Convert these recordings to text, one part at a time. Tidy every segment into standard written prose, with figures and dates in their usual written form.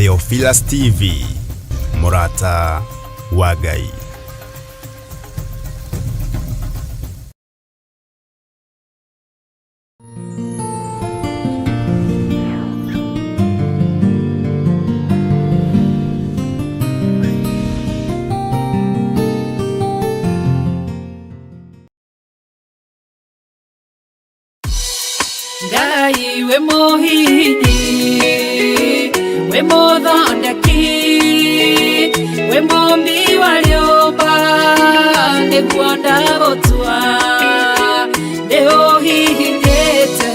Theophilus TV, mũrata wa Ngai. Ngai we mũhihinyi, we mũthondeki, we mũmbi wa rĩũmba, nĩguo ndagũtua. Nĩ ũhihinyĩte,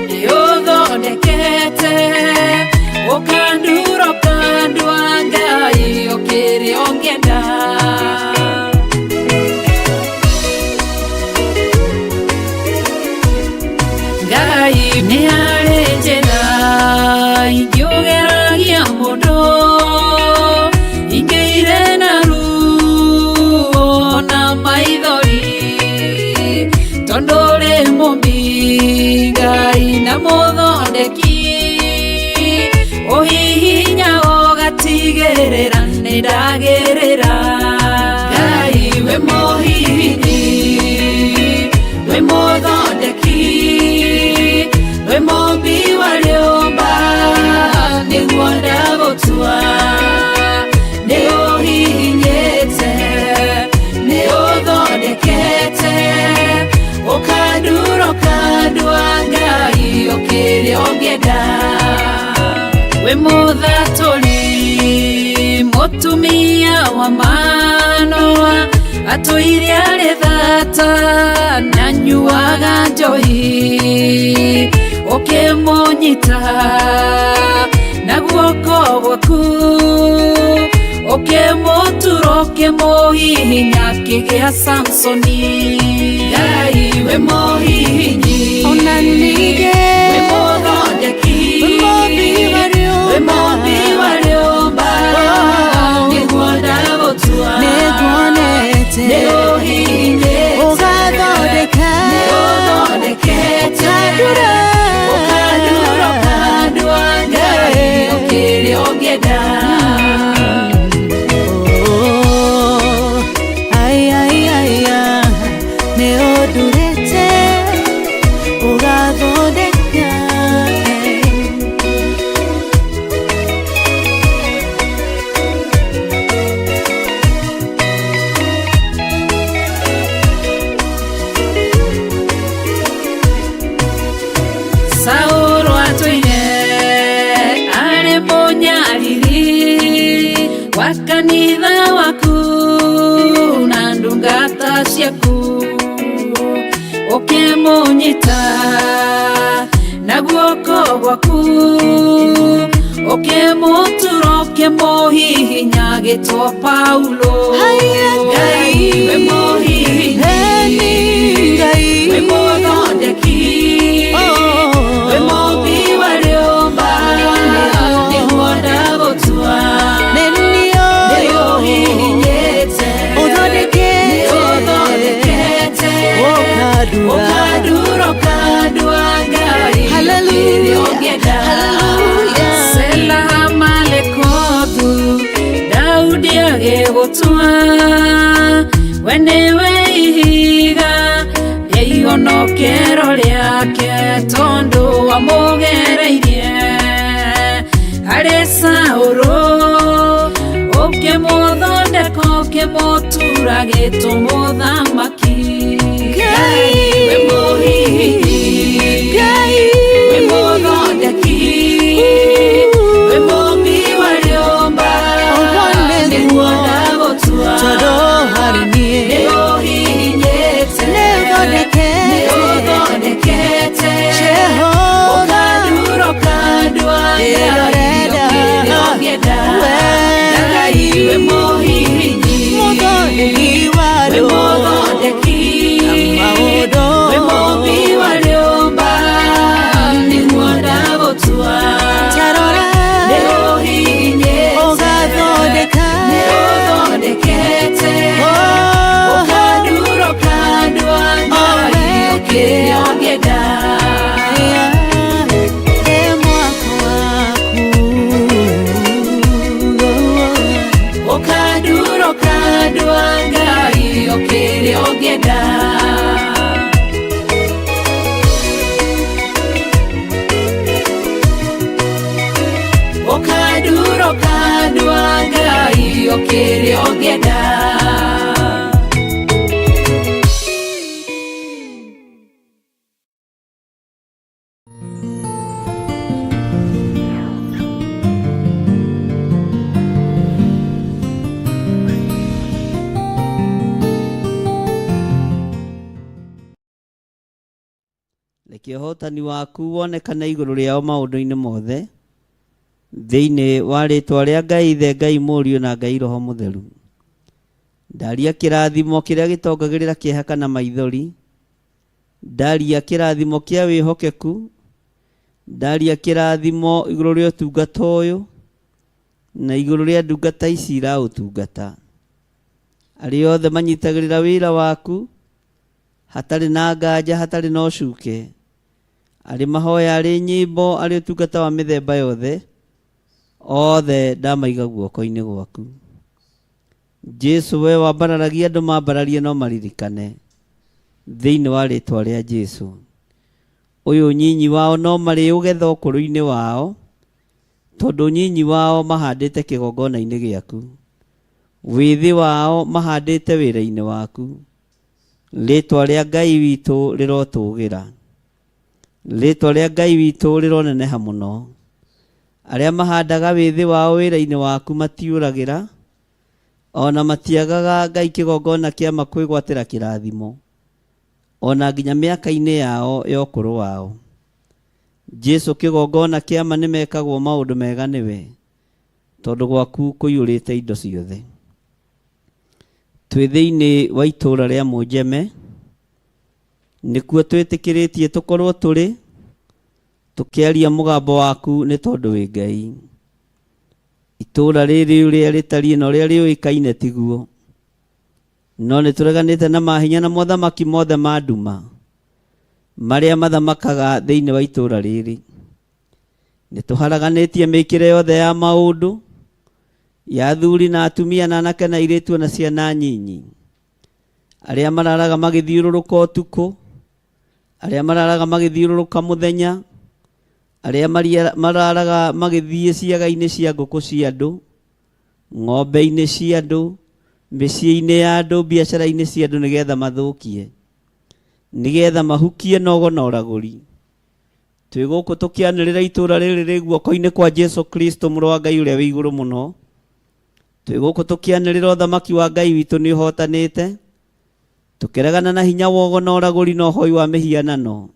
nĩ ũthondekete, ũkandura ũkandua, Ngai ũkĩrĩ ũngĩenda. Ngai nĩ harĩ njĩra ingĩũgeragia mũndũ, ingĩire na ruo na maithori, tondũ rĩ mũmbi Ngai na mũthondeki, ũhihinya ũgatigĩrĩra nĩ ndagĩrĩra. Ngai we mũhihinyi, we mũthondeki, we mũmbi wa rĩũmba, nĩguo ndagũtua. Nĩ ũhihinyĩte, nĩ ũthondekete, ũkandura ũkandua, Ngai ũkĩrĩ ũngĩenda. We mũthatũri mũtumia wa Manoa, atũire arĩ thata na nyuaga njohi, ũkĩmũnyita na guoko gwaku, ũkĩmũtura ũkĩmũhihinya kĩgĩa Samsoni. Ngai we mũhihinyi, Ona ningĩ we mũthondeki, we mũmbi wa rĩũmba, we mũmbi wa rĩũmba, nĩguo ndagũtua. Nĩnguonete nĩ ũhihinyĩte, ũgathondeka, nĩ ũthondekete, ũkandura, ũkandura ũkandua, Ngai ũkĩrĩ ũngĩenda. Oh, ai, ai, ai, ah, nĩ ũndurĩte ũgathondeka, eh. Saũlũ atũire arĩ mũnyariri wa kanitha waku na ndungata ciaku, ũkĩmũnyita na guoko gwaku, ũkĩmũtura ũkĩmũhihinya gĩtwo Paulo. Haiya, Ngai we mũhihinyi, Eni Ngai, we mũthondeki, Oh. we mũmbi wa rĩũmba, nĩguo ndagũtua. Nĩ Nĩ niĩ ũhihinyĩte, ũthondekete, nĩ ũthondekete, ũkandura, ũkandura ũkandua, Ngai Hallelujah. ũkĩrĩ ũngĩenda. Hallelujah. Sela Malekothu, Daudi agĩgũtua, we nĩwe ihiga rĩa ihonokero rĩake, tondũ wamũgereirie harĩ Saũlũ, ũkĩmũthondeka ũkĩmũtura gĩtũ mũthamaki. Ngai, we mũhihinyi, Ngai, we mũthondeki, we mũmbi wa rĩũmba, Ũguo nĩguo nĩguo, ndagũtua. tondũ harĩ niĩ Nĩ ũhihinyĩte, nĩ ũthondekete, nĩ ũthondekete, Jehova, ũkandura ũkandua, Ngai Ĩrorenda, ũkĩrĩ ũngĩenda. we Ngai we mũhihinyi, mũthondeki wa we rĩũmba. Andũ a Ngai o kĩrĩa ũngĩenda. Ũkanduro kandũ a Ngai o kĩrĩa ũngĩenda. Reke ũhotani waku wonekane igũrũ rĩao maũndũ-inĩ mothe, thĩinĩ wa rĩtwa rĩa Ngai Ithe, Ngai Mũriũ na Ngai Roho Mũtheru. Ndaria kĩrathimo kĩrĩa gĩtongagĩrĩra kĩeha kana maithori, ndaria kĩrathimo kĩa wĩhokeku, ndaria kĩrathimo igũrũ rĩa ũtungata ũyũ na igũrũ rĩa ndungata ici iraũtungata. Arĩa othe manyitagĩrĩra wĩra waku hatarĩ na nganja, hatarĩ na ũcuke, arĩ mahoya, arĩ nyĩmbo, arĩ ũtungata wa mĩthemba yothe, othe ndamaiga guoko-inĩ gwaku. Jesu we wambararagia andũ mambararie no maririkane thĩinĩ wa rĩtwa rĩa Jesu. Ũyũ nyinyi wao no marĩũgetha ũkũrũ-inĩ wao, tondũ nyinyi wao mahandĩte kĩgongona-inĩ gĩaku, wĩthĩ wao mahandĩte wĩra-inĩ waku. Rĩtwa rĩa Ngai witũ rĩrotũgĩra, rĩtwa rĩa Ngai witũ rĩroneneha mũno. Arĩa mahandaga wĩthĩ wao wĩra-inĩ waku matiũragĩra, ona matiagaga Ngai kĩgongona kĩama kwĩgwatĩra kĩrathimo, ona nginya mĩaka-inĩ yao ya ũkũrũ wao. Jesu kĩgongona kĩama nĩmekagwo maũndũ mega nĩwe, tondũ gwaku kũiyũrĩte indo ciothe. Twĩ thĩinĩ wa itũũra rĩa Mũnjeme, nĩkuo twĩtĩkĩrĩtie tũkorwo tũrĩ tũkĩaria mũgambo waku nĩ tondũ wĩ Ngai. Itũũra rĩrĩ ũrĩa rĩtariĩ na ũrĩa rĩũĩkaine tiguo, no nĩ tũreganĩte na mahinya na mothamaki mothe ma nduma marĩa mathamakaga thĩinĩ wa itũũra rĩrĩ. Nĩ tũharaganĩtie mĩkĩre yothe ya maũndũ ya athuri na atumia na anake na airĩtu na ciana nyinyi, arĩa mararaga magĩthiũrũrũka ũtukũ, arĩa mararaga magĩthiũrũrũka mũthenya, arĩa mararaga magĩthiĩ ciaga-inĩ cia ngũkũ cia andũ, ng'ombe-inĩ cia andũ, mĩciĩ-inĩ ya andũ, biacara-inĩ cia andũ, nĩgetha mathũkie, nĩgetha mahukie nogo na ũragũri. Twĩ gũkũ tũkĩanĩrĩra itũũra rĩrĩ rĩ guoko-inĩ kwa Jesu Kristo mũrũ wa Ngai ũrĩa wĩ igũrũ mũno. Twĩ gũkũ tũkĩanĩrĩra ũthamaki wa Ngai witũ nĩ ũhotanĩte, tũkĩregana na hinya wogo na ũragũri na ũhoi wa mĩhianano,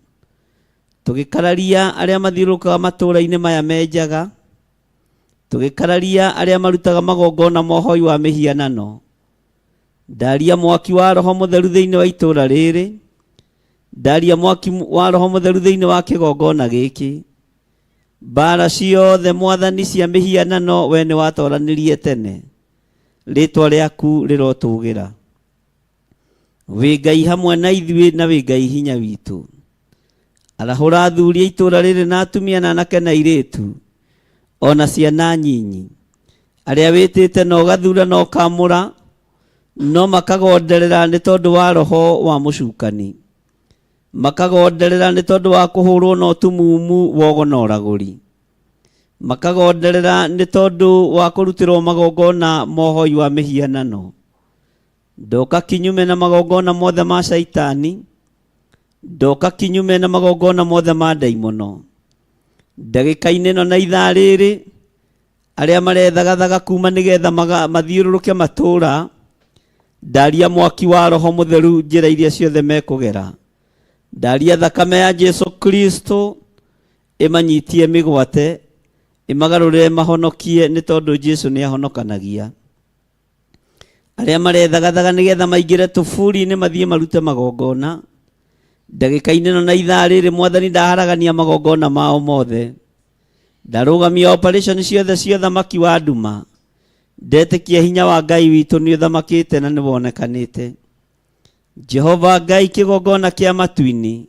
tũgĩkararia arĩa mathiũrũrũkaga matũũra-inĩ maya menjaga, tũgĩkararia arĩa marutaga magongona ma ũhoi wa mĩhianano. Ndaria mwaki wa Roho Mũtheru thĩinĩ wa itũũra rĩrĩ, ndaria mwaki wa Roho Mũtheru thĩinĩ wa kĩgongona gĩkĩ. Mbara ciothe Mwathani cia mĩhianano we nĩ watoranirie tene, rĩtwa rĩaku rĩrotũgĩra. Wĩ Ngai hamwe na ithuĩ na wĩ Ngai hinya witũ. Arahũra athuri a itũũra rĩrĩ na atumia na anake na airĩtu, ona ciana nyinyi, arĩa wĩtĩte na ũgathura na ũkamũra, no makagonderera nĩ tondũ wa roho wa mũcukani, makagonderera nĩ tondũ wa kũhũrwo na ũtumumu wogo na ũragũri, makagonderera nĩ tondũ wa kũrutĩrwo magongona ma ũhoi wa mĩhianano. Ndoka kinyume na magongona mothe ma Shaitani, ndoka kinyume na magongona mothe ma ndaimono. Ndagĩka-inĩ ĩno na ithaa rĩrĩ, arĩa marethagathaga kuma nĩgetha mathiũrũrũke matũũra, ndaria mwaki wa Roho Mũtheru njĩra iria ciothe mekũgera. Ndaria thakame ya Jesu Kristo ĩmanyitie mĩgwate, ĩmagarũrĩre mahonokie, nĩ tondũ Jesu nĩ ahonokanagia. Arĩa marethagathaga nĩgetha maingĩre tũburi-inĩ mathiĩ marute magongona, ndagĩka-inĩ ĩno na ithaa rĩrĩ Mwathani ndaharagania magongona mao mothe. Ndarũgamia operation ciothe cia ũthamaki wa nduma. Ndetĩkia hinya wa Ngai witũ nĩ ũthamakĩte na nĩ wonekanĩte. Jehova Ngai kĩgongona kĩa matu-inĩ,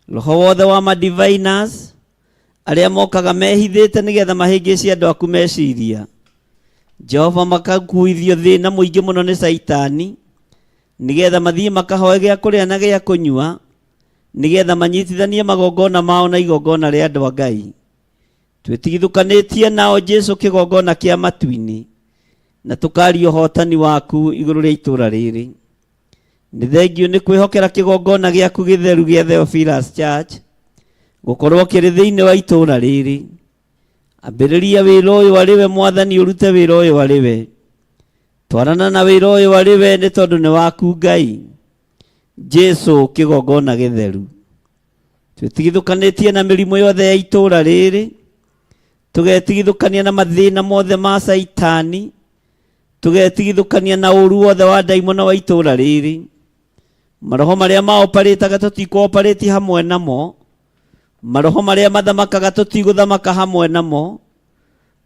roho wothe wa madiviners arĩa mokaga mehithĩte nĩgetha mahĩngĩce andũ aku meciria. Jehova makakuithio thĩna mũingĩ mũno nĩ Caitani, nĩgetha mathiĩ makahoe gĩa kũrĩa na gĩa kũnyua, nĩgetha manyitithanie magongona mao na igongona rĩa andũ a Ngai. Twĩtigithũkanĩtie nao Jesu kĩgongona kĩa matu-inĩ, na tũkaria ũhotani waku igũrũ rĩa itũũra rĩrĩ. Nĩ thengio nĩ kwĩhokera kĩgongona gĩaku gĩtheru gĩa Theophilus Church gũkorwo kĩrĩ thĩinĩ wa itũũra rĩrĩ. Ambĩrĩria wĩra ũyũ arĩ we Mwathani, ũrute wĩra ũyũ arĩ we. Twarana na wĩra ũyũ arĩ we nĩ tondũ nĩ waku Ngai. Jesu kĩgongona gĩtheru. Twĩtigithũkanĩtie na mĩrimũ yothe ya itũũra rĩrĩ, tũgetigithũkania na mathĩna mothe ma Caitani, tũgetigithũkania na ũru wothe wa ndaimono wa itũũra rĩrĩ. Maroho marĩa maoparĩtaga tũtikũoparĩti hamwe namo, maroho marĩa mathamakaga tũtigũthamaka hamwe namo,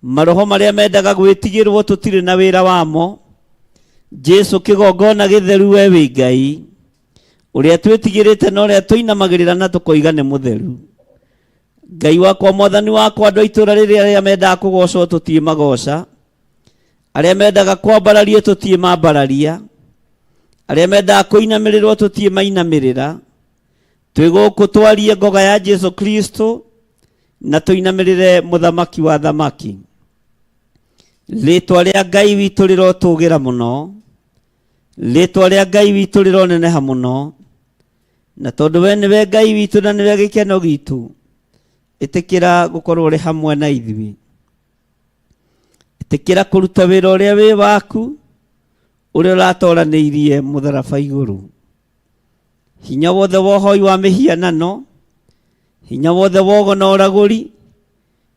maroho marĩa mendaga gwĩtigĩrwo tũtirĩ na wĩra wamo. Jesu kĩgongona gĩtheru we wĩ Ngai ũrĩa twĩtigĩrĩte na ũrĩa tũinamagĩrĩra na tũkoiga nĩ mũtheru. Ngai wakwa, Mwathani wakwa, andũ a itũũra rĩrĩ arĩa mendaga kũgocwo tũtiĩ magoca, arĩa mendaga kwambarario tũtiĩ mambararia, arĩa mendaga kũinamĩrĩrwo tũtiĩ mainamĩrĩra. Twĩ gũkũ twarie ngoga ya Jesu Kristo na tũinamĩrĩre mũthamaki wa thamaki. Rĩtwa rĩa Ngai witũ rĩrotũgĩra mũno, rĩtwa rĩa Ngai witũ rĩroneneha mũno, na tondũ we nĩwe Ngai witũ na nĩwe gĩkeno gitũ, ĩtĩkĩra gũkorwo ũrĩ hamwe na ithuĩ. Ĩtĩkĩra kũruta wĩra ũrĩa wĩ waku, ũrĩa ũratoranĩirie mũtharaba igũrũ. Hinya wothe wa ũhoi wa mĩhianano, hinya wothe wa ũgo na ũragũri,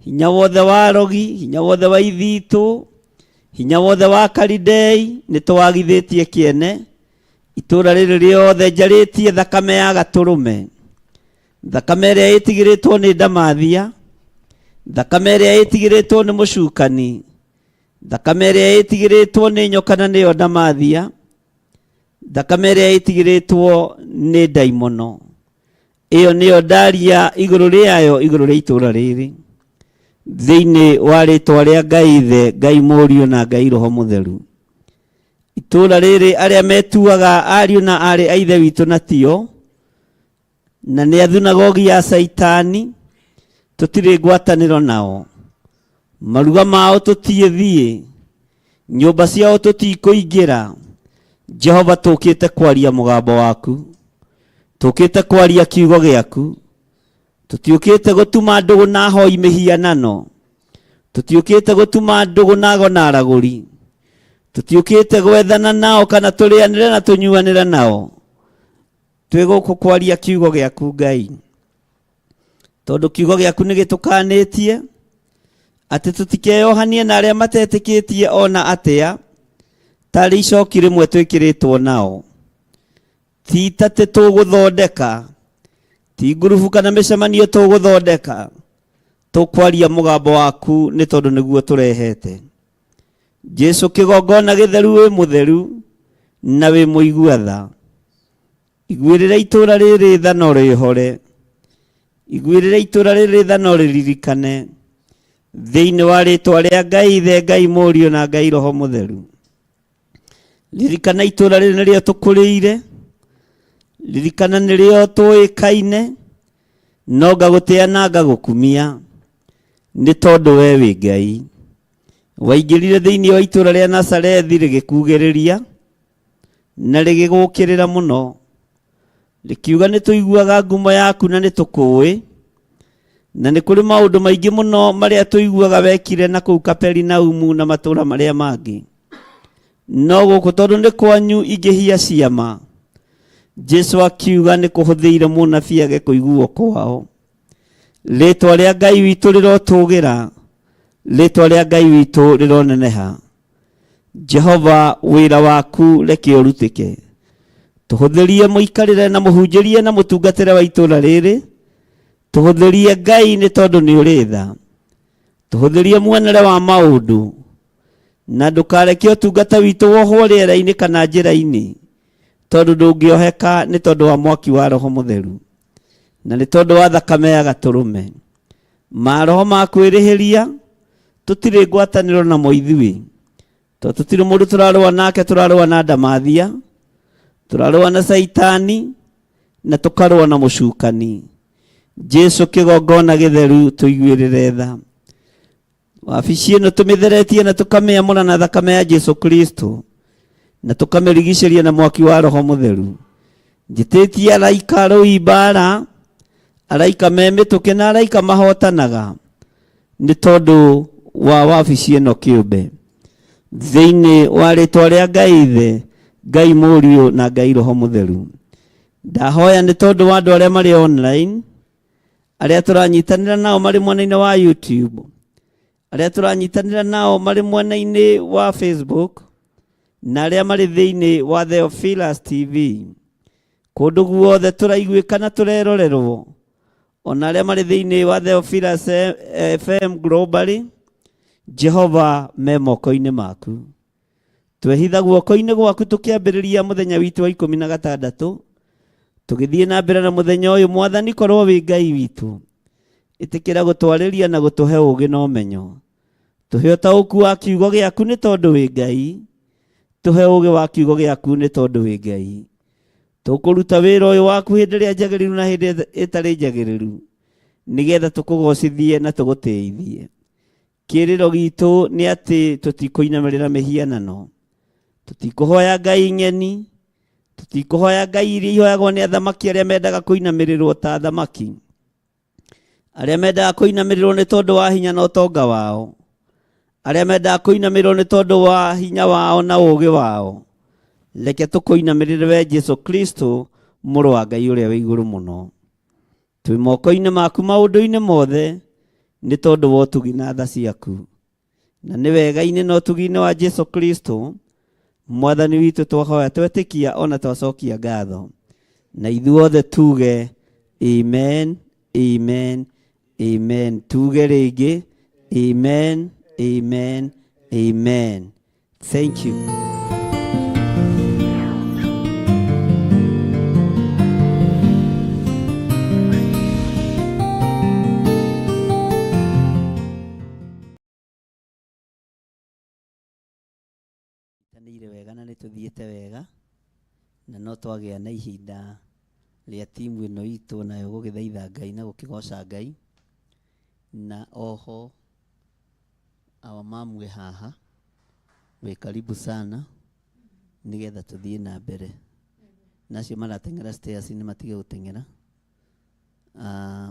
hinya wothe wa arogi, hinya wothe wa ithitũ, hinya wothe wa karidei, nĩ tũwagithĩtie kĩene. Itũũra rĩrĩ rĩothe njarĩtie thakame ya gatũrũme, thakame ĩrĩa ĩtigĩrĩtwo nĩ ndamathia, thakame ĩrĩa ĩtigĩrĩtwo nĩ mũcukani, thakame ĩrĩa ĩtigĩrĩtwo nĩ nyoka na nĩyo ndamathia, thakame ĩrĩa ĩtigĩrĩtwo nĩ ndaimono. Ĩyo nĩyo ndaria igũrũ rĩayo, igũrũ rĩa itũũra rĩrĩ, thĩinĩ wa rĩtwa rĩa Ngai Ithe, Ngai Mũriũ na Ngai Roho Mũtheru. Itũũra rĩrĩ arĩa metuaga ariũ na aarĩ a Ithe witũ na tio, na nĩ a thunagogi ya Caitani, tũtirĩ ngwatanĩro nao. Maruga mao tũtiĩthiĩ, nyũmba ciao tũtikũingĩra. Jehova, tũkĩte kwaria mũgambo waku, tũkĩte kwaria kiugo gĩaku, tũtiũkĩte gũtuma ndũgũ na ahoi mĩhianano, tũtiũkĩte gũtuma ndũgũ na ago na aragũri, tũtiũkĩte gwethana nao kana tũrĩanĩre na tũnyuanĩre nao. Twĩ gũkũ kwaria kiugo gĩaku Ngai, tondũ kiugo gĩaku nĩ gĩtũkanĩtie atĩ tũtikeyohanie na arĩa matetĩkĩtie ona atĩa, tarĩ icoki rĩmwe twĩkĩrĩtwo nao. Ti tatĩ tũgũthondeka, ti ngurubu kana mĩcemanio tũgũthondeka, tũkwaria mũgambo waku nĩ tondũ nĩguo tũrehete. Jesu kĩgongona gĩtheru, wĩ mũtheru na wĩ mũigua tha. Iguĩrĩra itũũra rĩrĩ tha no rĩhore, iguĩrĩra itũũra rĩrĩ tha no rĩririkane, thĩinĩ wa rĩtwa rĩa Ngai Ithe, Ngai Mũriũ na Ngai Roho Mũtheru. Ririkana itũũra rĩrĩ nĩrĩo tũkũrĩire, ririkana nĩrĩo tũĩkaine, no ngagũtĩa na ngagũkumia nĩ tondũ we wĩ Ngai. Waingĩrire thĩinĩ wa itũũra rĩa Nazarethi rĩgĩkugĩrĩria na rĩgĩgũkĩrĩra mũno, rĩkiuga nĩ tũiguaga ngumo yaku na nĩ tũkũĩ, na nĩ kũrĩ maũndũ maingĩ mũno marĩa tũiguaga wekire na kũu Kaperinaumu na matũũra marĩa mangĩ. No gũkũ tondũ nĩ kwanyu ingĩhia ciama. Jesu akiuga nĩ kũhũthĩire mũnabii age kũiguo kwao. Rĩtwa rĩa Ngai witũ rĩrotũgĩra, rĩtwa rĩa Ngai witũ rĩroneneha. Jehova, wĩra waku reke ũrutĩke. Tũhũthĩrie mũikarĩre na mũhunjĩrie na mũtungatĩre wa itũũra rĩrĩ. Tũhũthĩrie Ngai nĩ tondũ nĩ ũrĩ tha. Tũhũthĩrie muonere wa maũndũ, na ndũkareke ũtungata witũ wohwo rĩera-inĩ kana njĩra-inĩ, tondũ ndũngĩoheka nĩ tondũ wa mwaki wa Roho Mũtheru na nĩ tondũ wa thakame ya gatũrũme. Maroho ma kwĩrĩhĩria tũtirĩ ngwatanĩro namo ithuĩ. Tondũ tũtirĩ mũndũ tũrarũa nake, tũrarũa na ndamathia, tũrarũa na Caitani, na tũkarũa na mũcukani. Jesu kĩgongona gĩtheru, tũiguĩrĩre tha. Wabici ĩno tũmĩtheretie na tũkamĩamũra na thakame ya Jesu Kristo, na tũkamĩrigicĩria na mwaki wa Roho Mũtheru. Njĩtĩtie araika arũi mbara, araika me mĩtũkĩ na araika mahotanaga, nĩ tondũ wa wabici ĩno kĩũmbe. Thĩinĩ wa rĩtwa rĩa Ngai Ithe, Ngai Mũriũ na Ngai Roho Mũtheru. Ndahoya nĩ tondũ wa andũ arĩa marĩ online, arĩa tũranyitanĩra nao marĩ mwena-inĩ wa YouTube, arĩa tũranyitanĩra nao marĩ mwena-inĩ wa Facebook, na arĩa marĩ thĩinĩ wa Theophilus TV. Kũndũ guothe tũraiguĩka na tũrerorerwo, ona arĩa marĩ thĩinĩ wa Theophilus FM globally, Jehova me moko-inĩ maku. Twehitha guoko-inĩ gwaku tũkĩambĩrĩria mũthenya witũ wa 16, tũgĩthiĩ na mbere na mũthenya ũyũ. Mwathani, korwo wĩ Ngai witũ, ĩtĩkĩra gũtwarĩria na gũtũhe ũũgĩ na ũmenyo. Tũhe ũtaũku wa kiugo gĩaku nĩ tondũ wĩ Ngai. Tũhe ũũgĩ wa kiugo gĩaku nĩ tondũ wĩ Ngai. Tũkũruta wĩra ũyũ waku hĩndĩ ĩrĩa njagĩrĩru na hĩndĩ ĩtarĩ njagĩrĩru, nĩgetha tũkũgocithie na tũgũtĩithie. Kĩrĩro gitũ nĩ atĩ tũtikũinamĩrĩra mĩhianano, tũtikũhoya ngai ng'eni, tũtikũhoya ngai iria ihoyagwo nĩ athamaki arĩa mendaga kũinamĩrĩrwo ta athamaki, arĩa mendaga kũinamĩrĩrwo nĩ tondũ wa hinya na ũtonga wao, arĩa mendaga kũinamĩrĩrwo nĩ tondũ wa hinya wao na ũũgĩ wao. Reke tũkũinamĩrĩre we Jesu Kristo, mũrũ wa Ngai ũrĩa wĩ igũrũ mũno. Twĩ moko-inĩ maku maũndũ-inĩ mothe nĩ tondũ wa ũtugi na tha ciaku, na nĩ wega-inĩ na ũtugi-inĩ wa Jesu Kristo Mwathani witũ twahoya, twetĩkia ona twacokia ngatho, na ithuothe tuge amen, amen, amen. Tuge rĩngĩ amen, amen, amen. Thank you. Nyitanĩire wega na nĩ tũthiĩte wega, na no twagĩa na ihinda rĩa timu ĩno itũ nayo gũgĩthaitha Ngai na gũkĩgoca Ngai. Na oho awa mamwe haha wĩ karibu sana, nĩgetha tũthiĩ na mbere. Na acio marateng'era stairs nĩ matige gũteng'era,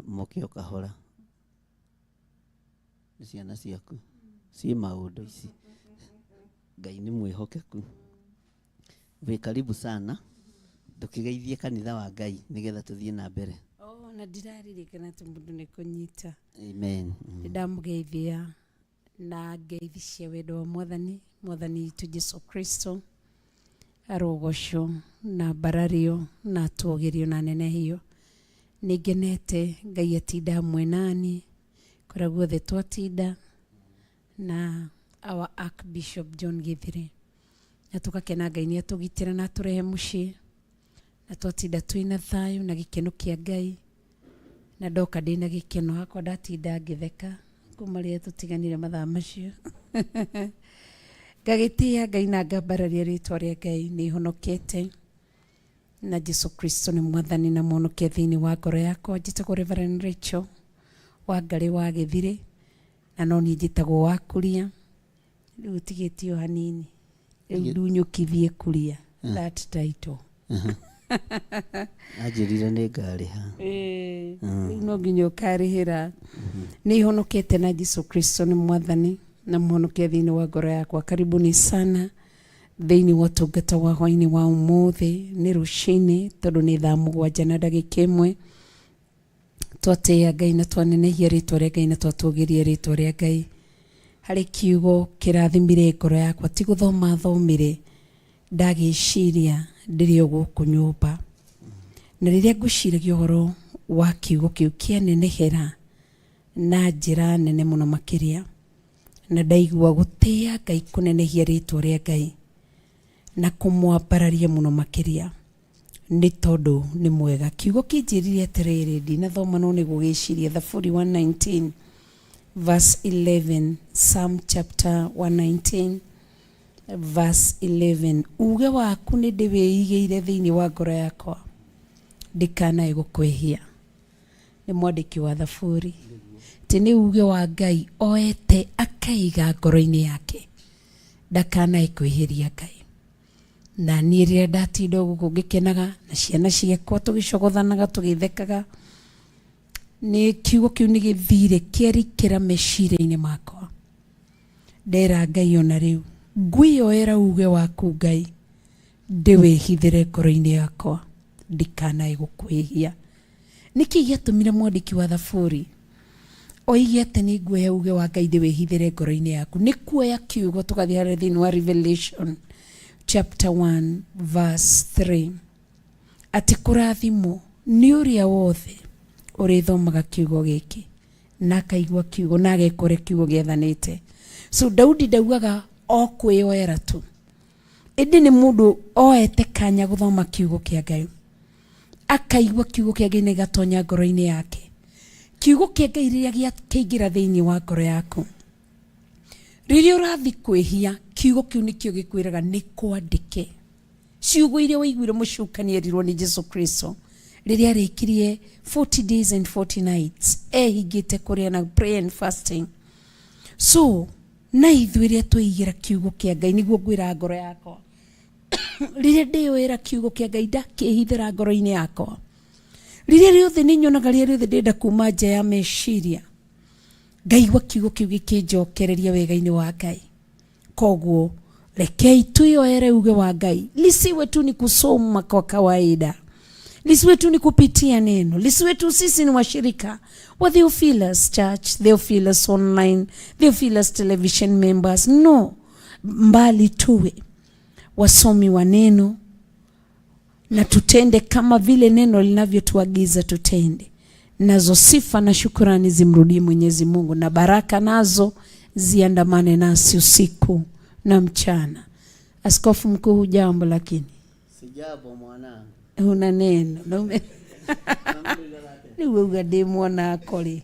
moke o kahora. Nĩ ciana ciaku ciĩ maũndũ ici. Ngai nĩ mwĩhokeku. Wĩ karibu sana, ndũkĩgeithie kanitha wa Ngai nĩgetha tũthiĩ na mbere. Oh, na ndiraririkana atĩ mũndũ nĩ kũnyita. Amen. Nĩ ndamũgeithia na ngeithi cia wendo wa Mwathani, Mwathani witũ Jesu Kristo arogocwo na mbarario na atũgĩrio na nenehio. Nĩ ngenete Ngai atinda hamwe nani kũrĩa guothe twatinda na our Archbishop John Githire, na tũgakena Ngai nĩ atũgitĩra na atũrehe mũciĩ, na twatinda twĩna thayũ na gĩkeno kĩa Ngai, na ndoka ndĩna gĩkeno hakwa, ndatinda ngĩtheka kuma rĩrĩa tũtiganire mathaa macio. Ngagĩtĩĩa Ngai na ngambararia rĩtwa rĩa Ngai. Nĩ honokete na Jesu Kristo nĩ Mwathani na Mũhonokia thĩinĩ wa ngoro yakwa. Njĩtagwo Reverend Rachel wa Ngarĩ wa Gĩthirĩ, na no niĩ njĩtagwo wa Kuria. Rĩu tigĩtio hanini, rĩu ndunyũkithie Kuria that title. Anjĩrire nĩ ngarĩha. Rĩu no nginya ũkarĩhĩra. Nĩ honokete na Jesu Kristo nĩ Mwathani na Mũhonokia thĩinĩ wa ngoro yakwa. Karibuni sana thĩinĩ wa ũtungata wa hwainĩ wa ũmũthĩ. Nĩ rũcinĩ tondũ nĩ 7:01. Twatĩĩa Ngai na twanenehia rĩtwa rĩa Ngai na twatũgĩria rĩtwa rĩa Ngai. Harĩ kiugo kĩrathimire ngoro yakwa, ti gũthoma thomire, ndagĩciria ndĩrĩ o gũkũ nyũmba, na rĩrĩa ngwĩciragia ũhoro wa kiugo kĩu kĩanenehera na njĩra nene mũno makĩria, na ndaigua gũtĩĩa Ngai, kũnenehia rĩtwa rĩa Ngai na kũmwambararia mũno makĩria nĩ tondũ nĩ mwega. Kiugo kĩnjĩrire atĩrĩrĩ, ndinathoma no nĩ gũgĩciria, Thaburi 119 verse 11, Psalm chapter 119. Verse 11, uge waku nĩ ndĩwĩigĩire thĩinĩ wa ngoro yakwa ndikanae gũkwĩhia. Nĩ mwandĩki wa thaburi atĩ nĩ uge wa Ngai oete akaiga ngoro-inĩ yake ndakanae kwĩhĩria Ngai. Na niĩ rĩrĩa ndatinda gũkũ ngĩkenaga na ciana ciakwa tũgĩcogothanaga tũgĩthekaga, nĩ kiugo kĩu nĩ gĩthire kĩarikĩra meciria-inĩ makwa. Ndera Ngai ona rĩu ngwĩyoera uge waku Ngai ndĩwĩhithĩre ngoro-inĩ yakwa ndikanae gũkwĩhia. Nĩkĩ gĩatũmire mwandĩki wa thaburi oige atĩ nĩ nguoya uge wa Ngai ndĩwĩhithĩre ngoro-inĩ yaku? Nĩ kuoya kiugo tũgathiĩ harĩa thĩinĩ wa Revelation chapter 1 verse 3 atĩ kũrathimwo nĩ ũrĩa wothe ũrĩthomaga kiugo gĩkĩ na akaigua kiugo na ageka ũrĩa kiugo gĩathanĩte. So Daudi ndaugaga o kwĩyoera tu, ĩndĩ nĩ mũndũ oete kanya gũthoma kiugo kĩa Ngai, akaigua kiugo kĩa Ngai na gĩgatonya ngoro-inĩ yake. Kiugo kĩa Ngai rĩrĩa kĩingĩra thĩinĩ wa ngoro yaku, rĩrĩa ũrathiĩ kwĩhia, kiugo kĩu nĩkĩo gĩkwĩraga nĩ kwandĩke. Ciugo iria waiguire mũcukani erirwo nĩ Jesu Kristo rĩrĩa arĩkirie 40 days and 40 nights ehingĩte kũrĩa na prayer and fasting. So na ithuĩ rĩrĩa tweigĩra kiugo kĩa Ngai, nĩguo ngwĩra ngoro yakwa rĩrĩa ndĩyoera kiugo kĩa Ngai ndakĩhithĩra ngoro-inĩ yakwa, rĩrĩa rĩothe nĩ nyonaga, rĩrĩa rĩothe ndĩrenda kuma nja ya meciria, ngaigua kiugo kĩu gĩkĩnjokereria wega-inĩ wa Ngai. Koguo rekei tuyoere uge wa Ngai, lisiwe tu ni kusoma kwa kawaida, lisiwe tu ni kupitia neno, lisiwe tu sisi ni washirika wa Theophilus Church, Theophilus Online, Theophilus Television members. No, mbali tuwe wasomi wa neno na tutende kama vile neno linavyotuagiza tutende. Nazo sifa na shukurani zimrudie Mwenyezi Mungu, na baraka nazo ziandamane nasi usiku na mchana. Askofu mkuu, hujambo? Lakini Sijambo mwanangu. Huna neno na rĩu wauga ndĩ mwana akori.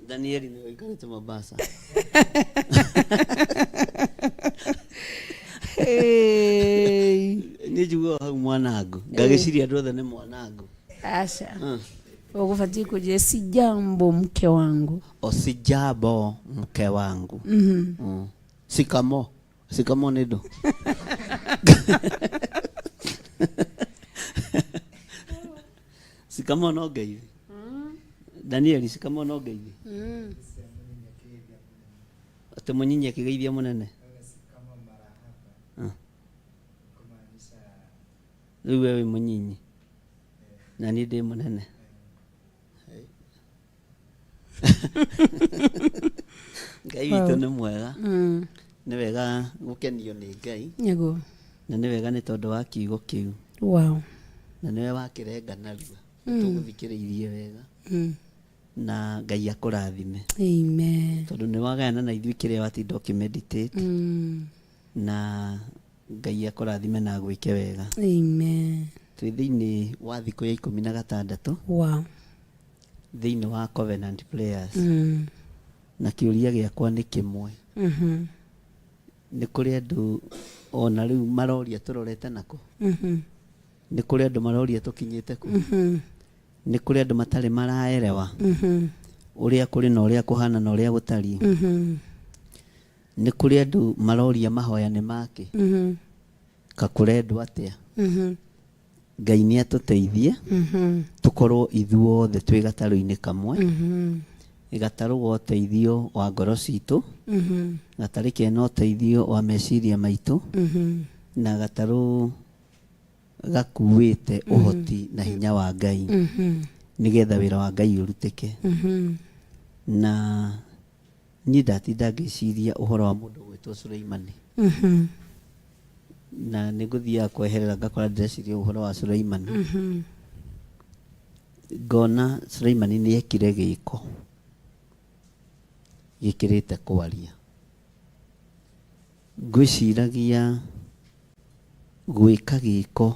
Danieli nĩ waikarĩte Mombasa. Hey. Nĩ njiguaga hau mwanangu ngagĩciria andũ othe nĩ mwanangu. Aca, ũgũbatiĩ kũnjĩra si jambo mke wangu. O sijambo mke wangu. Shikamo. Shikamo nĩ ndũ? Shikamo no ngeithi. Danieli, shikamo no ngeithi? Atĩ mũnyinyi akĩgeithia mũnene. Ah. Rĩu we wĩ mũnyinyi na niĩ ndĩ mũnene. Ngai witũ nĩ mwega. Nĩ wega gũkenio nĩ Ngai. Nĩguo. Na nĩ wega nĩ tondũ wa kiugo kĩu. Na nĩwe wakĩrenga narua. Tũgũthikĩrĩirie wega. Na Ngai akũrathime. Amen. Tondũ nĩ wagayana na ithuĩ kĩrĩa watinda ũkĩmeditate. Na Ngai akũrathime na agwĩke wega. Amen. Twĩ thĩinĩ wa thikũ ya 16. Thĩinĩ wa Covenant Prayers. Na kĩũria gĩakwa nĩ kĩmwe. Nĩ kũrĩ andũ ona rĩu maroria tũrorete nako. Nĩ kũrĩ andũ maroria tũkinyĩte kũ. Nĩ kũrĩ andũ matarĩ maraerewa ũrĩa kũrĩ na ũrĩa kũhana na ũrĩa gũtariĩ. Nĩ kũrĩ andũ maroria mahoya nĩ makĩ. Kakũrendwo atĩa. Ngai nĩ atũteithie tũkorwo ithuothe twĩ gatarũ-inĩ kamwe. Gatarũ ga ũteithio wa ngoro citũ, gatarĩ kena ũteithio wa meciria maitũ, na gatarũ gakuĩte ũhoti na hinya wa Ngai nĩgetha wĩra wa Ngai ũrutĩke. Na niĩ ndatinda ngĩciria ũhoro wa mũndũ ũgwĩtwo Suleimani. Na nĩ ngũthiaga kweherera ngakora ndĩreciria ũhoro wa Suleimani. Ngona Suleimani nĩ ekire gĩko gĩkĩrĩte kwaria. Ngwĩciragia gwĩka gĩko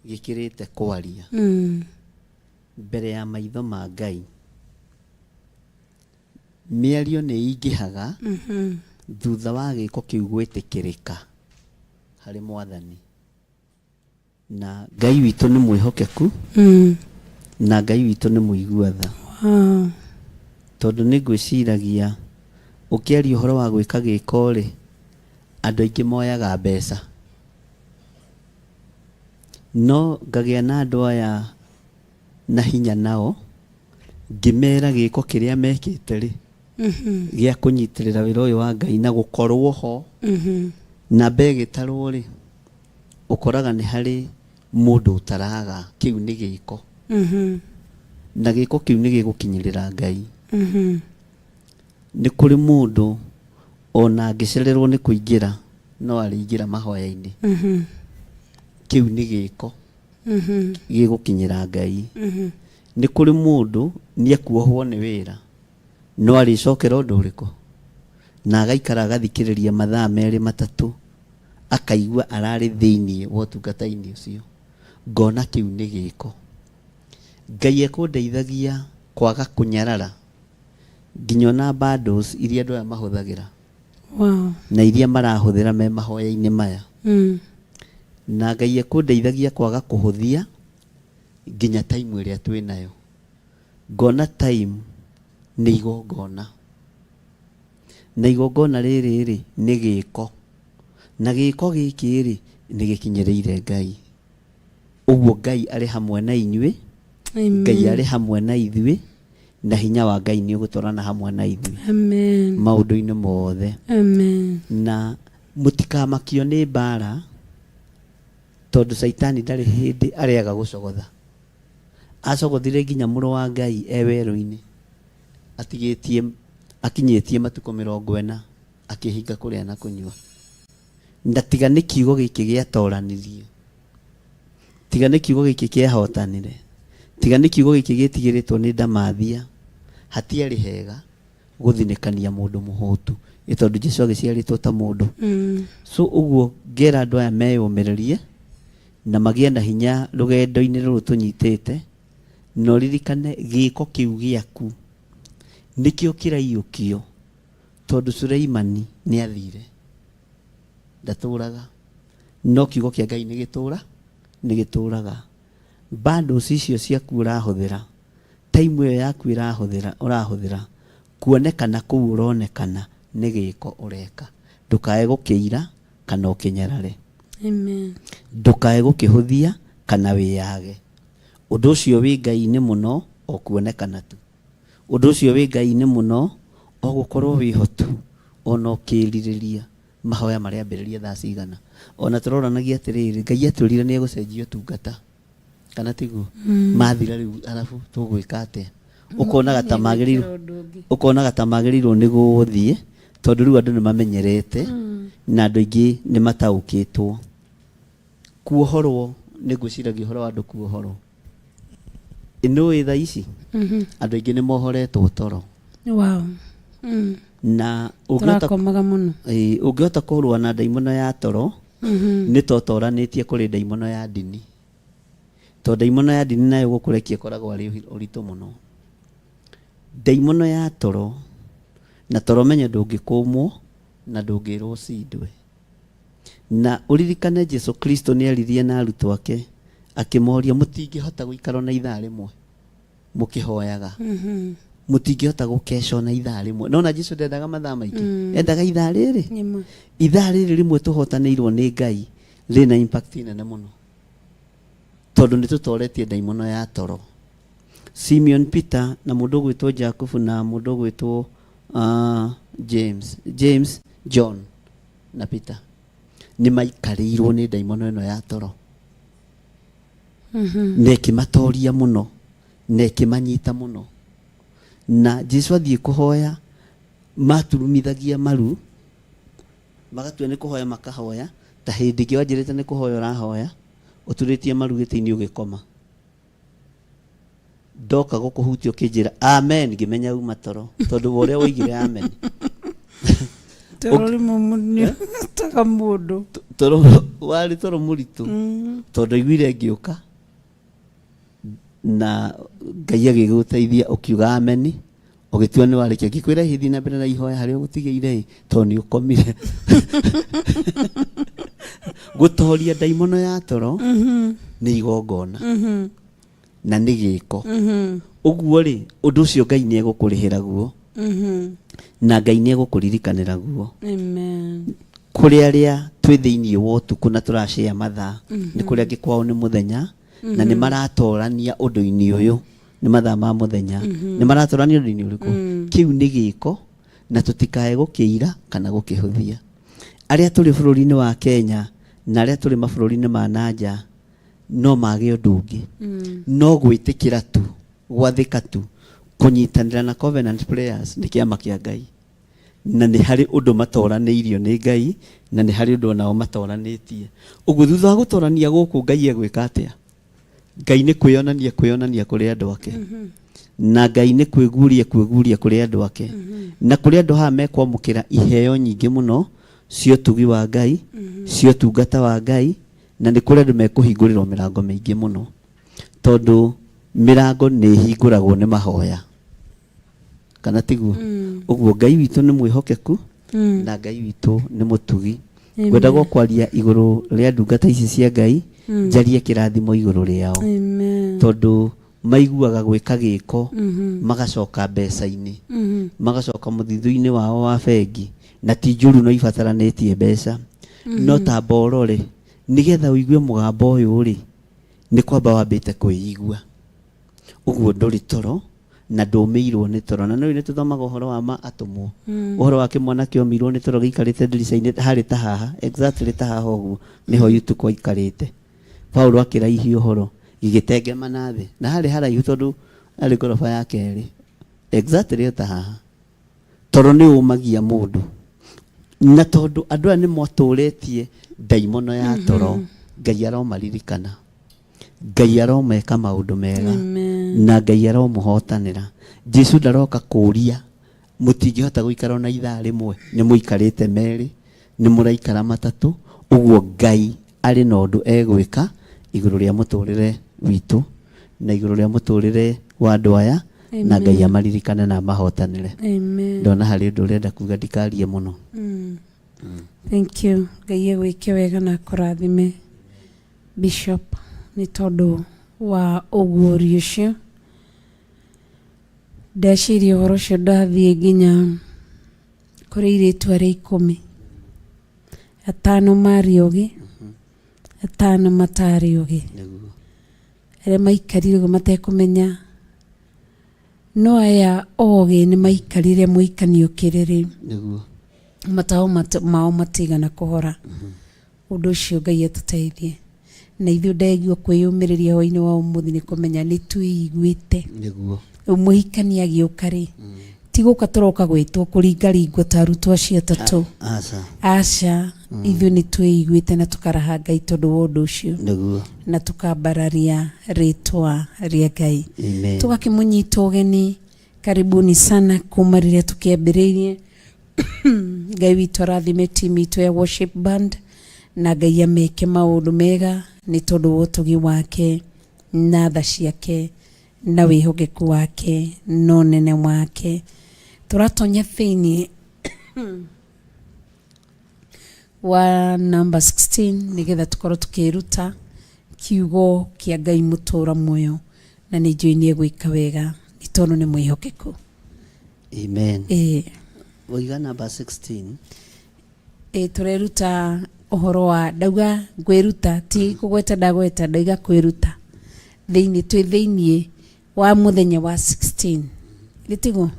gĩkĩrĩte kwaria mbere ya maitho ma Ngai. Mĩario nĩ ĩingĩhaga thutha wa gĩko kĩu gwĩtĩkĩrĩka. Harĩ Mwathani. Na Ngai witũ nĩ mwĩhokeku. Na Ngai witũ nĩ mũigua tha. Tondũ nĩ ngwĩciragia ũkĩaria ũhoro wa gwĩka gĩko rĩ, andũ aingĩ moyaga mbeca. No ngagĩa na andũ aya na hinya nao, ngĩmera gĩko kĩrĩa mekĩte rĩ, gĩa kũnyitĩrĩra wĩra ũyũ wa Ngai na gũkorwo ho, namba ĩgĩtarwo rĩ, ũkoraga nĩ harĩ mũndũ ũtaraga, kĩu nĩ gĩko. Na gĩko kĩu nĩ gĩgũkinyĩrĩra Ngai. Nĩ kũrĩ mũndũ ona angĩcererwo nĩ kũingĩra, no arĩingĩra mahoya-inĩ. Kĩu nĩ gĩko gĩgũkinyĩra Ngai. Nĩ kũrĩ mũndũ nĩ ekuohwo nĩ wĩra, no arĩcokera ũndũ ũrĩkũ? Na agaikara agathikĩrĩria mathaa merĩ matatũ, akaigua ararĩ thĩiniĩ wa ũtungata-inĩ ũcio. Ngona kĩu nĩ gĩko. Ngai ekũndeithagia kwaga kũnyarara nginya ona bundles iria andũ aya mahũthagĩra. Na iria marahũthĩra me mahoya-inĩ maya. Na Ngai ekũndeithagia kwaga kũhũthia nginya time ĩrĩa twĩ nayo. Ngona time nĩ igongona. Na igongona rĩrĩ rĩ, nĩ gĩko. Na gĩko gĩkĩ rĩ, nĩ gĩkinyĩrĩire Ngai. Ũguo Ngai arĩ hamwe na inyuĩ, Ngai arĩ hamwe na ithuĩ, na hinya wa Ngai nĩ ũgũtwarana hamwe na ithuĩ. Amen. Maũndũ-inĩ mothe. Amen. Na mũtikamakio nĩ mbara, tondũ Caitani ndarĩ hĩndĩ arĩaga gũcogotha. Acogothire nginya mũrũ wa Ngai e werũ-inĩ, atigĩtie, akinyĩtie matukũ 40 akĩhinga kũrĩa na kũnyua. Na tiga nĩ kiugo gĩkĩ gĩatoranirie, tiga nĩ kiugo gĩkĩ kĩahotanire, tiga nĩ kiugo gĩkĩ gĩtigĩrĩtwo nĩ ndamathia, hatiarĩ hega gũthinĩkania mũndũ mũhũtu, ĩ tondũ Jesu agĩciarĩtwo ta mũndũ. So ũguo ngera andũ aya meyũmĩrĩrie na magĩe na hinya rũgendo-inĩ rũrũ tũnyitĩte, na ũririkane gĩko kĩu gĩaku nĩkĩo kĩraiyũkio, tondũ Suleimani nĩ athire, ndatũraga, no kiugo kĩa Ngai nĩ gĩtũra, nĩ gĩtũraga. Bundles icio ciaku ũrahũthĩra, time ĩyo yaku ĩrahũthĩra, ũrahũthĩra kuonekana kũu ũronekana nĩ gĩko ũreka. Ndũkae gũkĩira kana ũkĩnyarare. Amen. Ndũkae gũkĩhũthia kana wĩyage. Ũndũ ũcio wĩ Ngai-inĩ mũno o kuonekana tu. Ũndũ ũcio wĩ Ngai-inĩ mũno o gũkorwo wĩho tu, ona ũkĩrirĩria mahoya marĩambĩrĩria thaa cigana. Ona tũroranagia atĩrĩrĩ, Ngai atwĩrire nĩ egũcenjia ũtungata, kana tiguo? Mathira rĩu arabu tũgwĩka atĩa? Ũkonaga ta magĩrĩirwo, ũkonaga ta magĩrĩirwo nĩ gũthiĩ, tondũ rĩu andũ nĩ mamenyerete, na andũ aingĩ nĩ mataũkĩtwo. Kuohorwo, nĩ ngwĩciragia ũhoro wa andũ kuohorwo. Nĩũĩ thaa ici, andũ aingĩ nĩ mohoretwo toro. Wow. Na ũngĩhota Tũrakomaga mũno. Ĩĩ, ũngĩhota kũrũa na ndaimono ya toro, nĩ ta ũtoranĩtie kũrĩ ndaimono ya ndini. Tondũ ndaimono ya ndini nayo gũkũrekia ĩkoragwo arĩ ũritũ mũno. Ndaimono ya toro, na toro menye ndũngĩkũmwo na ndũngĩrwo ũcindwe. Na ũririkane Jesu Kristo nĩ aririe na arutwo ake akĩmoria, mũtingĩhota gũikara ona ithaa rĩmwe mũkĩhoyaga, mũtingĩhota gũkeca ona ithaa rĩmwe. Nona Jesu ndendaga mathaa maingĩ, endaga ithaa rĩrĩ. Ithaa rĩrĩ rĩmwe tũhotanĩirwo nĩ Ngai rĩna impact nene mũno, tondũ nĩ tũtoretie ndaimono ya toro. Simeon Peter na mũndũ ũgwĩtwo Jakubu na mũndũ ũgwĩtwo James, James, John na Peter nĩ maikarĩirwo nĩ ndaimono ĩno ya toro. Na ĩkĩmatoria mũno na ĩkĩmanyita mũno. Na Jesu athiĩ kũhoya, maturumithagia maru, magatua nĩ kũhoya makahoya, ta hĩndĩ ĩngĩ wanjĩrĩte nĩ kũhoya ũrahoya, ũturĩtie maru gĩtĩ-inĩ ũgĩkoma. Ndoka gũkũhutia ũkĩnjĩra amen, ngĩmenya uma toro, tondũ wa ũrĩa woigire amen. Toro rĩmwe nĩ ũtaga mũndũ. Toro warĩ toro mũritũ, tondũ aiguire ngĩũka na Ngai agĩgũteithia ũkiuga amen, ũgĩtua nĩ warĩkia. Ngĩkwĩra hihi thiĩ na mbere na ihoya harĩa ũgũtigĩire ĩ, tondũ nĩ ũkomire. Gũtoria ndaimono ya toro nĩ igongona na nĩ gĩko. Ũguo rĩ, ũndũ ũcio Ngai nĩ egũkũrĩhĩra guo na Ngai nĩ egũkũririkanĩra guo. Amen. Kũrĩ arĩa twĩ thĩinĩ wa ũtukũ na tũracĩa mathaa, nĩ kũrĩ angĩ kwao nĩ mũthenya na nĩ maratorania ũndũ-inĩ ũyũ, nĩ mathaa ma mũthenya, nĩ maratorania ũndũ-inĩ ũrĩkũ? Kĩu nĩ gĩko na tũtikae gũkĩira kana gũkĩhũthia. Arĩa tũrĩ bũrũri-inĩ wa Kenya na arĩa tũrĩ mabũrũri-inĩ ma nanja no mage ũndũ ũngĩ no gwĩtĩkĩra tu, gwathĩka tu, kũnyitanĩra na Covenant Prayers nĩ kĩama kĩa Ngai, na nĩ harĩ ũndũ matoranĩirio nĩ Ngai na nĩ harĩ ũndũ onao matoranĩtie. Ũguo thutha wa gũtorania gũkũ, Ngai egwĩka atĩa? Ngai nĩ kwĩyonania kwĩyonania kũrĩ andũ ake, na Ngai nĩ kwĩguria kwĩguria kũrĩ andũ ake, na kũrĩ andũ haha mekwamũkĩra iheo nyingĩ mũno cia ũtugi wa Ngai, cia ũtungata wa Ngai, na nĩ kũrĩ andũ mekũhingũrĩrwo mĩrango mĩingĩ mũno, tondũ mĩrango nĩ ĩhingũragwo nĩ mahoya, kana tiguo? Ũguo Ngai witũ nĩ mwĩhokeku na Ngai witũ nĩ mũtugi. Ngwendaga kwaria igũrũ rĩa ndungata ici cia Ngai, njarie kĩrathimo igũrũ rĩao. Amen. Tondũ maiguaga gwĩka gĩko magacoka mbeca-inĩ, magacoka mũthithũ-inĩ wao wa bengi, na ti njũru, no ibataranĩtie mbeca. No tamba ũrore nĩgetha ũigue mũgambo ũyũ rĩ, nĩ kwamba wambĩte kwĩigua ũguo ndũrĩ toro na ndũmĩirwo nĩ toro. Na nĩ tũthomaga ũhoro wa ma atũmwo, ũhoro wa kĩmwana kĩomirwo nĩ toro gĩikarĩte ndirica-inĩ, harĩ ta haha, exactly ta haha ũguo nĩho Yutuko aikarĩte. Paulo akĩraihia ũhoro, gĩgĩtengema na thĩ, na harĩ haraihu tondũ arĩ ngoroba ya kerĩ, exactly o ta haha. Toro nĩ ũmagia mũndũ, na tondũ andũ aya nĩ matũrĩtie ndaimono ya toro, Ngai aromaririkana, Ngai aromeka maũndũ mega. Amen. Na Ngai aromũhotanĩra. Jesu ndaroka kũria mũtingĩhota gũikara ona ithaa rĩmwe, nĩ mũikarĩte merĩ, nĩ mũraikara matatũ. Ũguo Ngai arĩ na ũndũ egwĩka igũrũ rĩa mũtũrĩre witũ na igũrũ rĩa mũtũrĩre wa andũ aya, na Ngai amaririkane na amahotanĩre. Amen. Ndona harĩ ũndũ ũrenda kuga, ndikarie mũno. Thank you. Ngai egwĩke wega na akũrathime, Bishop, nĩ tondũ wa ũguũri ũcio. Ndeciria ũhoro ũcio, ndathiĩ nginya kũrĩ airĩtu arĩa 10, atano marĩ ogĩ, atano matarĩ ogĩ, arĩa maikarire ũguo matekũmenya, no aya ogĩ nĩ maikarire mũikanio kĩrĩrĩ, matawa mao matigana kũhora. Ũndũ ũcio Ngai atũteithie na ithuĩ. Ndaigua kwĩyũmĩrĩria hwainĩ wa ũmũthĩ nĩ kũmenya nĩ twĩiguĩte. Rĩu mũhikania agĩũka rĩ, ti gũka tũroka gwĩtwo kũringaringwo ta arutwo acio atatũ. Aca. Aca, ithuĩ nĩ twĩiguĩte na tũkaraha Ngai tondũ wa ũndũ ũcio, na tukambararia rĩtwa rĩa Ngai. Amen. Tũgakĩmũnyita ũgeni, karibuni sana. Kuma rĩrĩa tũkĩambĩrĩirie, Ngai witũ arathime timu itũ ya worship band, na Ngai ameke maũndũ mega nĩ tondũ wa ũtugi wake na tha ciake na wĩhokeku wake na ũnene wake. Tũratonya thĩinĩ wa number 16 nĩgetha tũkorwo tũkĩruta kiugo kĩa Ngai mũtũra muoyo, na nĩ njũĩ nĩ egwĩka wega nĩ tondũ nĩ mwĩhokeku. Amen. Ĩĩ. Waiga number 16? Ĩ, tũreruta ũhoro wa, ndauga ngwĩruta, ti kũgweta ndagweta, ndauga kwĩruta thĩinĩ, twĩ thĩinĩ wa mũthenya wa 16, gĩtiguo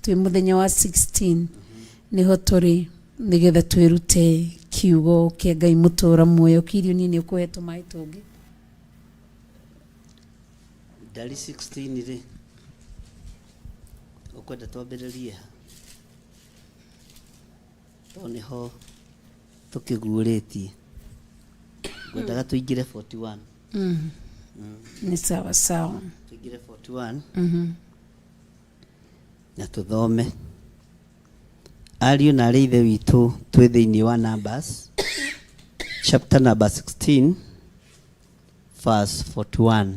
twĩ mũthenya wa 16 nĩho tũrĩ, nĩgetha twĩrute kiugo kĩa Ngai mũtũra muoyo. Kirio niĩ nĩ ũkũhe tũmaĩ tũngĩ. Ndari 16 rĩ, ũkwenda twambĩrĩrie ha, tondũ nĩho tũkĩguũrĩtie? Ngwendaga tũingĩre 41. Nĩ sawa sawa. Tũingĩre 41 na tũthome. Ariũ na arĩ ithe witũ, twĩ thĩinĩ wa Numbers chapter number 16 verse 41,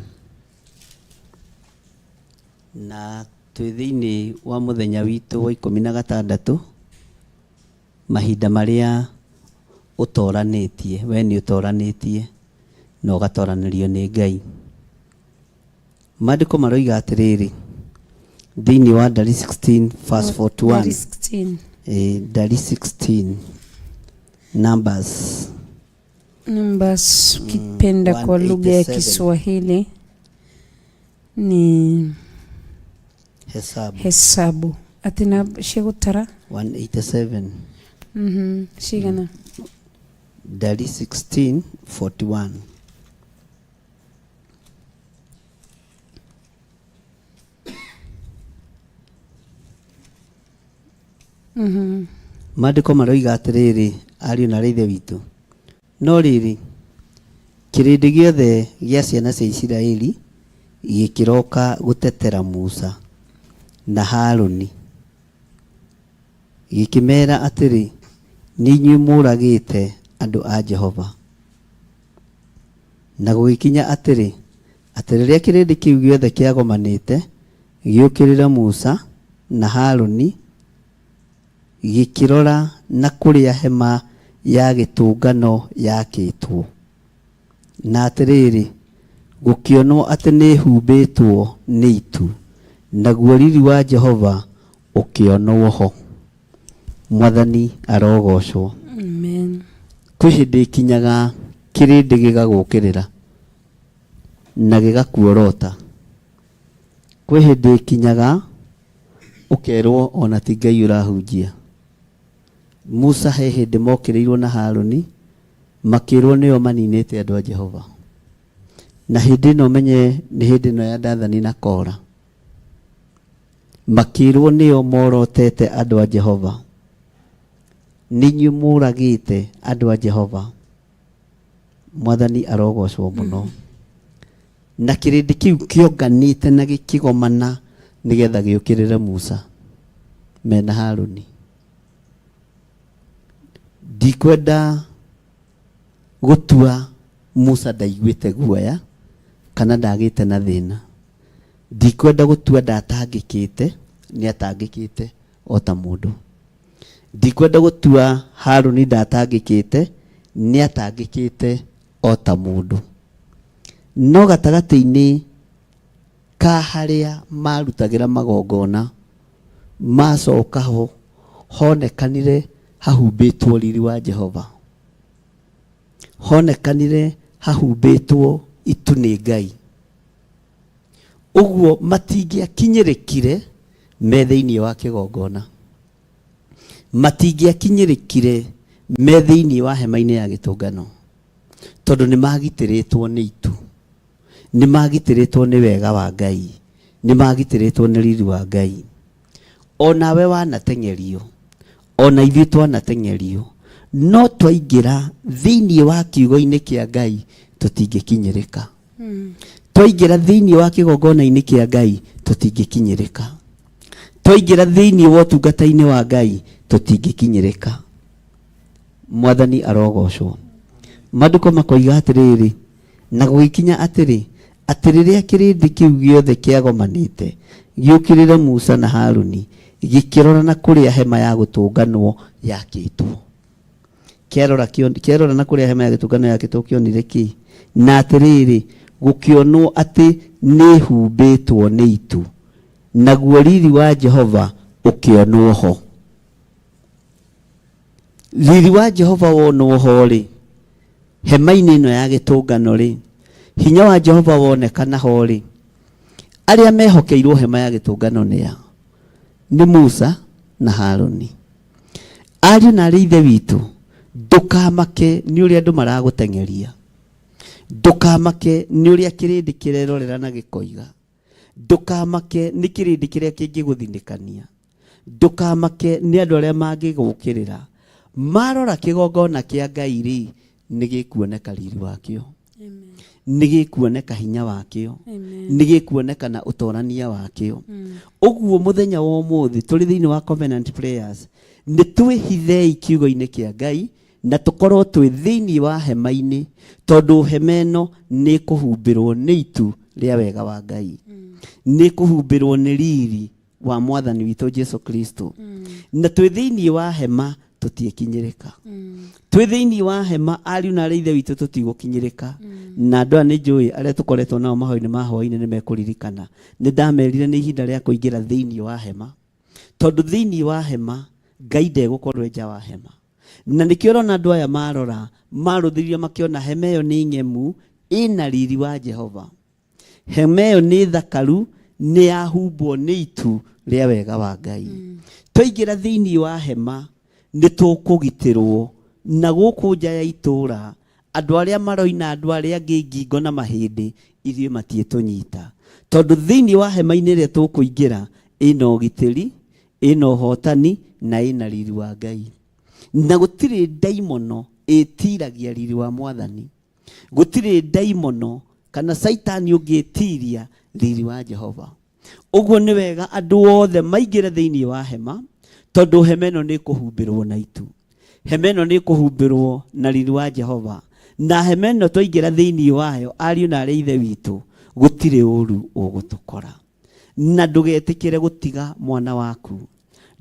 na twĩ thĩinĩ wa mũthenya witũ wa 16, mahinda marĩa Ũtoranĩtie, we nĩ ũtoranĩtie na ũgatoranĩrio nĩ Ngai. Maandĩko maroiga atĩrĩrĩ, thĩinĩ wa Ndari 16 verse 41. Ndari 16. Ndari 16 Numbers. Numbers ukipenda kwa lugha ya 187. Kiswahili ni Hesabu. Hesabu atĩ na cia gũtara. 187. Cigana? Ndari 16 41. Maandĩko maroiga atĩrĩrĩ, ariũ na ithe witũ, no rĩrĩ, kĩrĩndĩ gĩothe gĩa ciana cia Isiraeli gĩkĩroka gũtetera Musa na Harũni, gĩkĩmeera atĩrĩ, nĩ inyuĩ mũũragĩte andũ a Jehova. Na gũgĩkinya atĩrĩ, atĩ rĩrĩa kĩrĩndĩ kĩu gĩothe kĩagomanĩte gĩũkĩrĩre Musa na Harũni, gĩkĩrora na kũrĩa hema ya gĩtũngano yakĩtwo, na atĩrĩrĩ, gũkĩonwo atĩ nĩĩhumbĩtwo nĩ itu, naguo riri wa Jehova ũkĩonwo ho. Mwathani arogocwo. Amen. Kwĩ hĩndĩ ĩkinyaga kĩrĩndĩ gĩgagũkĩrĩra na gĩgakuorota. Kwĩ hĩndĩ ĩkinyaga ũkerwo ona ti Ngai ũrahunjia. Musa he hĩndĩ mokĩrĩirwo na Harũni makĩrwo nĩo maninĩte andũ a Jehova. Na hĩndĩ ĩno menye nĩ hĩndĩ ĩno ya Dathani na Kora. Makĩrwo nĩo morotete andũ a Jehova. Nĩ inyuĩ mũragĩte andũ a Jehova. Mwathani arogocwo mũno. Na kĩrĩndĩ kĩu kĩonganĩte na gĩkĩgomana nĩgetha gĩũkĩrĩre Musa mena Harũni. Ndikwenda gũtua Musa ndaiguĩte guoya kana ndagĩte na thĩna. Ndikwenda gũtua ndatangĩkĩte, nĩ atangĩkĩte o ta mũndũ. Ndikwenda gũtua Harũni ndatangĩkĩte, nĩ atangĩkĩte o ta mũndũ. No gatagatĩ-inĩ ka harĩa marutagĩra magongona, macoka ho, honekanire hahumbĩtwo riri wa Jehova. Honekanire hahumbĩtwo itu nĩ Ngai. Ũguo matingĩakinyĩrĩkire me thĩinĩ wa kĩgongona. Matingĩakinyĩrĩkire me thĩinĩ wa hema-inĩ ya gĩtũngano. Tondũ nĩ magitĩrĩtwo nĩ itu. Nĩ magitĩrĩtwo nĩ wega wa Ngai. Nĩ magitĩrĩtwo nĩ riri wa Ngai. Onawe wanateng'erio, ona ithuĩ twanateng'erio, no twaingĩra thĩinĩ wa kiugo-inĩ kĩa Ngai tũtingĩkinyĩrĩka. Twaingĩra thĩinĩ wa kĩgongona-inĩ kĩa Ngai tũtingĩkinyĩrĩka. Twaingĩra thĩinĩ wa ũtungata-inĩ wa Ngai tũtingĩkinyĩrĩka. Mwathani arogocwo. Maandĩko makoiga atĩrĩrĩ, na gũgĩkinya atĩrĩ, atĩ rĩrĩa kĩrĩndĩ kĩu gĩothe kĩagomanĩte gĩũkĩrĩre Musa na Harũni, gĩkĩrora na kũrĩa hema ya gũtũnganwo yakĩtwo. Kĩarora kĩarora na kũrĩa hema ya gĩtũngano yakĩtwo kĩonire kĩ? Na atĩrĩrĩ, gũkĩonwo atĩ nĩĩhumbĩtwo nĩ itu, naguo riri wa Jehova ũkĩonwo ho. Riri wa Jehova wonwo ho rĩ, hema-inĩ ĩno ya gĩtũngano rĩ, hinya wa Jehova wonekana ho rĩ, arĩa mehokeirwo hema ya gĩtũngano nĩ a? Nĩ Musa na Harũni. Ariũ na arĩ ithe witũ, ndũkamake nĩ ũrĩa andũ maragũteng'eria. Ndũkamake nĩ ũrĩa kĩrĩndĩ kĩrerorera na gĩkoiga. Ndũkamake nĩ kĩrĩndĩ kĩrĩa kĩngĩgũthinĩkania. Ndũkamake nĩ andũ arĩa mangĩgũkĩrĩra. Marora kĩgongona kĩa Ngai rĩ, nĩ gĩkuoneka riri wakĩo. Nĩ gĩkuoneka hinya wakĩo. Nĩ gĩkuoneka na ũtorania wakĩo. Ũguo mũthenya wa ũmũthĩ tũrĩ thĩinĩ wa Covenant Prayers, nĩ twĩhithei kiugo-inĩ kĩa Ngai na tũkorwo twĩ thĩinĩ wa hema-inĩ, tondũ hema ĩno nĩ ĩkũhumbĩrwo nĩ itu rĩa wega wa Ngai. Nĩ ĩkũhumbĩrwo nĩ riri wa mwathani witũ Jesu Kristo. Na twĩ thĩinĩ wa hema Tũtiĩkinyĩrĩka twĩ thĩinĩ wa hema, ariũ na arĩa ithe witũ, tũtigũkinyĩrĩka. Na andũ aya nĩ njũĩ arĩa tũkoretwo nao mahoya-inĩ ma hwaĩ-inĩ nĩ mekũririkana nĩ ndamerire nĩ ihinda rĩa kũingĩra thĩinĩ wa hema, tondũ thĩinĩ wa hema Ngai ndegũkorwo nja wa hema. Na nĩkĩo ũrona andũ aya marora marũthĩrĩria makĩona hema ĩyo nĩ ng'emu, ĩna riri wa Jehova. Hema ĩyo nĩ thakaru, nĩ yahumbwo nĩ itu rĩa wega wa Ngai. Twaingĩra thĩinĩ wa hema nĩ tũkũgitĩrwo, na gũkũ nja ya itũũra andũ arĩa maroina andũ arĩa angĩ ngingo na mahĩndĩ ithuĩ matiĩtũnyita, tondũ thĩinĩ wa hema-inĩ ĩrĩa tũkũingĩra ĩna ũgitĩri, ĩna ũhotani na ĩna riri wa Ngai. Na gũtirĩ ndaimono ĩtiragia riri wa Mwathani, gũtirĩ ndaimono kana Caitani ũngĩtiria riri wa Jehova. Ũguo nĩ wega andũ othe maingĩre thĩinĩ wa hema, tondũ hema ĩno nĩ ĩkũhumbĩrwo na itu, hema ĩno nĩ ĩkũhumbĩrwo na riri wa Jehova. Na hema ĩno twaingĩra thĩinĩ wayo, ariũ na arĩa ithe witũ, gũtirĩ ũru ũgũtũkora. Na ndũgetĩkĩre gũtiga mwana waku,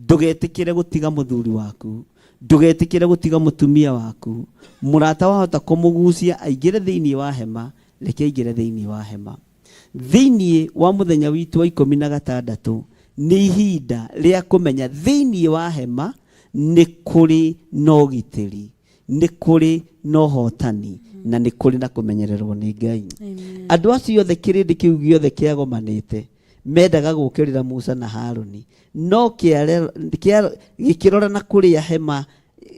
ndũgetĩkĩre gũtiga mũthuri waku, ndũgetĩkĩre gũtiga mũtumia waku. Mũrata wahota kũmũgucia aingĩre thĩinĩ wa hema, reke aingĩre thĩinĩ wa hema. Thĩinĩ wa mũthenya witũ wa 16 nĩ ihinda rĩa kũmenya thĩinĩ wa hema nĩ kũrĩ na ũgitĩri, nĩ kũrĩ na ũhotani, na nĩ kũrĩ na kũmenyererwo nĩ Ngai. Andũ acio othe, kĩrĩndĩ kĩu gĩothe kĩagomanĩte, mendaga gũũkĩrĩra Musa na Haruni, no gĩkĩrora na kũrĩa hema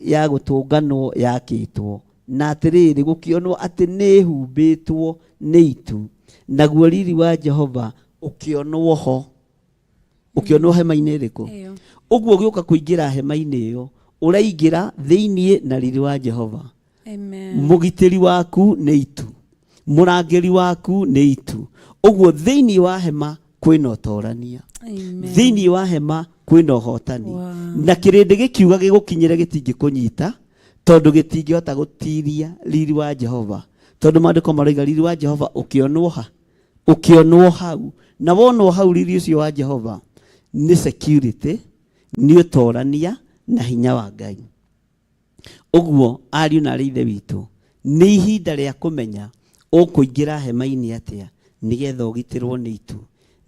ya gũtũnganwo yakĩtwo, na atĩrĩrĩ, gũkĩonwo atĩ nĩ ĩhumbĩtwo nĩ itu, naguo riri wa Jehova ũkĩonwo ho. Ũkĩonwo hema-inĩ ĩrĩkũ? Ĩyo. Ũguo ũgĩũka kũingĩra hema-inĩ ĩyo, ũraingĩra thĩinĩ na riri wa Jehova. Amen. Mũgitĩri waku nĩ itu, mũrangĩri waku nĩ itu. Ũguo thĩinĩ wa hema kwĩna ũtorania. Amen. Thĩinĩ wa hema kwĩna ũhotani. Wow. Na kĩrĩndĩ gĩkiuga gĩgũkinyĩre gĩtingĩkũnyita, tondũ gĩtingĩhota gũtiria riri wa Jehova, tondũ maandĩko maroiga riri wa Jehova ũkĩonwo ha, ũkĩonwo hau. Na wonwo hau riri ũcio wa Jehova nĩ security, nĩ ũtorania na hinya wa Ngai. Ũguo ariũ na arĩ ithe witũ, nĩ ihinda rĩa kũmenya ũkũingĩra hema-inĩ atĩa nĩgetha ũgitĩrwo nĩ itu,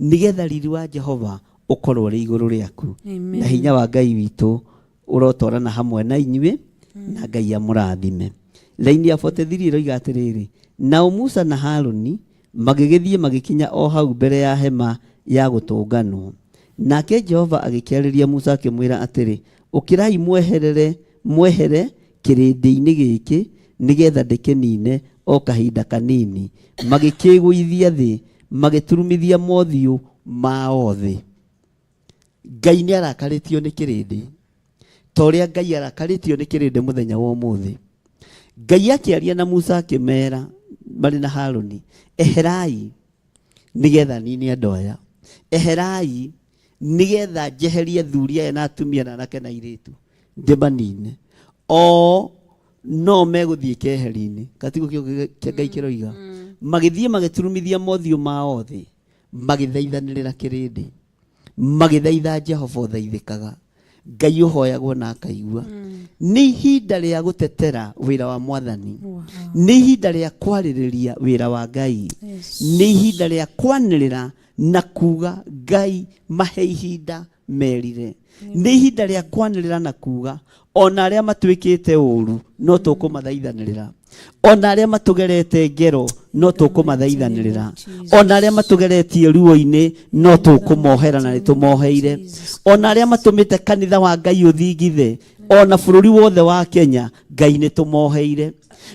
nĩgetha riri wa Jehova ũkorwo ũrĩ igũrũ rĩaku. Amen. Na hinya wa Ngai witũ ũrotwarana hamwe na inyuĩ, na Ngai amũrathime. Raini ya 43 ĩroiga atĩrĩrĩ, nao Musa na Haruni magĩgĩthiĩ magĩkinya o hau mbere ya hema ya gũtũnganwo. Nake Jehova agĩkĩarĩria Musa akĩmwĩra atĩrĩ, ũkĩrai mweherere mwehere kĩrĩndĩ-inĩ gĩkĩ, nĩgetha ndĩkĩnine o kahinda kanini. Magĩkĩĩgũithia thĩ, magĩturumithia mothiũ mao thĩ. Ngai nĩ arakarĩtio nĩ kĩrĩndĩ, ta ũrĩa Ngai arakarĩtio nĩ kĩrĩndĩ mũthenya wa ũmũthĩ. Ngai akĩaria na Musa akĩmera marĩ na Haruni, eherai nĩgetha nine andũ aya, eherai nĩgetha njeherie athuri aya na atumia na anake na airĩtu, ndĩmanine o no megũthiĩ keheri-inĩ. Gatigo kĩo kĩa Ngai kĩroiga magĩthiĩ magĩturumithia mothiũ mao thĩ, magĩthaithanĩrĩra kĩrĩndĩ, magĩthaitha Jehova ũthaithĩkaga, Ngai ũhoyagwo na akaigua. Nĩ ihinda rĩa gũtetera wĩra wa Mwathani. Wow. Nĩ ihinda rĩa kwarĩrĩria wĩra wa Ngai. Yes. Nĩ ihinda rĩa kwanĩrĩra na kuga Ngai mahe ihinda merire. Nĩ ihinda rĩa kwanĩrĩra na kuga ona arĩa matuĩkĩte ũru no tũkũmathaithanĩrĩra, ona arĩa matũgerete ngero no tũkũmathaithanĩrĩra, ona arĩa matũgeretie ruo-inĩ no tũkũmohera na nĩ tũmoheire, ona arĩa matũmĩte kanitha wa Ngai ũthingithe ona bũrũri wothe wa Kenya, Ngai nĩ tũmoheire.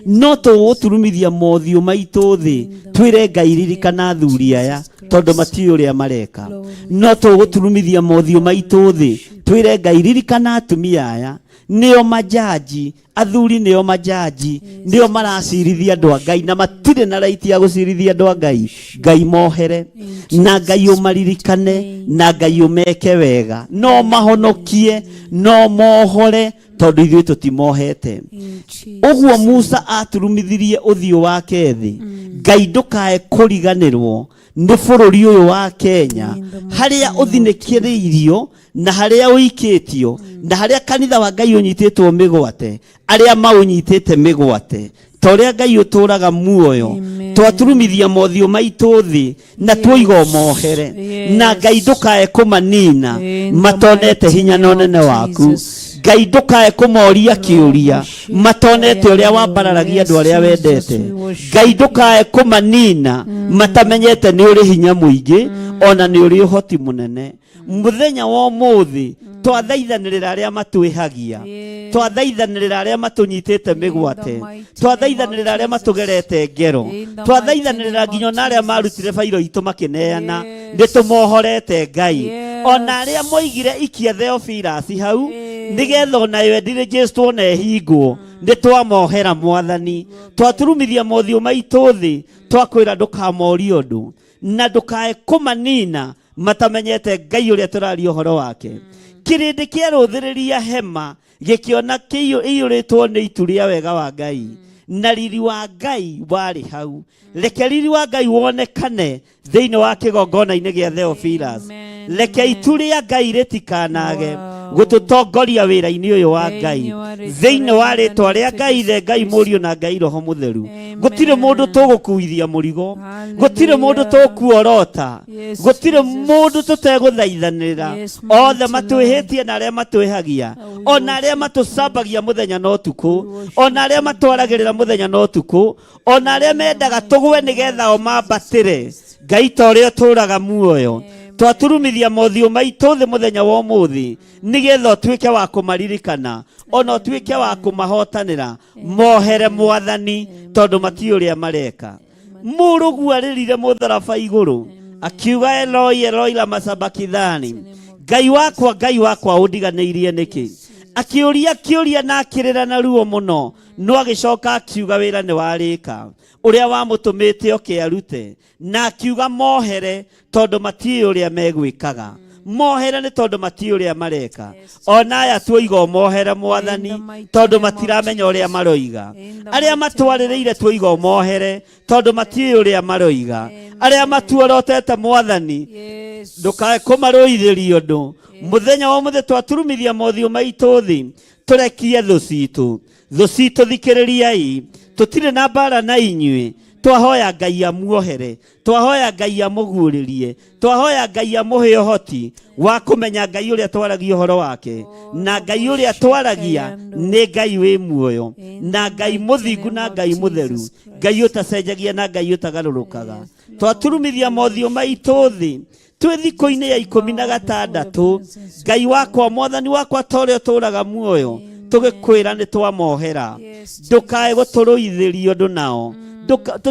No tũgũturumithia mothiũ maitũ thĩ twĩre Ngai ririkana athuri aya, tondũ matiũĩ ũrĩa mareka. No tũgũturumithia mothiũ maitũ thĩ twĩre Ngai ririkana atumia aya, nĩo majaji, athuri nĩo majaji, nĩo maracirithia andũ a Ngai na matirĩ na raiti ya gũcirithia andũ a Ngai. Ngai mohere, na Ngai ũmaririkane, na Ngai ũmeke wega, no mahonokie, no mohore, tondũ ithuĩ tũtimohete. In Jesus. Ũguo Musa aturumithirie ũthiũ wake thĩ. Ngai ndũkae kũriganĩrwo nĩ bũrũri ũyũ wa Kenya, In the mighty harĩa name of ũthinĩkĩrĩirio na harĩa ũikĩtio na harĩa kanitha wa Ngai ũnyitĩtwo mĩgwate, arĩa maũnyitĩte mĩgwate, ta ũrĩa Ngai ũtũũraga muoyo. Amen. Twaturumithia mothiũ maitũ thĩ na tuoiga ũmohere, na Ngai ndũkae kũmanina In the matonete mighty hinya na name of ũnene waku. Jesus. Ngai ndũkae kũmoria kĩũria matonete ũrĩa wambararagia andũ arĩa Yes, Jesus, wendete. we worship Ngai ndũkae kũmanina matamenyete nĩ ũrĩ hinya mũingĩ ona nĩ ũrĩ ũhoti mũnene. Mũthenya wa ũmũthĩ twathaithanĩrĩra arĩa matwĩhagia, twathaithanĩrĩra arĩa matũnyitĩte mĩgwate, mighty twathaithanĩrĩra name arĩa of matũgerete ngero, In the twathaithanĩrĩra mighty name nginya of ona arĩa Jesus. marutire bairo itũ makĩneana. Yes. Nĩ tũmohorete Ngai. Yes. Ona arĩa moigire ikia Theophilus hau nĩgetha onayo ĩndirĩjĩstwo na ĩhingwo, nĩ twamohera Mwathani. Twaturumithia mothiũ maitũ thĩ, twakwĩra ndũkamorie ũndũ na ndũkae kũmanina matamenyete Ngai ũrĩa tũraria ũhoro wake. Kĩrĩndĩ kĩarũthĩrĩria hema gĩkĩona ĩiyũrĩtwo nĩ itu rĩa wega wa Ngai, na riri wa Ngai warĩ hau. Reke riri wa Ngai wonekane thĩinĩ wa kĩgongona-inĩ gĩa Theophilus. Amen. Reke itu rĩa Ngai rĩtikanage Wow. gũtũtongoria wĩra-inĩ ũyũ wa Thĩinĩ Ngai, wa rĩĩtwa thĩinĩ rĩa wa rĩtwa rĩa Mwathani Ngai witũ Ithe, Ngai Jesu Mũriũ na Ngai Roho Mũtheru. Amen. Gũtirĩ mũndũ tũgũkuithia mũrigo, gũtirĩ mũndũ Hallelujah. tũkuorota, Yes, gũtirĩ Jesus. mũndũ tũtegũthaithanĩrĩra. Yes, Othe mighty Lord. matwĩhĩtie na arĩa matwĩhagia, We ona arĩa worship matũcambagia mũthenya na ũtukũ, We worship ona arĩa matwaragĩrĩra mũthenya na ũtukũ, ona arĩa mendaga tũgwe nĩgetha o mambatĩre. Ngai ta ũrĩa ũtũũraga muoyo, twaturumithia mothiũ maitũ thĩ mũthenya wa ũmũthĩ nĩgetha ũtuĩke wa kũmaririkana, ona ũtuĩke wa kũmahotanĩra. Mohere Mwathani, tondũ matiũĩ ũrĩa mareka. Mũrũgu arĩrire mũtharaba igũrũ akiuga, Eloi Eloi lama sabakithani, Ngai wakwa, Ngai wakwa, ũndiganĩirie nĩkĩ? Akĩũria kĩũria na akĩrĩra na ruo mũno, no agĩcoka akiuga wĩra nĩ warĩka ũrĩa wamũtũmĩte oke arute, na akiuga mohere tondũ matiũĩ ũrĩa megwĩkaga. Mohere nĩ tondũ matiũĩ ũrĩa mareka. Ona aya tuoiga ũmohere Mwathani, In the mighty tondũ name of matiramenya ũrĩa Jesus. maroiga. In the Arĩa mighty name matwarĩrĩire of tuoiga ũmohere tondũ matiũĩ ũrĩa maroiga. Arĩa matuorotete Mwathani, Yes. ndũkae kũmarũithĩria ũndũ. Mũthenya wa ũmũthĩ twaturumithia mothiũ maitũ thĩ, tũrekie thũ citũ. Thũ citũ thikĩrĩriai, tũtirĩ na mbara na inyuĩ. Twahoya Ngai amuohere, twahoya Ngai amũguũrĩrie, twahoya Ngai amũhe ũhoti wa kũmenya Ngai ũrĩa twaragia ũhoro wake, na Ngai ũrĩa twaragia nĩ Ngai wĩ muoyo, na Ngai mũthingu, na Ngai mũtheru, Ngai ũtacenjagia na Ngai ũtagarũrũkaga. Twaturumithia mothiũ maitũ thĩ twĩ thikũ-inĩ ya 16, Ngai wakwa, Mwathani wakwa, ta ũrĩa ũtũũraga muoyo, tũgĩkwĩra nĩ twamohera. Ndũkae gũtũrũithĩria ũndũ nao,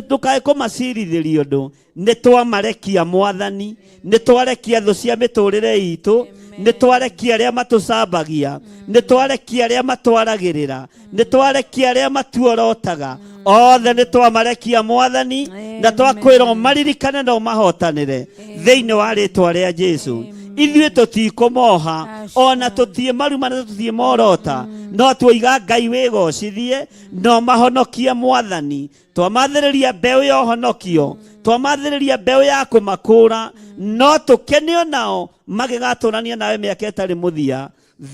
ndũkae kũmacirithĩria ũndũ. Nĩ twamarekia Mwathani, nĩ twarekia thũ cia mĩtũrĩre itũ, nĩ twarekia arĩa matũcambagia, nĩ twarekia arĩa matwaragĩrĩra, nĩ twarekia arĩa matuorotaga, othe nĩ twamarekia Mwathani, na twakwĩra ũmaririkane na ũmahotanĩre thĩinĩ wa rĩtwa rĩa Jesu. Ithuĩ tũtikũmoha, ona tũtiĩ maruma na tũtiĩ morota, no tuoiga Ngai wĩgocithie na ũmahonokie Mwathani. Twamathĩrĩria mbeũ ya ũhonokio, twamathĩrĩria mbeũ ya kũmakũra, no tũkenio nao magĩgatũrania nawe mĩaka ĩtarĩ mũthia,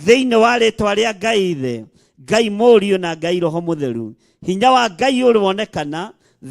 thĩinĩ wa rĩtwa rĩa Ngai Ithe, Ngai Mũriũ na Ngai Roho Mũtheru. Hinya wa Ngai ũrĩwonekana,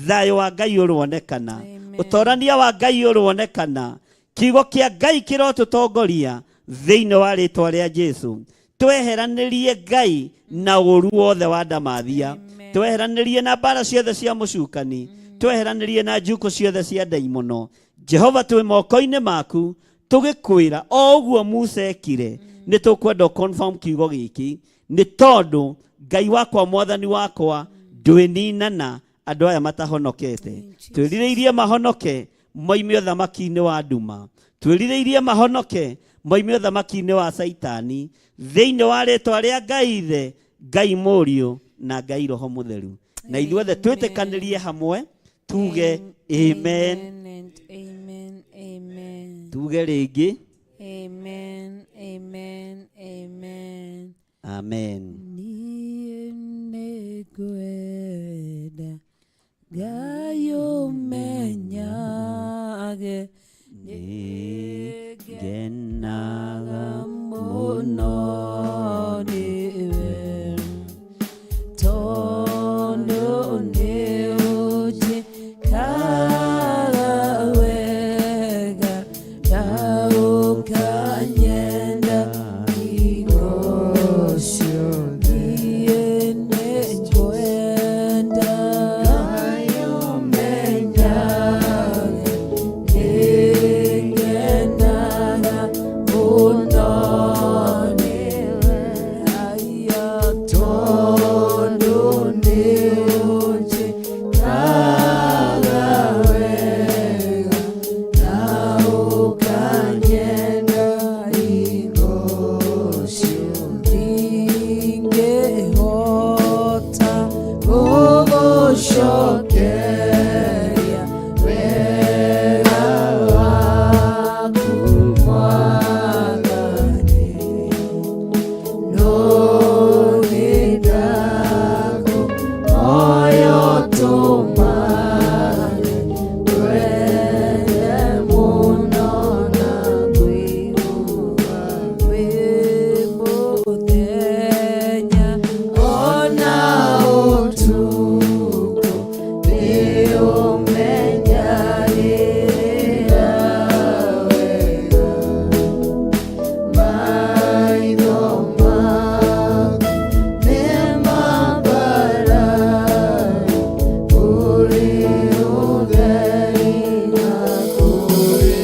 thayũ wa Ngai ũrĩwonekana, ũtorania wa Ngai ũrĩwonekana, kiugo kĩa Ngai kĩrotũtongoria thĩinĩ wa rĩtwa rĩa Jesu. Tweheranĩrie Ngai na ũru wothe wa ndamathia, tweheranĩrie na mbara ciothe cia mũcukani, tweheranĩrie na njukũ ciothe cia ndaimono. Jehova, twĩ moko-inĩ maku, tũgĩkwĩra o ũguo Musa ekire. Nĩ tũkwenda confirm kiugo gĩkĩ, nĩ tondũ Ngai wakwa, Mwathani wakwa, ndwĩninana andũ aya matahonokete. Twĩrirĩirie mahonoke moime ũthamaki-inĩ wa nduma, twĩrirĩirie mahonoke moime ũthamaki-inĩ wa Caitani, thĩinĩ wa rĩtwa rĩa Ngai Ithe, Ngai Mũriũ na Ngai Roho Mũtheru. Na ithuothe twĩtĩkanĩrie hamwe tuge amen. And amen. Amen. Tuge rĩngĩ Amen. Amen. Amen. Amen. Niĩ nĩngwenda Ngai ũmenyage ngenaga mũno nĩwe tondũ nĩ ũnjĩkaga wega na ũkanyenda hingo ciothe. Niĩ nĩngwenda Ngai ũmenyage nĩngenaga mũno nĩwe haya tondũ nĩ ũnjĩkaga wega na ũkanyenda hingo ciothe. Ndingĩhota gũgũcokeria wega waku Mwathani, no nĩndakũhoya ũtũmane ngwende mũno na ngũigua wĩ mũthenya ona ũtukũ nĩũmenyagĩrĩra wega maitho maku nĩmambararu kũrĩ ũtheri na kũrĩ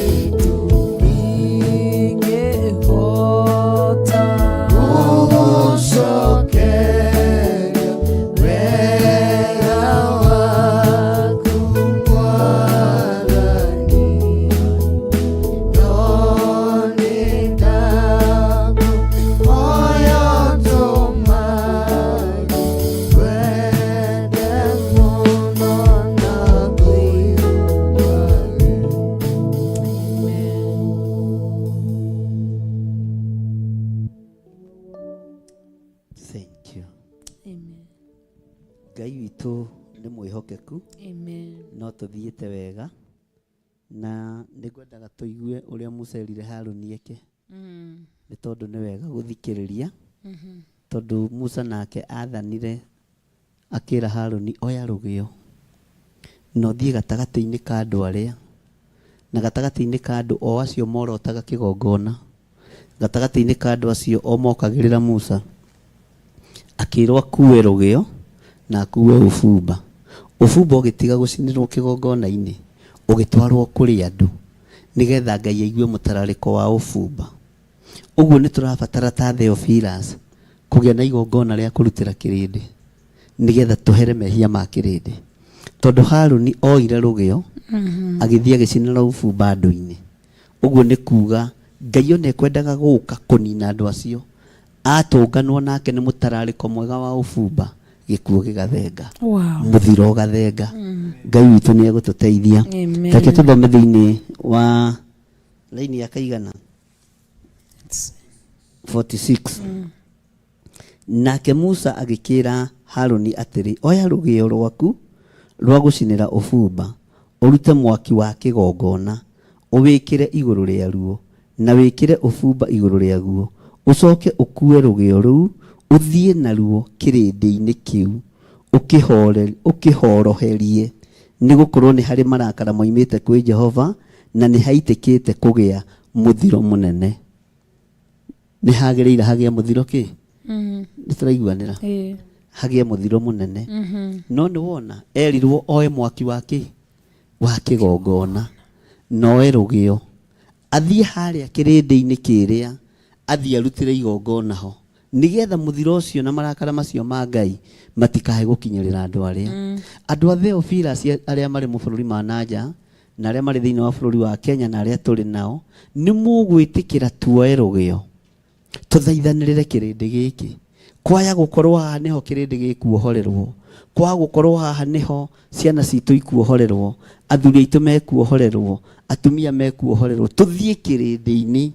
ndingĩhota gũgũcokeria wega waku Mwathani, no nĩndakũhoya ũtũmage ngwende mũno na ngũiguage. Thank you. Amen. Ngai witũ nĩ mwĩhokeku. Amen. No tũthiĩte wega na nĩ ngwendaga tũigue ũrĩa Musa erire Harũni eke nĩ tondũ nĩ wega gũthikĩrĩria tondũ Musa nake athanire akĩra Harũni oya rũgĩo na ũthiĩ gatagatĩ-inĩ ka andũ arĩa na gatagatĩ-inĩ ka andũ o acio morotaga kĩgongona gatagatĩ-inĩ ka andũ acio o mokagĩrĩra Musa akĩrwo akue rũgĩo na akue ũbumba ũbumba ũgĩtiga gũcinĩrwo kĩgongona-inĩ ũgĩtwarwo kũrĩ andũ nĩgetha Ngai aigue mũtararĩko wa ũbumba ũguo nĩ tũrabatara ta Theophilus kũgĩa na igongona rĩa kũrutĩra kĩrĩndĩ nĩgetha tũhere mehia ma kĩrĩndĩ tondũ Harũni oire rũgĩo agĩthiĩ agĩcinĩra ũbumba andũ-inĩ ũguo nĩ kuga Ngai ona ekwendaga gũka kũnina andũ acio atũnganwo nake nĩ mũtararĩko mwega wa ũbumba gĩkuũ gĩgathenga Wow. mũthiro ũgathenga Ngai witũ nĩ egũtũteithia. Amen. Reke tũthome thĩinĩ wa laini ya kaigana 46. Nake Musa agĩkĩra Harũni atĩrĩ, oya rũgĩo rwaku rwa gũcinĩra ũbumba ũrute mwaki wa kĩgongona ũwĩkĩre igũrũ rĩaruo na wĩkĩre ũbumba igũrũ rĩaguo ũcoke ũkue rũgĩo rũu ũthiĩ naruo kĩrĩndĩ-inĩ kĩu ũkĩhoroherie nĩ gũkorwo nĩ harĩ marakara moimĩte kwĩ Jehova na nĩ haitĩkĩte kũgĩa mũthiro mũnene. Nĩ hagĩrĩire hagĩe mũthiro kĩ? Nĩ tũraiguanĩra? Hagĩe mũthiro mũnene. No nĩ wona erirwo oe mwaki wa kĩ? Wa kĩgongona na oe rũgĩo athiĩ harĩa kĩrĩndĩ-inĩ kĩrĩa athiĩ arutĩre igongona ho nĩgetha mũthiro ũcio na marakara macio ma Ngai matikae gũkinyĩrĩra andũ arĩa andũ a Theophilus arĩa marĩ mabũrũri ma nanja na arĩa marĩ thĩinĩ wa bũrũri wa Kenya na arĩa tũrĩ nao nĩ mũgwĩtĩkĩra tuoe rũgĩo tũthaithanĩrĩre kĩrĩndĩ gĩkĩ kwaya gũkorwo haha nĩho kĩrĩndĩ gĩkuohorerwo kwa gũkorwo haha nĩho ciana citũ ikuohorerwo athuri aitũ mekuohorerwo atumia mekuohorerwo tũthiĩ kĩrĩndĩ-inĩ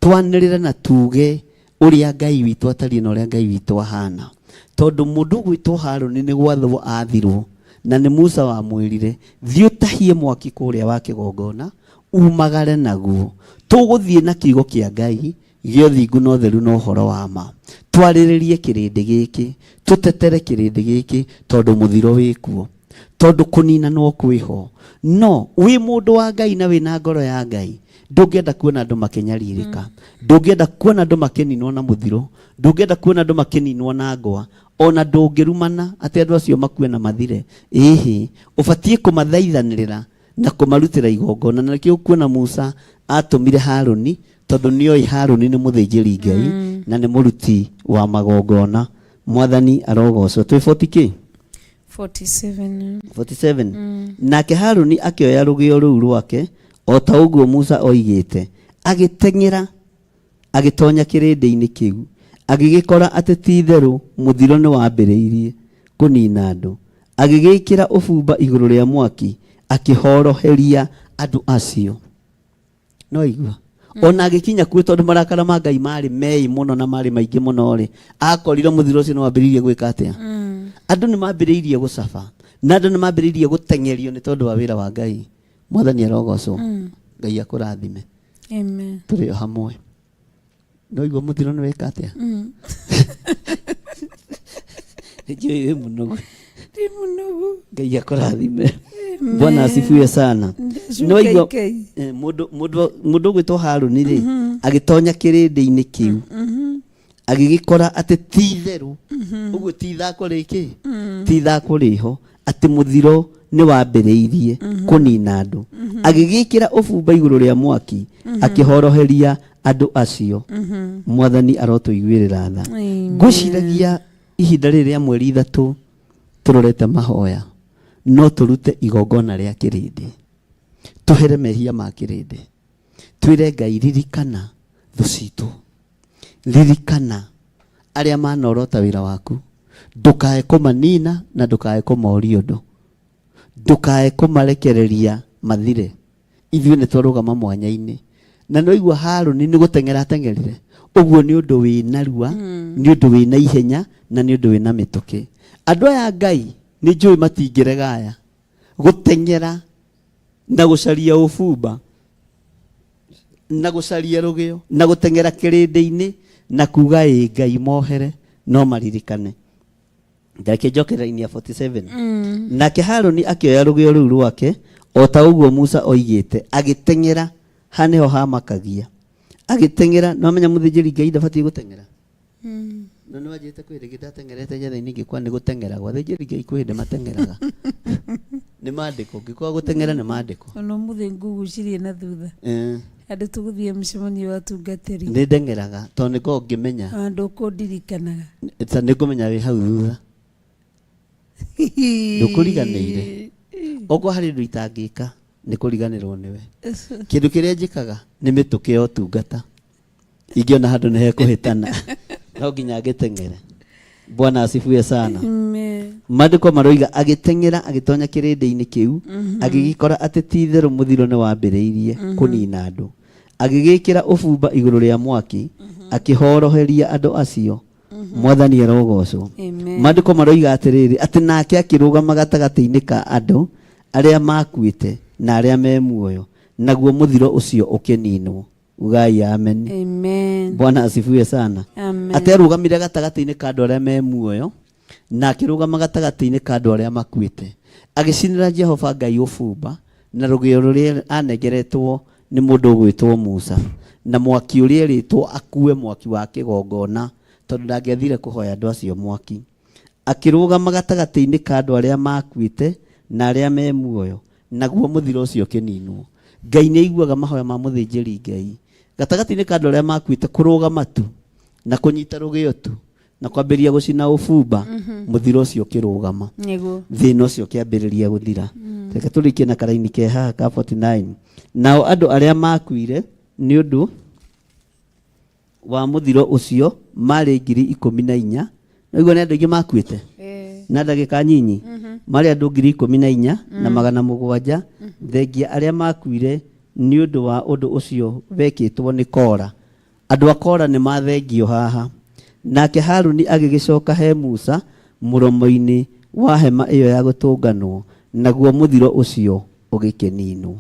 twanĩrĩre na tuge ũrĩa Ngai witũ atariĩ na ũrĩa Ngai witũ ahana tondũ mũndũ ũgwĩtwo Harũni nĩ gwathwo athirwo Na nĩ Musa wamwĩrire, thiĩ ũtahie mwaki kũrĩa wa kĩgongona, umagare naguo. Tũgũthiĩ na kiugo kĩa Ngai gĩa ũthingu na ũtheru na ũhoro wa ma. Twarĩrĩrie kĩrĩndĩ gĩkĩ, tũtetere kĩrĩndĩ gĩkĩ tondũ mũthiro wĩkuo. Tondũ kũninanwo kwĩho. No wĩ mũndũ wa Ngai na wĩna ngoro ya Ngai, ndũngĩenda kuona andũ makĩnyarirĩka. Ndũngĩenda kuona andũ makĩninwo na mũthiro. Ndũngĩenda kuona andũ makĩninwo na ngwa. Ona ndũngĩrumana atĩ andũ acio makue na mathire. Ĩhĩ, ũbatiĩ kũmathaithanĩrĩra na kũmarutĩra igongona. Na nĩkĩo ũkuona Musa atũmire Harũni, tondũ nĩoĩ Harũni nĩ mũthĩnjĩri Ngai na nĩ mũruti wa magongona. Mwathani arogocwo. Twĩ 40 kĩ? 47. 47. Nake Harũni akĩoya rũgĩo rũu rwake o ta ũguo Musa oigĩte, agĩteng'era agĩtonya kĩrĩndĩ-inĩ kĩu, agĩgĩkora atĩ ti-itherũ mũthiro nĩwambĩrĩirie kũnina andũ. Agĩgĩĩkĩra ũbumba igũrũ rĩa mwaki, akĩhoroheria andũ acio. No igua. Ona agĩkinya kuo tondũ marakara ma Ngai marĩ meĩ mũno na marĩ maingĩ mũno rĩ, akorire mũthiro ũcio nĩwambĩrĩirie gwĩka atĩa? Andũ nĩmambĩrĩirie gũcaba, na andũ nĩmambĩrĩirie gũteng'erio nĩ tondũ wa wĩra wa Ngai. Mwathani arogocwo. Ngai akũrathime. Amen. Tũrĩ o hamwe. No igua mũthiro nĩ weka atĩa? Nĩnjũĩ wĩ mũnogu. Ndĩ mũnogu. Ngai akũrathime. Bwana asifiwe sana. No igua mũndũ mũndũ mũndũ ũgwĩtwo Harũni rĩ, agĩtonya kĩrĩndĩ-inĩ kĩu. Agĩgĩkora atĩ ti itherũ, ũguo ti ithako rĩkĩ, ti ithako rĩho, atĩ mũthiro nĩ wambĩrĩirie kũnina andũ. Agĩgĩkĩra ũbumba igũrũ rĩa mwaki, akĩhoroheria andũ acio. Mwathani arotũiguĩrĩra tha. Ngwĩciragia ihinda rĩrĩ rĩa mweri 3 tũrorete mahoya, no tũrute igongona rĩa kĩrĩndĩ, tũhere mehia ma kĩrĩndĩ, twĩre Ngai ririkana thũ citũ, ririkana arĩa manorota wĩra waku, ndũkae kũmanina na ndũkae kũmoria ũndũ, ndũkae kũmarekereria mathire. Ithuĩ nĩ twarũgama mwanya-inĩ. Na nĩ waigua Harũni nĩ gũteng'era ateng'erire, ũguo nĩ ũndũ wĩ narua, nĩ ũndũ wĩ na ihenya, na nĩ ũndũ wĩ na mĩtũkĩ. Andũ aya Ngai nĩ njũĩ matingĩrega aya gũteng'era na gũcaria ũbumba na gũcaria rũgĩo na gũteng'era kĩrĩndĩ-inĩ na kuga ĩ Ngai mohere no maririkane. Reke njoke raini ya 47. Nake Harũni akĩoya rũgĩo rũu rwake o ta ũguo Musa oigĩte, agĩteng'era, ha nĩho hamakagia, agĩteng'era. Nĩwamenya mũthĩnjĩri Ngai ndabatiĩ gũteng'era? No nĩwanjĩte kwĩ hĩndĩ ndateng'erete njetha-inĩ ngĩkora nĩ gũteng'eragwo. Athĩnjĩri Ngai kwĩ hĩndĩ mateng'eraga. Nĩ mandĩko, ngĩkora gũteng'era nĩ mandĩko. Ona ũmũthĩ ngũgucirie na thutha. Andũ tũgũthiĩ mũcemanio wa atungatĩri. Nĩ ndeng'eraga tondũ nĩ ngoragwo ngĩmenya. Ona ndũkũndirikanaga. Ta nĩ ngũmenya wĩ hau thutha. Ndũkũriganĩire. Okorwo harĩ ũndũ itangĩka nĩ kũriganĩrwo nĩwe. Kĩndũ kĩrĩa njĩkaga nĩ mĩtũkĩ ya ũtungata. Ingĩona handũ nĩ hekũhĩtana no nginya ngĩteng'ere. Bwana asifiwe sana. Amen. Maandĩko maroiga agĩteng'era agĩtonya kĩrĩndĩ-inĩ kĩu, agĩgĩkora atĩ ti itherũ mũthiro nĩ wambĩrĩirie kũnina andũ. Agĩgĩkĩra ũbumba igũrũ rĩa mwaki, akĩhoroheria andũ acio. Mwathani arogocwo. Amen. Maandĩko maroiga atĩrĩrĩ, atĩ nake akĩrũgama gatagatĩ-inĩ ka andũ arĩa makuĩte na arĩa me muoyo, naguo mũthiro ũcio ũkĩninwo. Ugai amen. Amen. Bwana asifiwe sana. Amen. Atĩ arũgamire gatagatĩ-inĩ ka andũ arĩa me muoyo na akĩrũgama gatagatĩ-inĩ ka andũ arĩa makuĩte, agĩcinĩra Jehova Ngai ũbumba na rũgĩo rũrĩa anengeretwo nĩ mũndũ ũgwĩtwo Musa, na mwaki ũrĩa erĩtwo akue mwaki wa kĩgongona, tondũ ndangĩathire kũhoya andũ acio mwaki. Akĩrũgama gatagatĩ-inĩ ka andũ arĩa makuĩte na arĩa me muoyo, naguo mũthiro ũcio ũkĩninwo. Ngai nĩ aiguaga mahoya ma mũthĩnjĩri Ngai. Gatagatĩ-inĩ ka andũ arĩa makuĩte, kũrũgama tu na kũnyita rũgĩo tu na kwambĩrĩria gũcina ũbumba, mũthiro ũcio ũkĩrũgama. Nĩguo. Thĩna ũcio ũkĩambĩrĩria gũthira. Reke tũrĩkie na karaini ke haha ka 49. Nao andũ arĩa makuire nĩ ũndũ wa mũthiro ũcio marĩ 14,000. Naigua nĩ andũ aingĩ makuĩte na ndagĩka nyinyi. Marĩ andũ 14,700, thengia arĩa makuire nĩ ũndũ wa ũndũ ũcio wekĩtwo nĩ Kora. Andũ a Kora nĩ mathengio haha. Nake Haruni agĩgĩcoka he Musa mũromo-inĩ Wa hema ĩyo ya gũtũnganwo, naguo mũthiro ũcio ũgĩkĩninwo.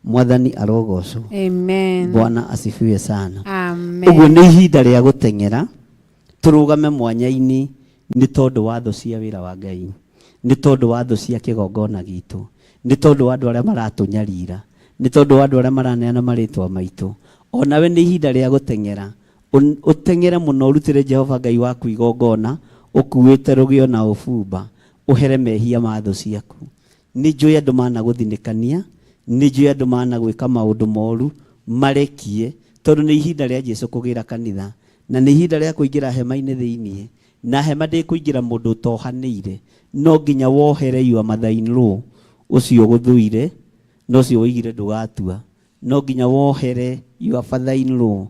Mwathani arogocwo. Amen. Bwana asifiwe sana. Amen. Ũguo nĩ ihinda rĩa gũteng'era tũrũgame mwanya-inĩ nĩ tondũ wa thũ cia wĩra wa Ngai, nĩ tondũ wa thũ cia kĩgongona gitũ, nĩ tondũ wa andũ arĩa maratũnyarira, nĩ tondũ wa andũ arĩa maraneana marĩtwa maitũ. Onawe nĩ ihinda rĩa gũteng'era, ũteng'ere mũno ũrutĩre Jehova Ngai waku igongona ũkuĩte rũgĩo na ũbumba, ũhere mehia ma thũ ciaku. Nĩ njũĩ andũ managũthinĩkania, nĩ njũĩ andũ managwĩka maũndũ moru, marekie, tondũ nĩ ihinda rĩa Jesu kũgĩra kanitha, na nĩ ihinda rĩa kũingĩra hema-inĩ thĩiniĩ, na hema ndĩkũingĩra mũndũ ũtohanĩire, no nginya wohere your mother-in-law ũcio ũgũthũire na ũcio woigire ndũgatua, no nginya wohere your father-in-law,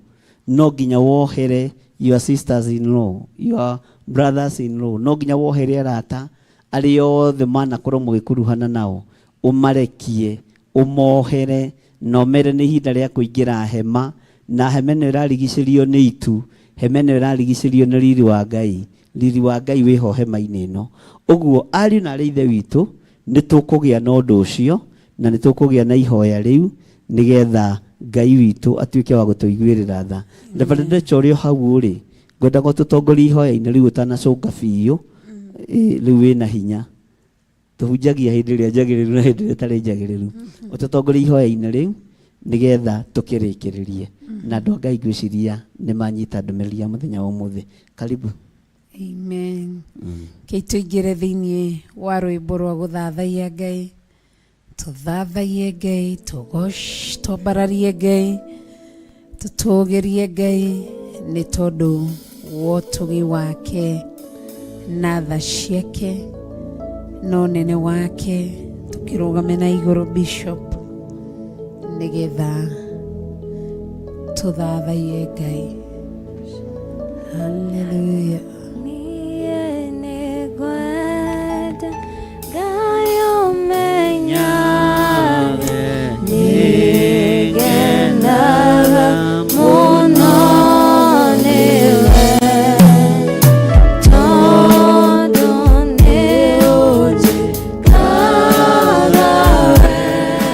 no nginya wohere your sisters-in-law, your brothers-in-law, no nginya wohere arata arĩa othe manakorwo mũgĩkuruhana nao, ũmarekie, ũmohere, na ũmere nĩ ihinda rĩa kũingĩra hema, na hema ĩno ĩrarigicĩrio nĩ itu, hema ĩno ĩrarigicĩrio nĩ riri wa Ngai, riri wa Ngai wĩho hema-inĩ ĩno. Ũguo ariũ na arĩ ithe witũ nĩ tũkũgĩa na ũndũ ũcio, na nĩ tũkũgĩa na ihoya rĩu nĩgetha Ngai witũ atuĩke wa gũtũiguĩrĩra tha. Reverend Rachel ũrĩ o hau rĩ, ngwendaga ũtũtongorie ihoya-inĩ rĩu ũtanacũnga biũ, rĩu wĩna hinya. Tũhunjagia hĩndĩ ĩrĩa njagĩrĩru na hĩndĩ ĩrĩa ĩtarĩ njagĩrĩru. Ũtũtongorie ihoya-inĩ rĩu nĩgetha tũkĩrĩkĩrĩrie. Na andũ a Ngai ngwĩciria nĩ manyita ndũmĩrĩri ya mũthenya wa ũmũthĩ. Karibu. Amen. Kei tũingĩre thĩiniĩ wa rwĩmbo rwa gũthathaiya Ngai, tũthathaiye Ngai, twambararie Ngai, tũtũgĩrie Ngai nĩ tondũ wa ũtugi wake na tha ciake na ũnene wake. Tũkĩrũgame na igũrũ Bishop nĩgetha tũthathaiye Ngai. Hallelujah. Niĩ nĩngwenda Ngai ũmenyage, nĩngenaga mũno nĩwe, tondũ nĩũnjĩkaga wega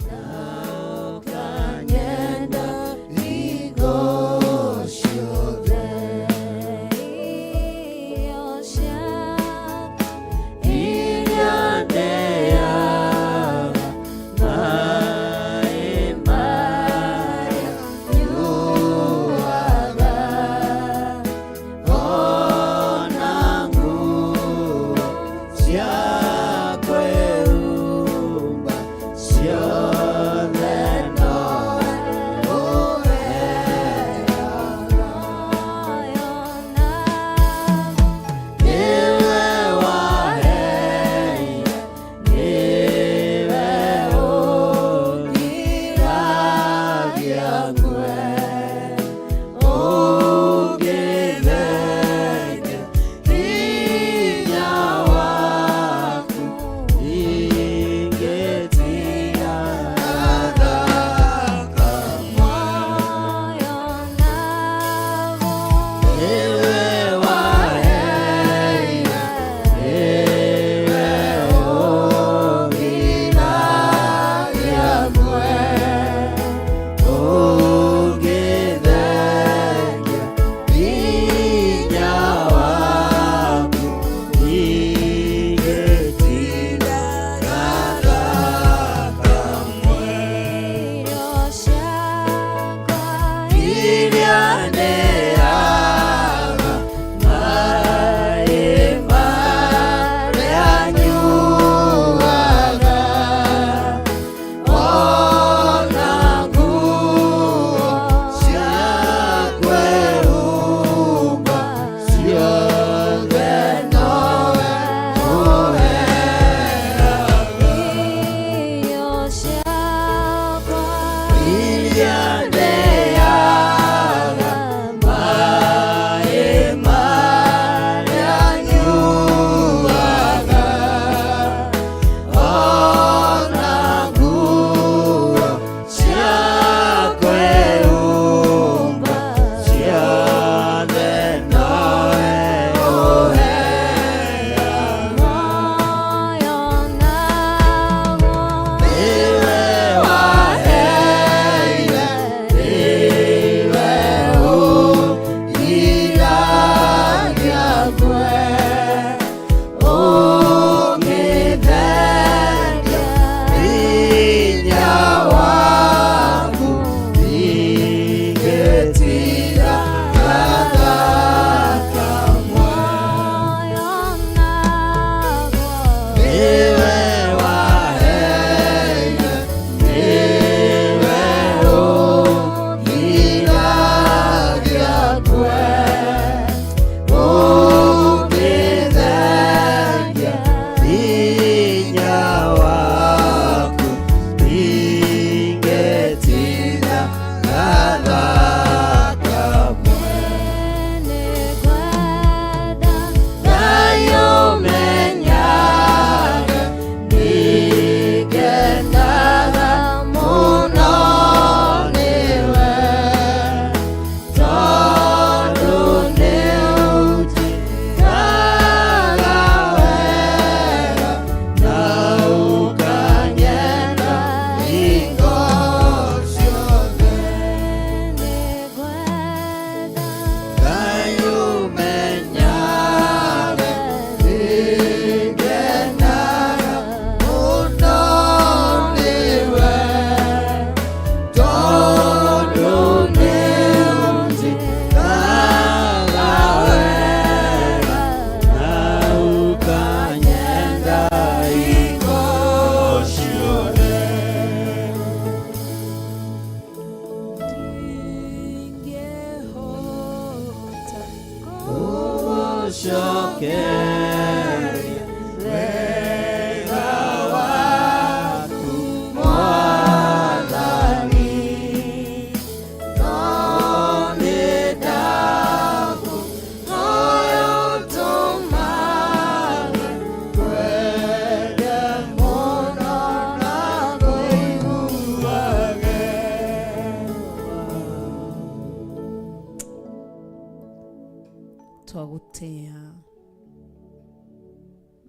na ũkanyenda hingo ciothe.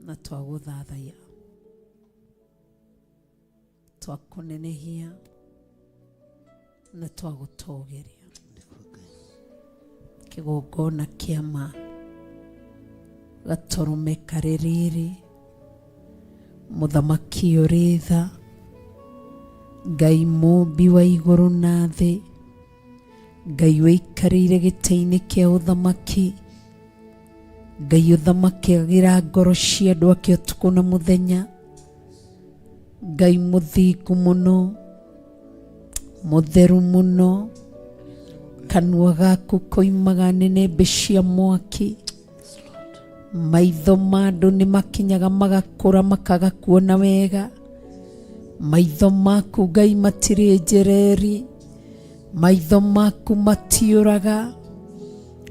Na twagũthathaiya, twakũnenehia na twagũtũgĩria. Kĩgongona kĩa ma, gatũrũme karĩ riri, mũthamaki ũrĩ tha, Ngai mũmbi wa igũrũ na thĩ, Ngai ũikarĩire gĩtĩ-inĩ kĩa ũthamaki, Ngai ũthamakagĩra ngoro cia andũ ake ũtukũ na mũthenya, Ngai mũthingu mũno, mũtheru mũno, kanua gaku koimaga nĩnĩmbĩ cia mwaki, maitho ma andũ nĩ makinyaga magakũra makaga kuona wega, maitho maku Ngai matirĩ njereri, maitho maku matiũraga.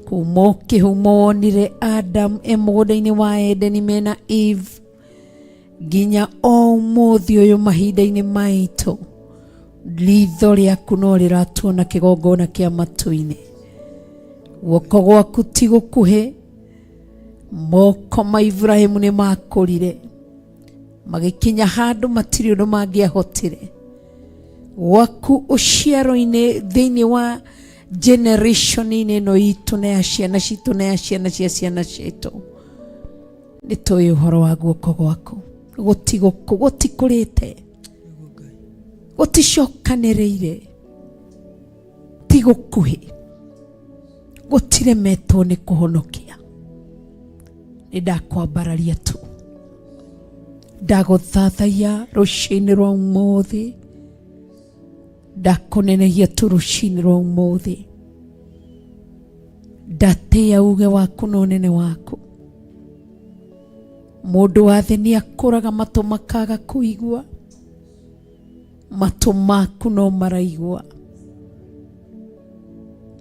Kuma o kĩhumo wonire Adam e mũgũnda-inĩ wa Edeni mena Eve, nginya o ũmũthĩ ũyũ mahinda-inĩ maitũ, ritho rĩaku no rĩratuona kĩgongona kĩa matu-inĩ. Guoko gwaku ti gũkuhĩ, moko ma Iburahĩmu nĩ makũrire, magĩkinya handũ matirĩ ũndũ mangĩahotire. Gwaku ũciaro-inĩ thĩinĩ wa generation-inĩ ĩno itũ na ya ciana citũ na ya ciana cia ciana citũ, nĩ tũĩ ũhoro wa guoko gwaku gũtikũrĩte, gũticokanĩrĩire, ti gũkuhĩ, gũtiremetwo nĩ kũhonokia. Nĩ ndakwambararia tu, ndagũthathaiya rũcinĩ rwa ũmũthĩ, ndakũnenehia tu rũcinĩ rwa ũmũthĩ, ndatĩĩa uge waku na ũnene waku. Mũndũ wa thĩ nĩ akũraga matũ makaga kũigua, matũ maku no maraigua,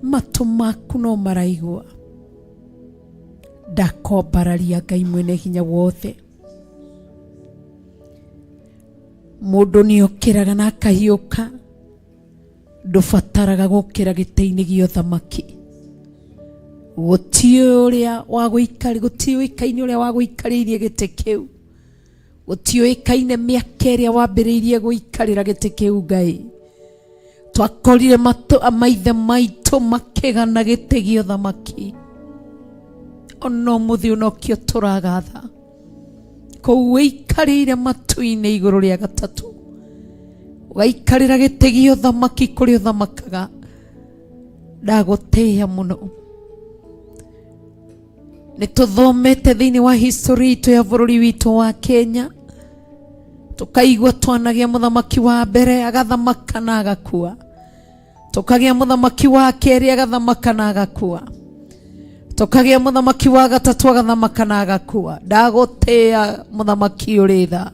matũ maku no maraigua. Ndakwambararia Ngai mwene hinya wothe. Mũndũ nĩ okĩraga na akahiũka, ndũbataraga gũkĩra gĩtĩ-inĩ gĩa ũthamaki. Gũtiĩ ũrĩa wa gũikari, gũtiũĩkaine ũrĩa wa gũikarĩirie gĩtĩ kĩu, gũtiũĩkaine mĩaka ĩrĩa wambĩrĩirie gũikarĩra gĩtĩ kĩu. Ngai, twakorire maithe maitũ makĩgana gĩtĩ gĩa ũthamaki, ona ũmũthĩ ũnokio tũragatha kũu wĩikarĩire matu-inĩ igũrũ rĩa gatatũ, ũgaikarĩra gĩtĩ gĩa ũthamaki kũrĩa ũthamakaga. Ndagũtĩĩa mũno. Nĩ tũthomete thĩinĩ wa history itũ ya bũrũri witũ wa Kenya, tũkaigua twanagĩa mũthamaki wa mbere agathamaka na agakua, tũkagĩa mũthamaki wa kerĩ agathamaka na agakua, tũkagĩa mũthamaki wa gatatũ agathamaka na agakua. Ndagũtĩĩa mũthamaki ũrĩ tha,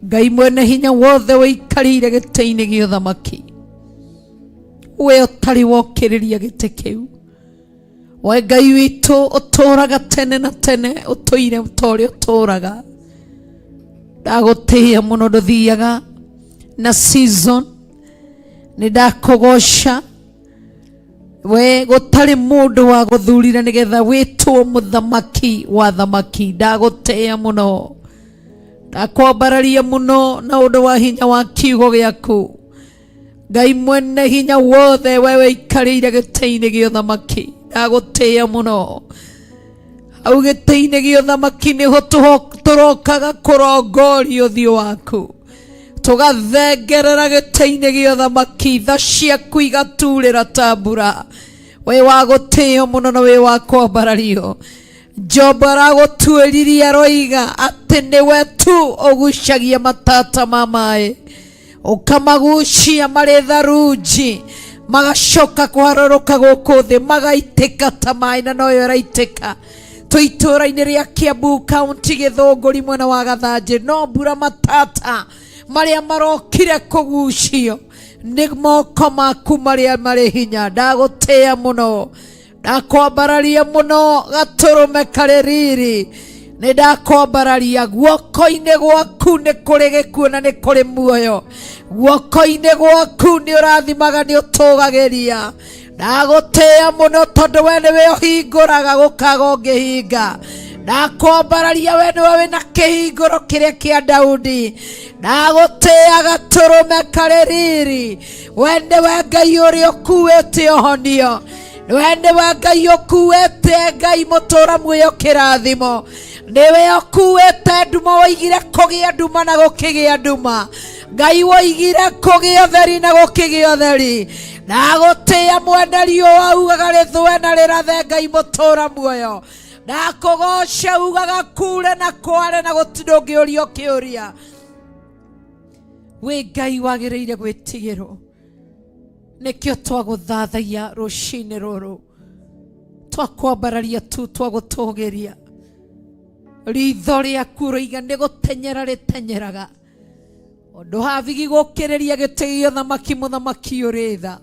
Ngai mwene hinya wothe ũikarĩire gĩtĩ-inĩ gĩa ũthamaki, we ũtarĩ wokĩrĩria gĩtĩ kĩu. We Ngai witũ ũtũraga tene na tene, ũtũire ta ũrĩa ũtũraga. Ndagũtĩĩa mũno, ndũthiaga na season. Nĩ ndakũgoca we gũtarĩ mũndũ wa gũthurire nĩgetha wĩtwo mũthamaki wa thamaki. Ndagũtĩĩa mũno, ndakwambararia mũno na ũndũ wa hinya wa kiugo gĩaku. Ngai mwene hinya wothe, we wĩikarĩire gĩtĩ-inĩ gĩa ũthamaki, ndagũtĩĩa mũno. Hau gĩtĩ-inĩ gĩa ũthamaki nĩho tũrokaga kũrongoria ũthiũ waku, tũgathengerera gĩtĩ-inĩ gĩa ũthamaki, tha ciaku igaturĩra ta mbura. Wĩ wa gũtĩo mũno na wĩ wa kwambarario. Job aragũtuĩririe aroiga atĩ nĩwe tu ũgucagia matata ma maĩ, ũkamagucia marĩ tharunji, magacoka kũharũrũka gũkũ thĩ, magaitĩka ta maĩ, na noyo ĩraitĩka. Twĩ itũũra-inĩ rĩa Kiambu kaunti, Gĩthũngũri, mwena wa Gathanjĩ, no mbura matata marĩa marokire kũgucio nĩ moko maku marĩa marĩ hinya. Ndagũtĩĩa mũno, ndakwambararia mũno, gatũrũme karĩ riri. Nĩ ndakwambararia. Guoko-inĩ gwaku nĩ kũrĩ gĩkuũ na nĩ kũrĩ muoyo. Guoko-inĩ gwaku nĩ ũrathimaga, nĩ ũtũgagĩria. Ndagũtĩĩa mũno tondũ we nĩwe ũhingũraga gũkaga ũngĩhinga. Ndakwambararia we nĩwe wĩna kĩhingũro kĩrĩa kĩa Daudi. Ndagũtĩĩa gatũrũme karĩ riri. We nĩwe Ngai ũrĩa ũkuĩte ũhonio. We nĩwe Ngai ũkuĩte Ngai mũtũra muoyo kĩrathimo. Nĩwe ũkuĩte nduma, woigire kũgĩa nduma na gũkĩgĩa nduma. Ngai woigire kũgĩa ũtheri na gũkĩgĩa ũtheri. Ndagũtĩĩa mwene riũa ugaga rĩthũe na rĩrathe Ngai mũtũra muoyo. Ndakũgoca ugaga kure na kware na gũtirĩ ũngĩũria kĩũria. Wĩ Ngai wagĩrĩire gwĩtigĩrwo. Nĩkĩo twagũthathaia rũcinĩ rũrũ, twakwambararia tu, twagũtũgĩria. Ritho rĩaku rĩiga nĩ gũtenyera rĩtenyeraga ũndũ habigi gũkĩrĩria gĩtĩ gĩa ũthamaki, mũthamaki ũrĩ tha.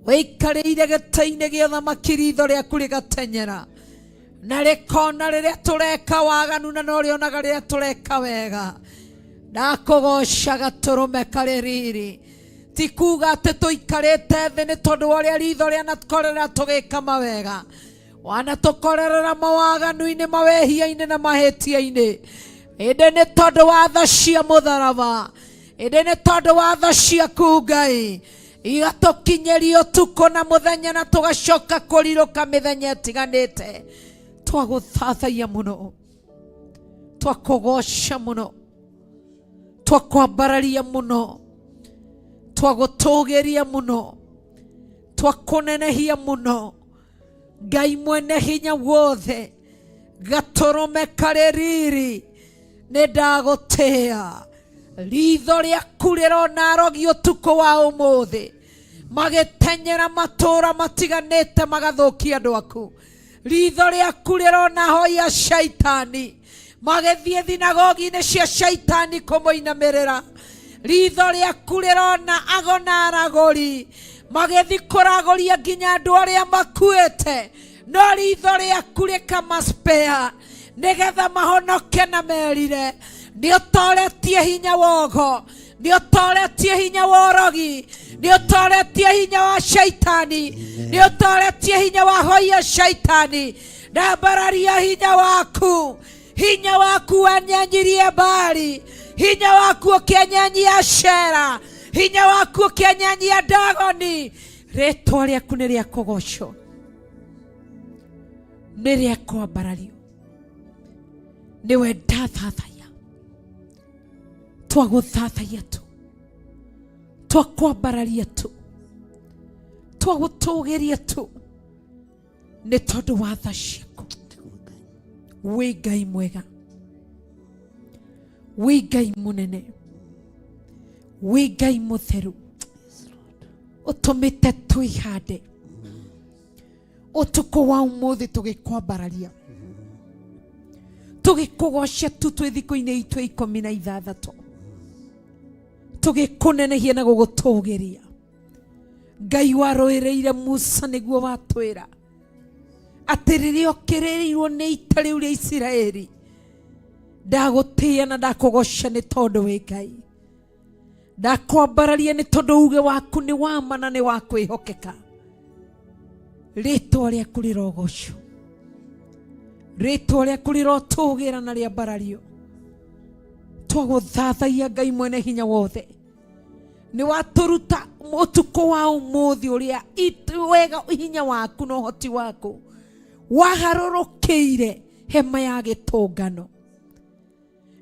Wĩikarĩire gĩtĩ-inĩ gĩa ũthamaki, ritho rĩaku rĩgatenyera na rĩkona rĩrĩa tũreka waganu, na no rĩonaga rĩrĩa tũreka wega. Ndakũgoca gatũrũme karĩ riri. Ti kuga atĩ tũikarĩte thĩ nĩ tondũ wa ũrĩa ritho rĩanakorera tũgĩka mawega, wanatũkorerera mawaganu-inĩ, mawehia-inĩ na mahĩtia-inĩ, ĩndĩ nĩ tondũ wa tha cia mũtharaba, ĩndĩ nĩ tondũ wa tha ciaku Ngai igatũkinyĩria ũtukũ na mũthenya, na tũgacoka kũrirũka mĩthenya ĩtiganĩte. Twagũthathaia mũno, twakũgoca mũno, twakwambararia mũno, twagũtũgĩria mũno, twakũnenehia mũno. Ngai mwene hinya wothe, gatũrũme karĩ riri, nĩ ndagũtĩĩa. Ritho rĩaku rĩrona arogi ũtukũ wa ũmũthĩ magĩtenyera matũũra matiganĩte magathũkia andũ aku. Ritho rĩaku rĩrona hoi a shaitani magĩthiĩ thinagogi-inĩ cia shaitani kũmũinamĩrĩra. Ritho rĩaku rĩrona ago na aragũri magĩthiĩ kũragũria nginya andũ arĩa makuĩte, no ritho rĩaku rĩkamaspea nĩgetha mahonoke na merire. Nĩ ũtoretie hinya wogo, nĩ ũtoretie hinya wa ũrogi, nĩ ũtoretie hinya wa shaitani, nĩ ũtoretie hinya wa hoi ya shaitani. Ndambararia hinya waku, hinya waku wanyanyirie Baali, hinya waku ũkĩanyanyia Ashera, hinya waku ũkĩanyanyia Dagoni. Rĩtwa rĩaku nĩ rĩa kũgocwo, nĩ rĩa kwambarario, nĩwe ndathathaia. Twagũthathaia tu, twakwambararia tu, twagũtũgĩria tu, nĩ tondũ wa tha ciaku. Wĩ Ngai mwega, wĩ Ngai mũnene, wĩ Ngai mũtheru, ũtũmĩte twĩhande ũtukũ wa ũmũthĩ tũgĩkwambararia, tũgĩkũgocia tu twĩ thikũ-inĩ itũ 16, tũgĩkũnenehia na gũgũtũgĩria. Ngai warũĩrĩire Musa nĩguo watwĩra atĩ rĩrĩa ũkĩrĩrĩirwo nĩ ita rĩu rĩa Isiraeli, ndagũtĩĩa na ndakũgoca nĩ tondũ wĩ Ngai, ndakwambararia nĩ tondũ uge waku nĩ wa ma na nĩ wa kwĩhokeka. Rĩtwa rĩaku rĩrogocwo, rĩtwa rĩaku rĩrotũgĩra na rĩambarario. Twagũthathaia Ngai mwene hinya wothe, nĩ watũruta ũtukũ wa ũmũthĩ ũrĩa wega hinya waku na ũhoti waku waharũrũkĩire hema ya gĩtũngano.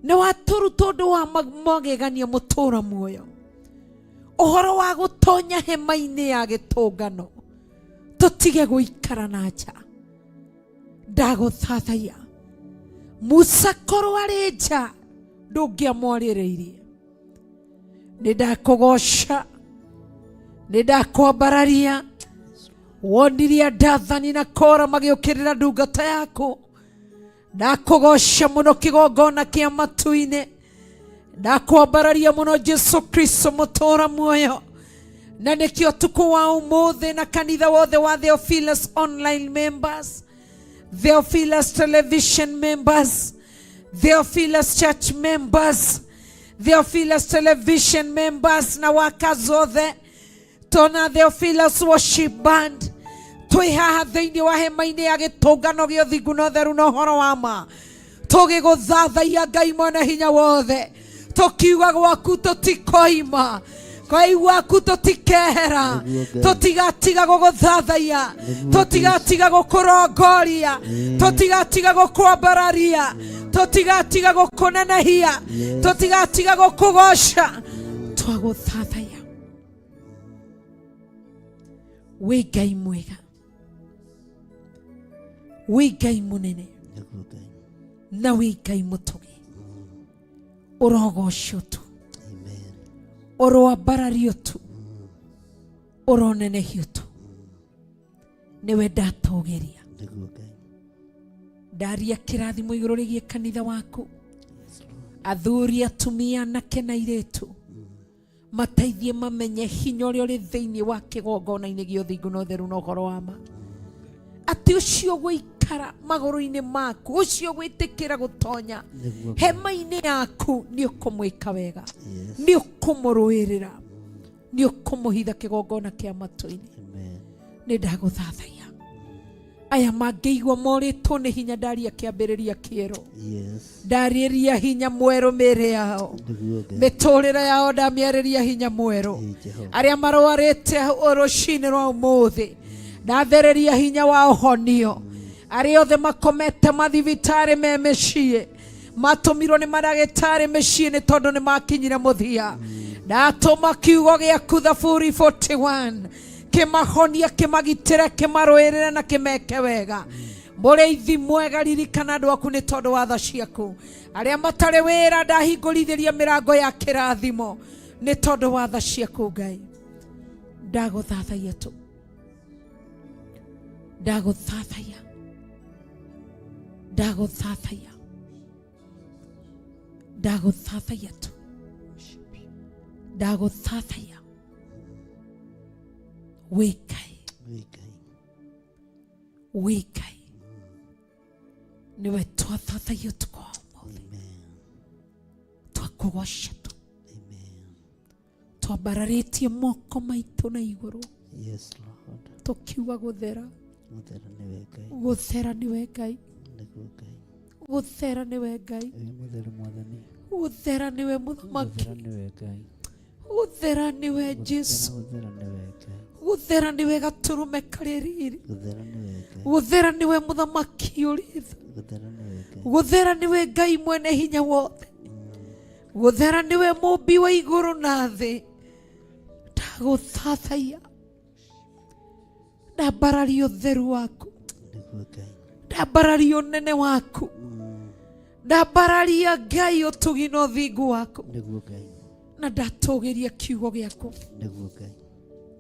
Nĩ watũruta ũndũ wa magegania mũtũra muoyo, ũhoro wa gũtonya hema-inĩ ya gĩtũngano, tũtige gũikara na nja. Ndagũthathaia Musa, korwo arĩ nja ndũngĩamwarĩrĩirie. Nĩ ndakũgoca, nĩ ndakwambararia. Wonirie Dathani na Kora magĩũkĩrĩra ndungata yaku. Ndakũgoca mũno kĩgongona kĩa matu-inĩ, ndakwambararia mũno Jesu Kristo mũtũra muoyo. Na nĩkĩo ũtukũ wa ũmũthĩ na kanitha wothe wa Theophilus online members, Theophilus television members, Theophilus church members, Theophilus television members na workers othe, tona Theophilus worship band, Twĩ haha thĩinĩ wa hema-inĩ ya gĩtũngano gĩa ũthingu na ũtheru na ũhoro wa ma, tũgĩgũthathaiya Ngai mwene hinya wothe, tũkiuga gwaku tũtikoima, Ngai gwaku tũtikehera, Nĩguo Ngai. tũtigatiga gũgũthathaiya, Nĩguo tũtigatiga gũkũrongoria, Ĩĩ. tũtigatiga gũkwambararia, tũtigatiga gũkũnenehia, Yes. tũtigatiga gũkũgoca, twagũthathaiya. Wĩ Ngai mwega, wĩ Ngai mũnene, Nĩguo Ngai. na wĩ Ngai mũtũgi, ũrogocwo tu, Amen. ũroambarario tu, ũronenehio tu, nĩwe ndatũgĩria. Nĩguo Ngai. Ndaria kĩrathimo igũrũ rĩgiĩ kanitha waku, athuri, atumia, anake na airĩtu, mateithie mamenye hinya ũrĩa ũrĩ thĩinĩ wa kĩgongona-inĩ gĩa ũthingu na ũtheru na ũhoro wa ma, atĩ ũcio gũikara magũrũ-inĩ maku, ũcio gwĩtĩkĩra gũtonya Nĩguo Ngai. hema-inĩ yaku, nĩ ũkũmwĩka wega, Yes. nĩ ũkũmũrũĩrĩra, nĩ ũkũmũhitha kĩgongona kĩa matũ-inĩ. Amen. Nĩ ndagũthathaiya. Aya mangĩigua morĩtwo nĩ hinya, ndaria kĩambĩrĩria kĩerũ, Yes. ndarĩria hinya mwerũ mĩĩrĩ yao, Nĩguo Ngai. mĩtũrĩre yao, ndamĩarĩria hinya mwerũ. Ĩĩ, Jehova. Arĩa marwarĩte rũcinĩ rwa ũmũthĩ, ndathereria hinya wa ũhonio. Arĩa othe makomete mathibitarĩ me mĩciĩ, matũmirwo nĩ mandagĩtarĩ mĩciĩ nĩ tondũ nĩ makinyire mũthia, ndatũma kiugo gĩaku Thaburi 41 kĩmahonia, kĩmagitĩre, kĩmarũĩrĩre na kĩmeke wega. Mũrĩithi mwega, ririkana andũ aku nĩ tondũ wa tha ciaku. Arĩa matarĩ wĩra, ndahingũrithĩria mĩrango ya kĩrathimo nĩ tondũ wa tha ciaku. Ngai, ndagũthathaiya tu, ndagũthathaiya, ndagũthathaiya, ndagũthathaiya tu, ndagũthathaiya. Wĩ Ngai. Wĩ Ngai. Wĩ Ngai, nĩwe twathathaiya ũtukũ wa ũmũthĩ. Amen. Twakũgoca tu. Amen. Twambararĩtie moko maitũ na igũrũ, Yes, Lord. tũkiuga gũthera, Mũthera nĩwe Ngai. Gũthera nĩwe Ngai. Nĩguo Ngai. Gũthera nĩwe Ngai. Wĩ mũtheru Mwathani. Gũthera nĩwe mũthamaki. Gũthera nĩwe Ngai. Gũthera nĩwe Jesu. Gũthera nĩwe Ngai. Gũthera nĩwe gatũrũme karĩ riri. Gũthera nĩwe Ngai. Gũthera nĩwe mũthamaki ũrĩ tha. Gũthera nĩwe Ngai. Gũthera nĩwe Ngai mwene hinya wothe. Gũthera nĩwe mũmbi wa igũrũ na thĩ. Ndagũthathaiya, ndambararia ũtheru waku. Nĩguo Ngai. Ndambararia ũnene waku, ndambararia Ngai ũtugi na ũthingu waku. Nĩguo Ngai. Na ndatũgĩria kiugo gĩaku. Nĩguo Ngai.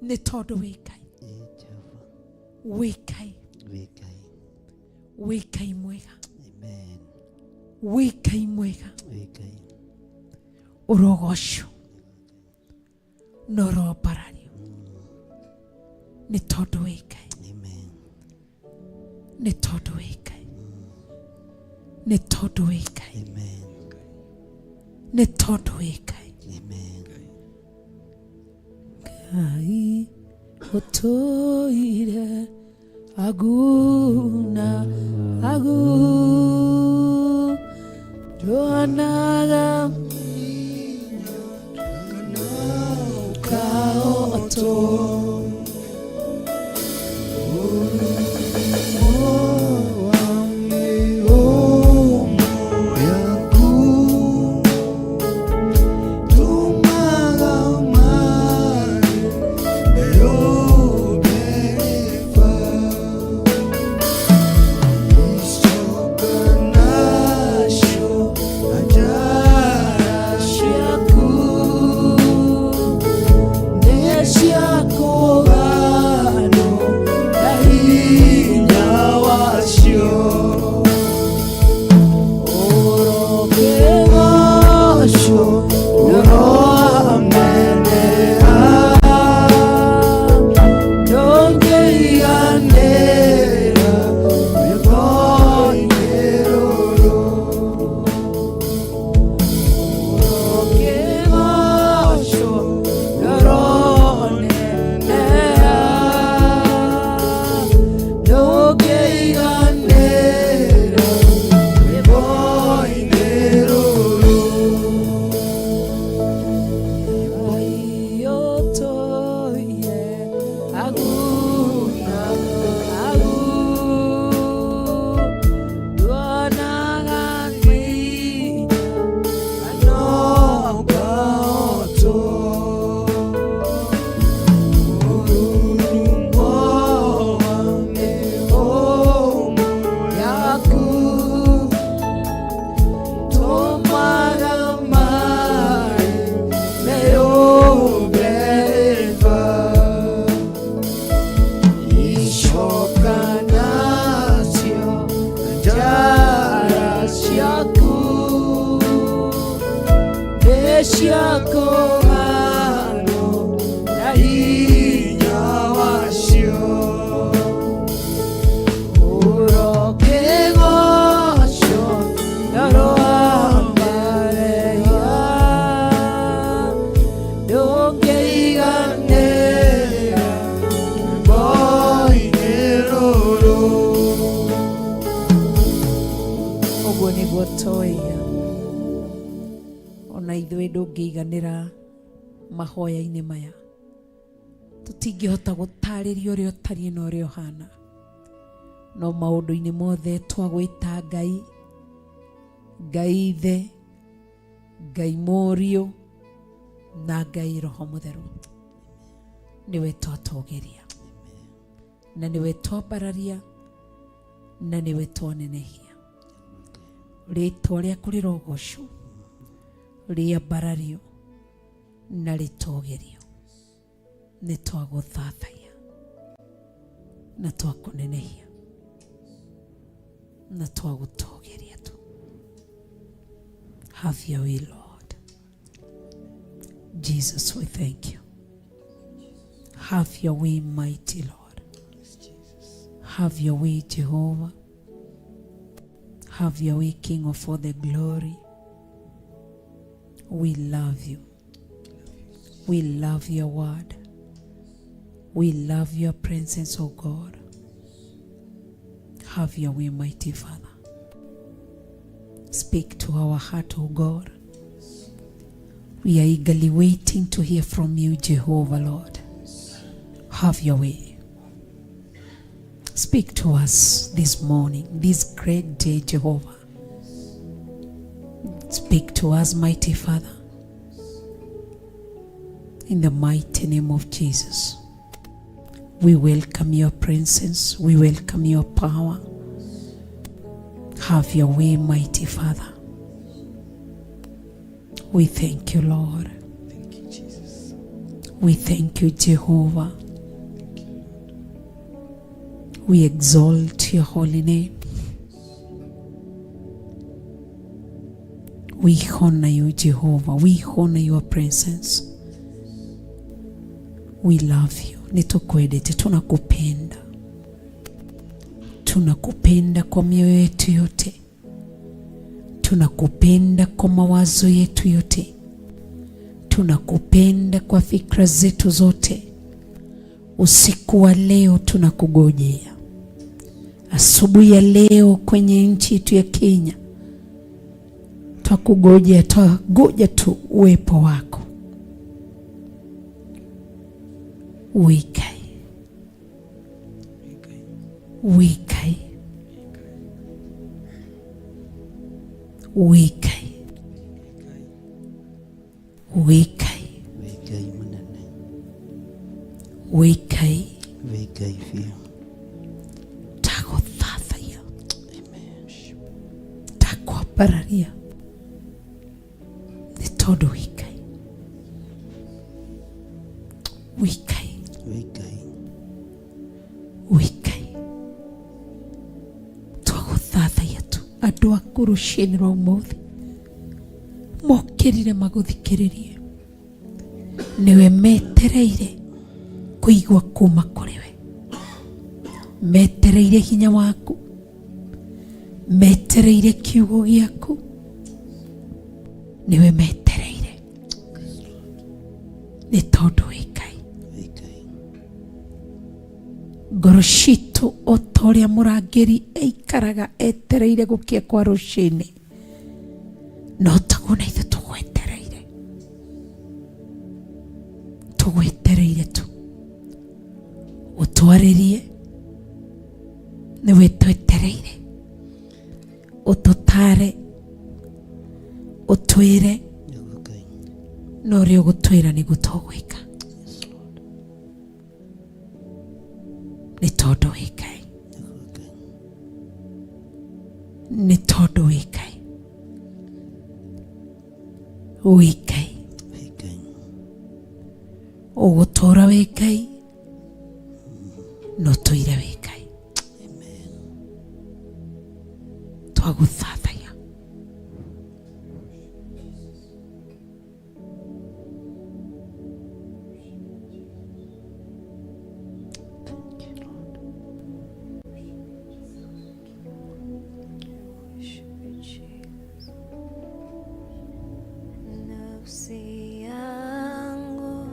Nĩ tondũ wĩ Ngai. Ĩĩ Jehova. Wĩ Ngai. Wĩ Ngai. Wĩ Ngai mwega. Amen. Wĩ Ngai mwega. Wĩ Ngai. Ũrogocwo na ũrombarario nĩ tondũ wĩ Ngai. Amen. Nĩ tondũ wĩ Ngai, nĩ tondũ wĩ Ngai. Amen. Nĩ tondũ wĩ Ngai. Amen. Ngai ũtũire aguna agu ndwanaga kaoto. Ciaku. cia kũhandwo na hinya wacio. Ũrokĩgocwo na ũroambarĩria, ndũngĩiganĩra rwĩmbo-inĩ rũrũ. Ũguo nĩguo tũiga ona ithuĩ ndũngĩiganĩra mahoya-inĩ maya. Tũtingĩhota gũtarĩria ũrĩa ũtariĩ na ũrĩa ũhana, no maũndũ-inĩ mothe twagwĩta Ngai, Ngai Ithe, Ngai Mũriũ na Ngai Roho Mũtheru, nĩwe twatũgĩria na nĩwe twambararia na nĩwe twanenehia. Rĩtwa rĩaku rĩrogocwo, rĩambarario na rĩtũgĩrio. Nĩ twagũthathaiya na twakũnenehia na twagũtũgĩria tu. Have your way, Lord Jesus. We thank you. Have your way, mighty Lord. Have your way, Jehovah. Have your way, King of all the glory. We love you. We love your word. We love your presence, O God. Have your way, mighty Father. Speak to our heart, O God. We are eagerly waiting to hear from you, Jehovah, Lord. Have your way. Speak to us this morning, this great day, Jehovah. Speak to us, mighty Father. In the mighty name of Jesus. We welcome your presence. We welcome your power. Have your way, mighty Father. We thank you, Lord. Thank you, Jesus. We thank you, Jehovah. We exalt your holy name. We honor you, Jehovah. We honor your presence. We love you. Nĩtũkwendete, tunakupenda, tunakupenda kwa mioyo yetu yote, tunakupenda kwa mawazo yetu yote, tunakupenda kwa fikra zetu zote. Usiku wa leo tunakugojea, asubuhi ya leo kwenye nchi yetu ya Kenya twakugojea, twagoja tu uwepo wako. Wĩkai, wĩkai, wĩkai, wĩkai, Wĩ Ngai mũnene. Wĩkai. Wĩ Ngai biũ. Tagũthathaiya, takwambararia, nĩ tondũ wĩ Ngai, wĩ Ngai. Wĩ Ngai. Wĩ Ngai, twagũthathaiya tu. Andũ aku rũciinĩ rwa ũmũthĩ mokĩrire magũthikĩrĩrie, nĩwe metereire kũigua kuma kũrĩ we, metereire hinya waku, metereire kiugo gĩaku, nĩwe metereire, nĩ tondũ wĩ Ngai. Wĩ Ngai. Ngoro citũ, o ta ũrĩa mũrangĩri aikaraga etereire gũkia kwa rũcinĩ, no taguo na ithuĩ tũgwetereire, tũgwetereire tu ũtwarĩrie. Nĩwe twetereire ũtũtare, ũtwĩre. Nĩguo Ngai. Na ũrĩa ũgũtwĩra nĩguo tũgwĩka, Yes, Lord. nĩ tondũ wĩ Ngai. Nĩguo Ngai. Nĩ tondũ wĩ Ngai, wĩ Ngai. Wĩ Ngai. Ũgũtũra wĩ Ngai na ũtũire wĩ Ngai. Twagũthathaiya. Nafsi yangu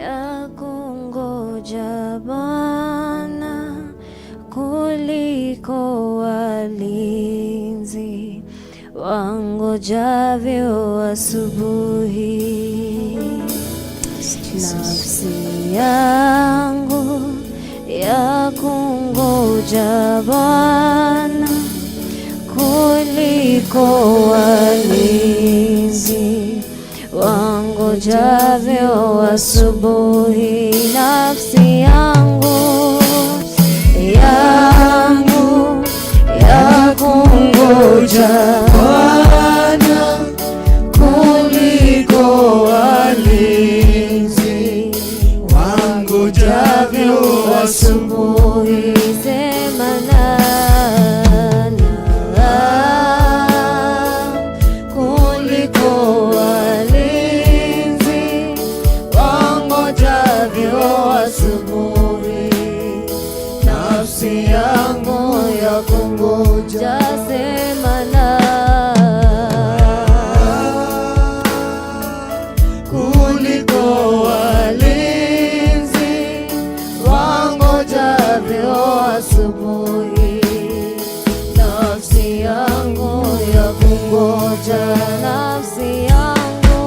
ya kungoja Bwana kuliko walinzi wangojavyo asubuhi. Nafsi yangu ya kungoja Bwana kuliko walinzi wangojavyo asubuhi. Nafsi yangu yangu ya kungoja Bwana kuliko walinzi wangojavyo asubuhi. Sema na kuliko walinzi wangojavyo asubuhi, nafsi yangu ya kungoja. Sema na kuliko walinzi wangojavyo asubuhi, nafsi yangu ya kungoja, nafsi yangu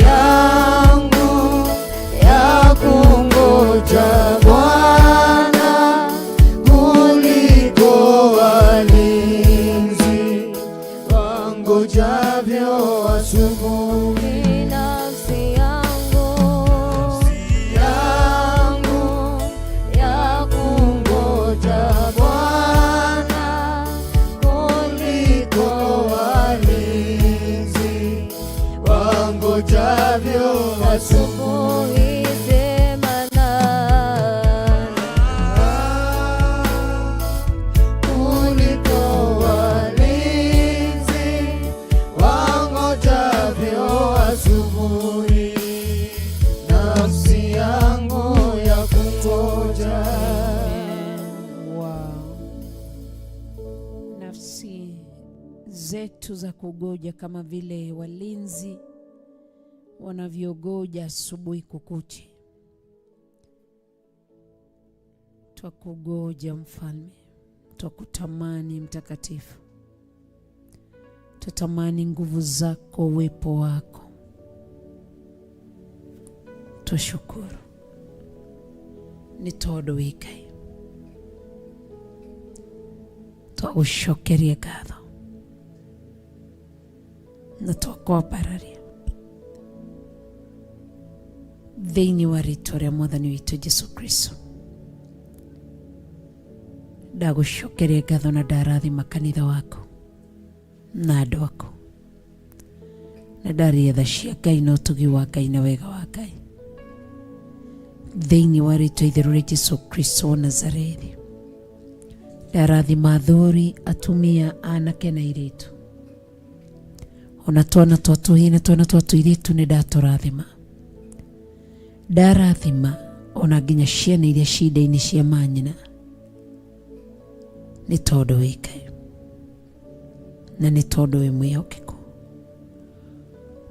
yangu ya kungoja Bwana kuliko walinzi wangojavyo asubuhi, nafsi yangu yangu ya kungoja Bwana kuliko walinzi wangojavyo asubuhi. Sema na kuliko walinzi wangojavyo asubuhi, nafsi yangu ya kungoja. Wow. Nafsi zetu za kugoja kama vile walinzi wanavyogoja asubuhi kukuche. Twakugoja Mfalme, twakutamani Mtakatifu, twatamani nguvu zako, uwepo wako. Twashukuru nĩ tondũ wĩ Ngai, twagũcokeria ngatho na twakwambararia thĩinĩ wa rĩtwa rĩa mwathani witũ Jesu Kristo. Ndagũcokeria ngatho na ndarathima kanitha waku na andũ aku na ndaria tha cia Ngai na ũtugi wa Ngai na wega wa Ngai thĩinĩ wa rĩtwa itheru rĩa Jesu Kristo wa Nazarethi. Ndarathima athuri, atumia, anake na airĩtu, ona twana twa tũhĩĩ na twana twa tũirĩtu nĩ ndatũrathima. Ndarathima ona nginya ciana iria ci nda-inĩ cia manyina, nĩ tondũ wĩ Ngai na nĩ tondũ wĩ mwĩhokeku.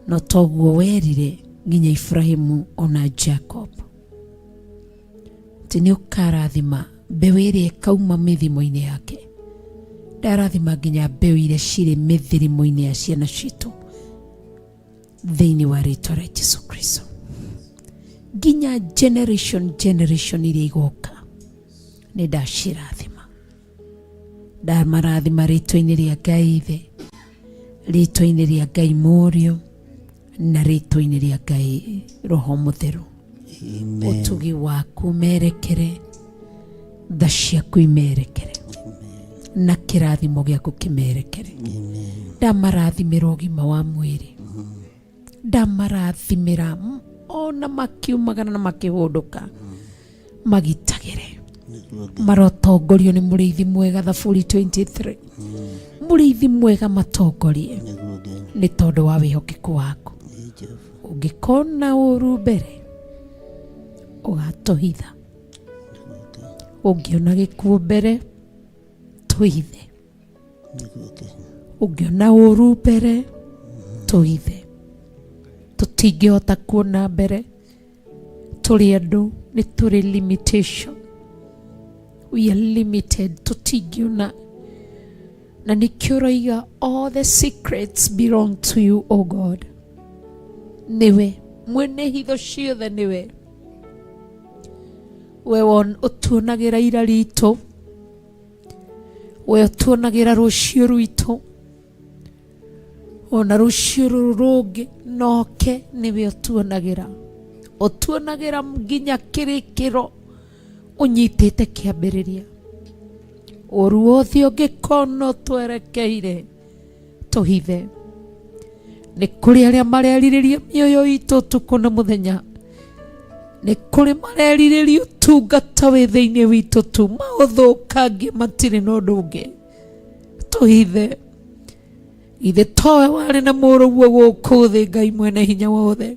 No toguo werire nginya Ibrahimu ona Jacob atĩ nĩ ũkarathima mbeũ ĩrĩa ĩkauma mĩthimo-inĩ yake. Ndarathima nginya mbeũ iria cirĩ mĩthirimo-inĩ ya ciana citũ thĩinĩ wa rĩtwa rĩa Jesu Kristo, nginya generation generation iria igoka nĩ ndacirathima. Ndamarathima rĩtwa-inĩ rĩa Ngai Ithe, rĩtwa-inĩ rĩa Ngai Mũriũ na rĩtwa-inĩ rĩa Ngai Roho Mũtheru. Amen. Ũtugi waku merekere, tha ciaku imerekere na kĩrathimo gĩaku kĩmerekere. Ndamarathimĩra ũgima wa mwĩrĩ, ndamarathimĩra ona makiumagara na makĩhũndũka, magitagĩre, marotongorio nĩ mũrĩithi mwega. Thaburi 23, mũrĩithi mwega matongorie Nĩguo Ngai. nĩ tondũ wa wĩhokeku waku. Ĩ Jehova. Ũngĩkona ũru mbere ũgatũhitha, ũngĩona gĩkuũ mbere tũhithe, Nĩguo Ngai. ũngĩona ũru mbere tũhithe. Tũtingĩhota kuona mbere. Tũrĩ andũ, nĩ tũrĩ limitation. We are limited, tũtingĩona. Na nĩkĩo ũroiga all the secrets belong to you, O God. Nĩwe mwene hitho ciothe, nĩwe we ũtuonagĩra ira ritũ, we ũtuonagĩra rũciũ rwitũ, ona rũciũ rũrũ rũngĩ noke, nĩwe ũtuonagĩra, ũtuonagĩra nginya kĩrĩkĩro ũnyitĩte kĩambĩrĩria. Ũru wothe ũngĩkona ũtwerekeire, tũhithe. Nĩ kũrĩ arĩa marerirĩria mĩoyo itũ ũtukũ na mũthenya, nĩ kũrĩ marerirĩria ũtungata wĩ thĩinĩ witũ tu maũthũkangie, matirĩ na ũndũ ũngĩ. Tũhithe. Ithe towe warĩ na mũrũguo gũkũ thĩ, Ngai mwene hinya wothe?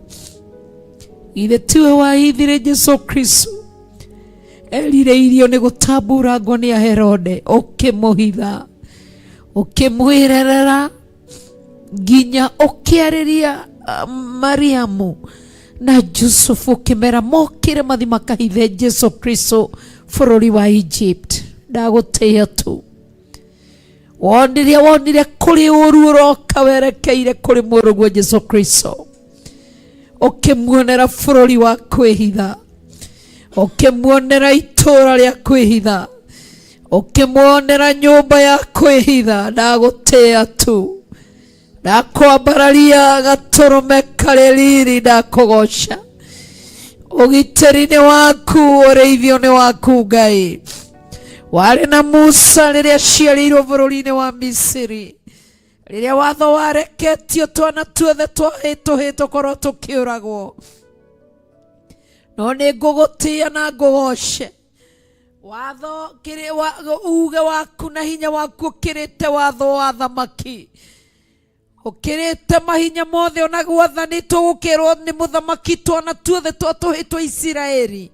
Ithe tiwe wahithire Jesu Kristo erirĩirio nĩ gũtamburangwo nĩ Aherode, ũkĩmũhitha, ũkĩmwĩrerera nginya ũkĩarĩria Mariamu na Jusufu, ũkĩmera mokĩre mathi makahithe Jesu Kristo bũrũri wa Egypt? Ndagũtĩĩa tu. Wonire, wonire kũrĩ ũru ũroka werekeire kũrĩ mũrũguo Jesu Kristo, ũkĩmuonera bũrũri wa kwĩhitha, ũkĩmuonera itũũra rĩa kwĩhitha, ũkĩmuonera nyũmba ya kwĩhitha. Ndagũtĩĩa tu, ndakwambararia gatũrũme karĩ riri, ndakũgoca. Ũgitĩri nĩ waku, ũrĩithio nĩ waku. Ngai warĩ na Musa rĩrĩa aciarĩirwo bũrũri-inĩ wa Misiri, rĩrĩa watho wareketio twana tuothe twahĩtũhĩ tũkorwo tũkĩũragwo. No nĩ ngũgũtĩĩa na ngũgoce. Watho kĩrĩ wa, uge waku na hinya waku ũkĩrĩte watho wa thamaki, ũkĩrĩte mahinya mothe. Ona gwathanĩtwo gũkĩrwo nĩ mũthamaki twana tuothe twa tũhĩ twa Isiraeli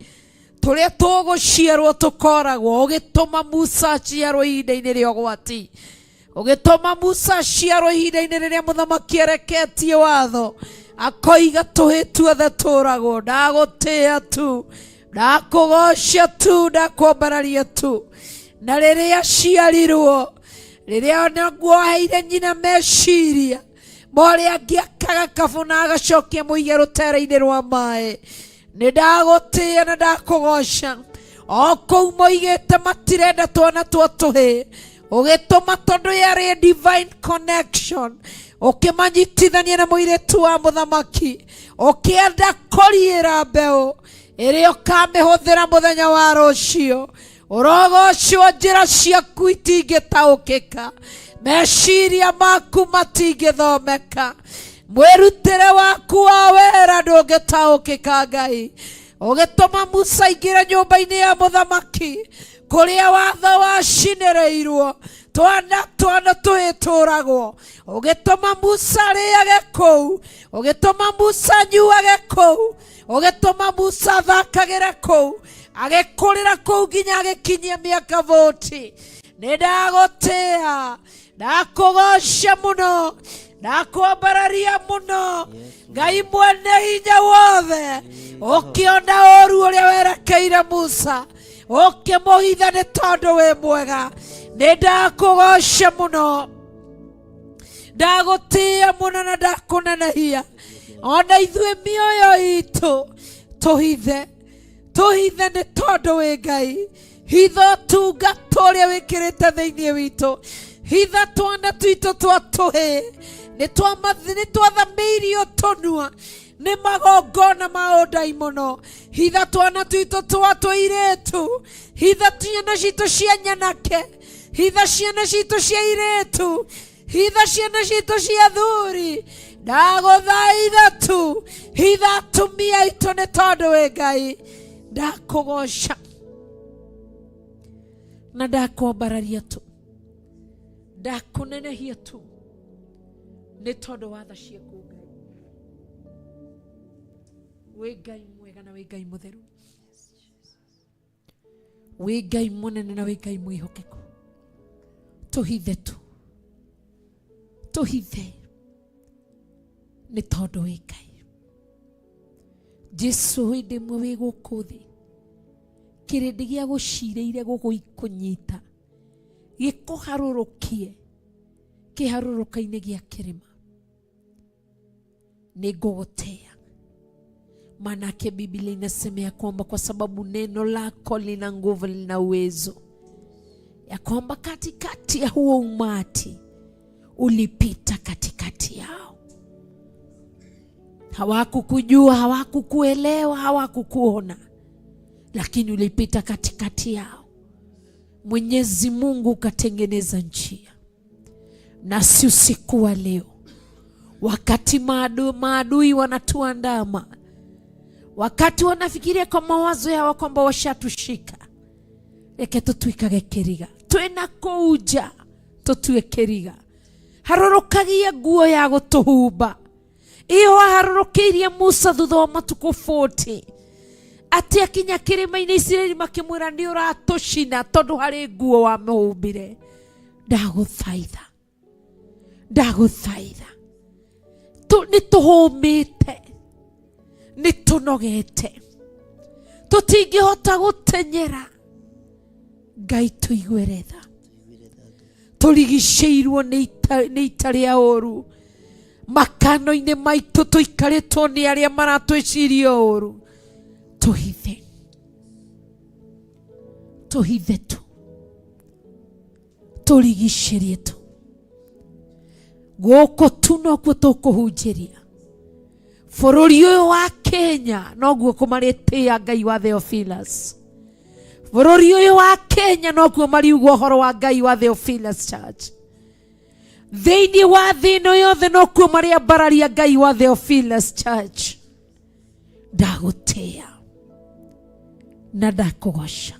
tũrĩa tũgũciarwo tũkoragwo, ũgĩtũma Musa aciarwo ihinda-inĩ rĩa ũgwati, ũgĩtũma Musa aciarwo ihinda-inĩ rĩrĩa mũthamaki areketie watho akoiga tũhĩ tuothe tũragwo. Ndagũtĩĩa tu, ndakũgocia tu, ndakwambararia tu. Na rĩrĩa aciarirwo, rĩrĩa naguo aheire nyina meciria morĩa angĩakaga kabu na agacokia mũige rũtere-inĩ rwa maĩ, nĩ ndagũtĩĩa na ndakũgoca. O kũu moigĩte matirenda twana twa tũhĩ, ũgĩtũma, tondũ yarĩ divine connection, ũkĩmanyitithania na mũirĩtu wa mũthamaki, ũkĩenda kũriĩra mbeũ ĩrĩa ũkamĩhũthĩra mũthenya wa rũciũ. Ũrogocwo. Njĩra ciaku itingĩtaũkĩka, meciria maku matingĩthomeka, mwĩrutĩre waku wa wĩra ndũngĩtaũkĩka. Ngai ũgĩtũma Musa aingĩre nyũmba-inĩ ya mũthamaki kũrĩa watho wacinĩrĩirwo twana twana tũhĩtũragwo, ũgĩtũma Musa arĩage kũu, ũgĩtũma Musa anyuage kũu, ũgĩtũma Musa athakagĩre kũu, agĩkũrĩra kũu nginya agĩkinyia mĩaka 40. Nĩ ndagũtĩĩa, ndakũgoca mũno, ndakwambararia mũno, Ngai mwene hinya wothe. Ũkĩona ũru ũrĩa werekeire Musa, ũkĩmũhitha nĩ tondũ wĩ mwega. Nĩ ndakũgoca mũno, ndagũtĩĩa mũno na ndakũnenehia. Ona ithuĩ mĩoyo itũ tũhithe, tũhithe nĩ tondũ wĩ Ngai. Hitha ũtungata ũrĩa wĩkĩrĩte thĩinĩ witũ, hitha twana twitũ twa tũhĩ. Nĩ twathamĩirio tũnua nĩ magongona ma ũndaimono. Hitha twana twitũ twa tũirĩtu, hitha ciana citũ cia nyanake, hitha ciana citũ cia irĩtu, hitha ciana citũ cia thuri. Ndagũthaitha tu, hitha atumia aitũ nĩ tondũ wĩ Ngai. Ndakũgoca na ndakwambararia tu, ndakũnenehia tu nĩ tondũ wa tha ciaku. Ngai, wĩ Ngai mwega na wĩ Ngai mũtheru, wĩ Ngai mũnene na wĩ Ngai mwĩhokeku. Tũhithe tu, tũhithe nĩ tondũ wĩ Ngai. Jesu hĩndĩ ĩmwe wĩ gũkũ thĩ kĩrĩndĩ gĩa gũcirĩire gũgũkũnyita gĩkũharũrũkie kĩharũrũka-inĩ gĩa kĩrĩma nĩngũgũtĩa. Manake Biblia inasema ya kwamba kwa sababu neno lako lina nguvu, lina uwezo, ya kwamba katikati ya huo umati ulipita katikati yao. Hawakukujua, hawakukuelewa, hawakukuona, lakini ulipita katikati yao. Mwenyezi Mungu ukatengeneza njia. Nasi usiku wa leo, wakati maadui wanatuandama, wakati wanafikiria kwa mawazo yao kwamba washatushika, reke tutuikage kĩriga twĩna kũu nja, tũtue kĩriga. Harũrũkagia nguo ya gũtũhumba ĩyo waharũrũkĩirie Musa thutha wa matukũ 40 atĩ akinya kĩrĩma-inĩ Isiraeli makĩmwĩra nĩ ũratũcina tondũ harĩ nguo wamũhumbire. Ndagũthaitha, ndagũthaitha, nĩ tũhũmĩte, nĩ tũnogete, tũtingĩhota gũtenyera. Ngai tũiguĩre tha, tũrigicĩirwo nĩ ita rĩa ũru, makano-inĩ maitũ tũikarĩtwo nĩ arĩa maratwĩciria ũru. Tũhithe, tũhithe tu, tũrigicĩrie tu, gũkũ tu nokuo tũkũhunjĩria. Bũrũri ũyũ wa Kenya noguo kũmarĩtĩa Ngai wa Theophilus. Bũrũri ũyũ wa Kenya noguo mariuga ũhoro wa Ngai wa Theophilus Church. Thĩinĩ wa thĩ ĩno yothe nokuo marĩambararia Ngai wa Theophilus Church. Ndagũtĩa na ndakũgoca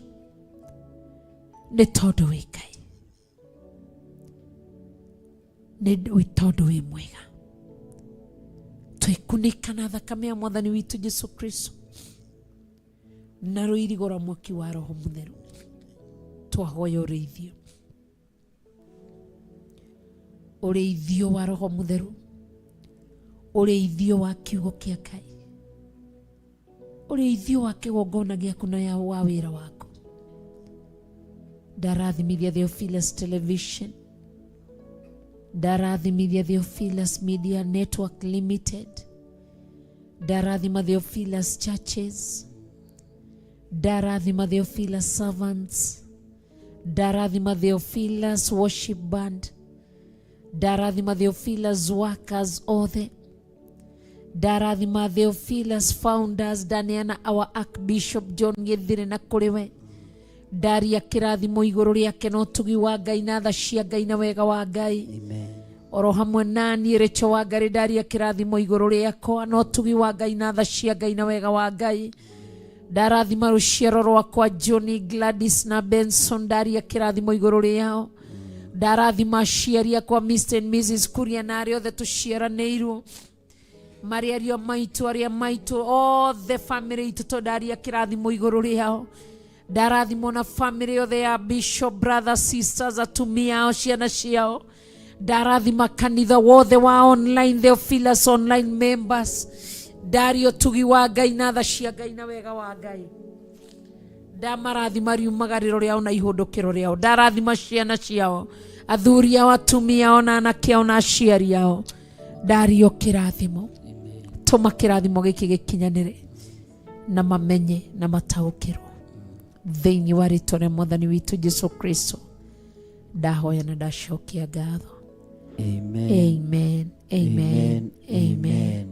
nĩ tondũ wĩ Ngai, nĩ tondũ wĩ mwega. Twĩkunĩka na thakame ya Mwathani witũ Jesu Kristo na rũirigo rwa mwaki wa Roho Mũtheru. Twahoya ũrĩithio, ũrĩithio wa Roho Mũtheru, ũrĩithio wa kiugo kĩa Ngai, ũrĩithio wa kĩgongona gĩaku na ya wa wĩra waku. Ndarathimithia Theophilus Television, ndarathimithia Theophilus Media Network Limited, ndarathima Theophilus Churches, ndarathima Theophilus Servants, ndarathima Theophilus Worship Band, ndarathima Theophilus Workers othe, ndarathima Theophilus Founders, ndaneana our Archbishop John Githire na kũrĩ we. Ndaria kĩrathimo igũrũ rĩake na ũtugi wa Ngai na tha cia Ngai na wega wa Ngai. Amen. Oro hamwe naniĩ Rachel wa Ngai ndaria kĩrathimo igũrũ rĩakwa na ũtugi wa Ngai na tha cia Ngai na wega wa Ngai. Ndarathima rũciaro rwakwa Johnny, Gladys na Benson, ndaria kĩrathimo igũrũ rĩao. Ndarathima aciari akwa Mr and Mrs Kuria na arĩa othe tũciaranĩirwo, marĩ ariũ maitũ, arĩa maitũ othe, family itũ, to ndaria kĩrathimo igũrũ rĩao. Ndarathimwo na family yothe ya bishop, brothers, sisters, atumia ao, ciana ciao. Ndarathima kanitha wothe wa online Theophilus online members. Ndaria ũtugi wa Ngai na tha cia Ngai na wega wa Ngai. Ndamarathima riumagarĩro rĩao na ihũndũkĩro rĩao. Ndarathima ciana ciao, athuri ao, atumia ao, na anake ao na aciari ao. Ndario kĩrathimo, tũma kĩrathimo gĩkĩ gĩkinyanĩre na mamenye na mataũkĩrwo thĩinĩ wa rĩtwa rĩa Mwathani witũ Jesu Kristo. Ndahoya na ndacokia ngatho. Amen. Amen, amen, amen.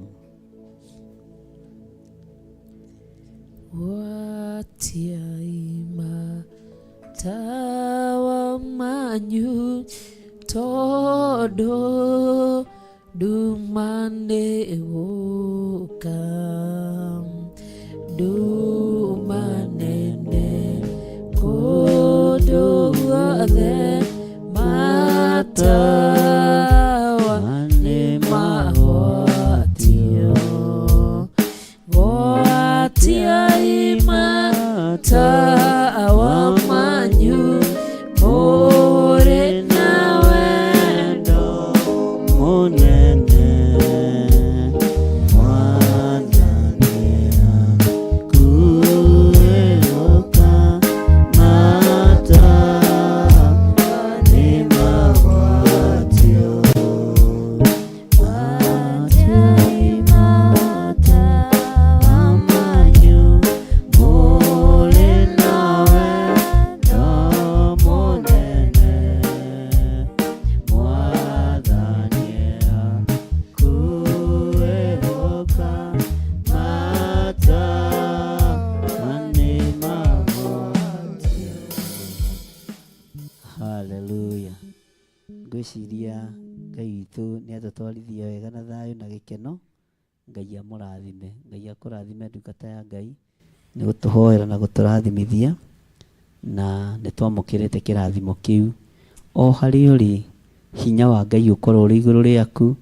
Watiaima tawa manyu tondu nduma nĩ gũka, nduma nene kũndũ guothe, matawa nĩ magwatio. Gwatiai matawa manyu mũrĩ na wendo Munene, Mwathani. Thayũ na gĩkeno. Ngai amũrathime. Ngai akũrathime ndungata ya Ngai nĩ gũtũhoera na gũtũrathimithia, na nĩ twamũkĩrĩte kĩrathimo kĩu. O harĩa ũrĩ, hinya wa Ngai ũkorwo ũrĩ igũrũ rĩaku,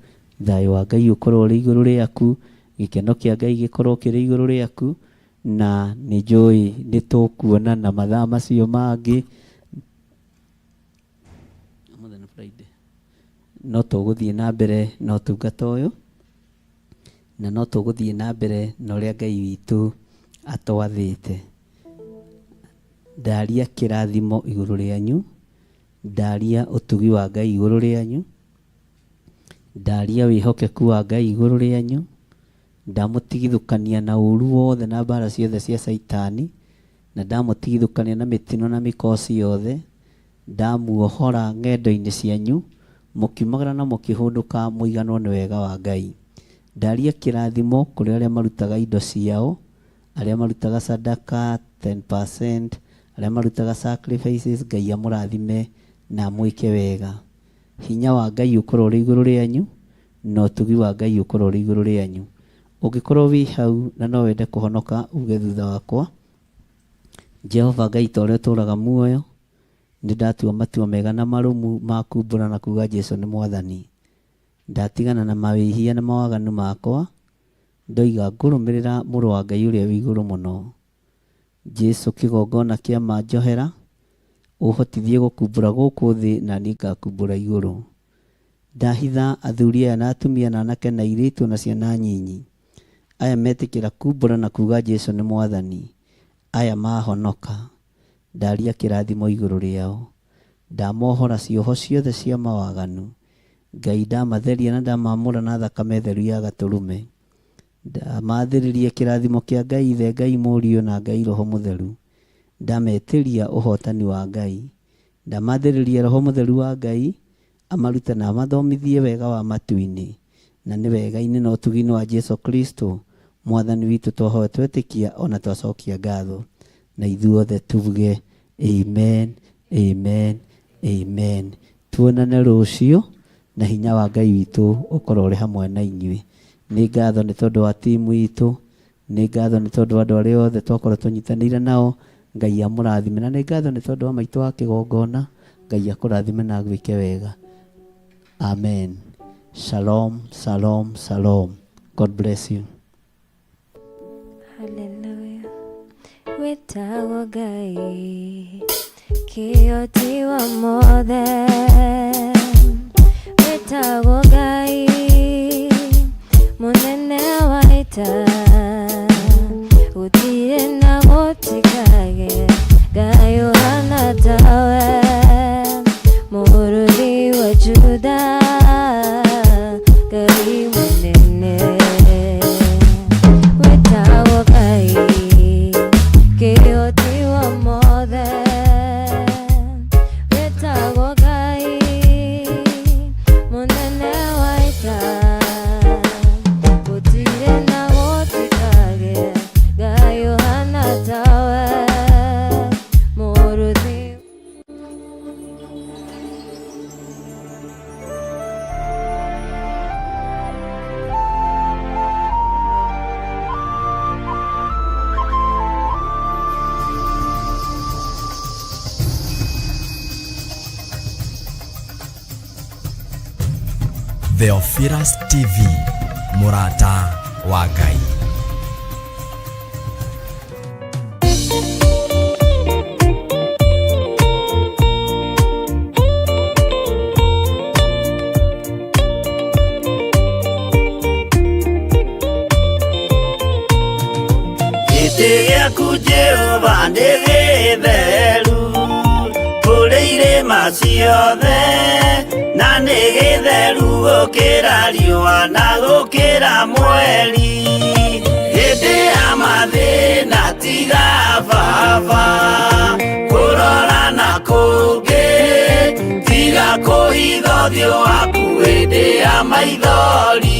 thayũ wa Ngai ũkorwo ũrĩ igũrũ rĩaku, gĩkeno kĩa Ngai gĩkorwo kĩrĩ igũrũ rĩaku, na nĩ njũĩ nĩ tũkuonana mathaa macio mangĩ. Ũmũthĩ nĩ Friday. No tũgũthiĩ na mbere na ũtungata ũyũ, na no tũgũthiĩ na mbere na ũrĩa Ngai witũ atwathĩte. Ndaria kĩrathimo igũrũ rĩanyu, ndaria ũtugi wa Ngai igũrũ rĩanyu, ndaria wĩhokeku wa Ngai igũrũ rĩanyu, ndamũtigithũkania na ũru wothe na mbara ciothe cia Caitani, na ndamũtigithũkania na mĩtino na mĩkosi yothe, ndamuohora ng'endo-inĩ cianyu, mũkiumagara na mũkĩhũndũka mũiganwo nĩ wega wa Ngai. Ndaria kĩrathimo kũrĩ arĩa marutaga indo ciao, arĩa marutaga sadaka 10%, arĩa marutaga sacrifices, Ngai amũrathime na amwĩke wega. Hinya wa Ngai ũkorwo ũrĩ igũrũ rĩanyu, na ũtugi wa Ngai ũkorwo ũrĩ igũrũ rĩanyu. Ũngĩkorwo wĩ hau na no wende kũhonoka, uge thutha wakwa, Jehova Ngai ta ũrĩa ũtũũraga muoyo, nĩ ndatua matua mega na marũmu ma kumbũra na kuga Jesu nĩ Mwathani. Ndatigana na mawĩhia na mawaganu makwa, ndoiga ngũrũmĩrĩra Mũrũ wa Ngai ũrĩa wĩ igũrũ mũno. Jesu kĩgongona kĩa ma njohera, ũhotithie gũkumbũra gũkũ thĩ na niĩ ngakumbũra igũrũ. Ndahitha athuri aya na atumia na anake na airĩtu na ciana nyinyi, aya metĩkĩra kumbũra na kuga Jesu nĩ Mwathani, aya mahonoka, ndaria kĩrathimo igũrũ rĩao. Ndamohora cioho ciothe cia mawaganu, Ngai ndamatheria na ndamamũra na thakame theru ya gatũrũme. Ndamathĩrĩria kĩrathimo kĩa Ngai Ithe, Ngai Mũriũ na Ngai Roho Mũtheru. Ndametĩria ũhotani wa Ngai. Ndamathĩrĩria Roho Mũtheru wa Ngai amarute na amathomithie wega wa matu-inĩ, na nĩ wega-inĩ na ũtugi-inĩ wa Jesu Kristo Mwathani witũ twahoya twetĩkia ona twacokia ngatho. Na ithuothe tuge amen, amen, amen. Tuonane rũciũ na hinya wa Ngai witũ ũkorwo ũrĩ hamwe na inyuĩ. Nĩ ngatho nĩ tondũ wa timu itũ, nĩ ngatho nĩ tondũ wa andũ arĩa othe twakorwo tũnyitanĩire nao, Ngai amũrathime. Na nĩ ngatho nĩ tondũ wa maitũ wa kĩgongona, Ngai akũrathime na agwĩke wega. Amen. Shalom, shalom, shalom. God bless you. Hallelujah. Wĩtagwo Ngai kĩhoti wa mothe, wĩtagwo Ngai mũnene wa ita, gũtirĩ na gũtikage Ngai ũhana tawe, mũrũthi wa Juda, Ngai mũnene, wĩtagwo Ngai kĩhoti wa mothe, wĩtagwo Ngai mũnene wa ita, gũtirĩ na gũtikage Ngai ũhana tawe, mũrũthi. Theophilus TV, mũrata wa Ngai. Gĩtĩ gĩaku Jehova nĩ gĩtheru kũrĩ irĩma ciothe, na nĩ gĩtheru gũkĩra riũa na gũkĩra mweri. Hĩndĩ ya mathĩna tiga baba kũrora na kũngĩ, tiga kũhitha ũthiũ waku hĩndĩ ya maithori.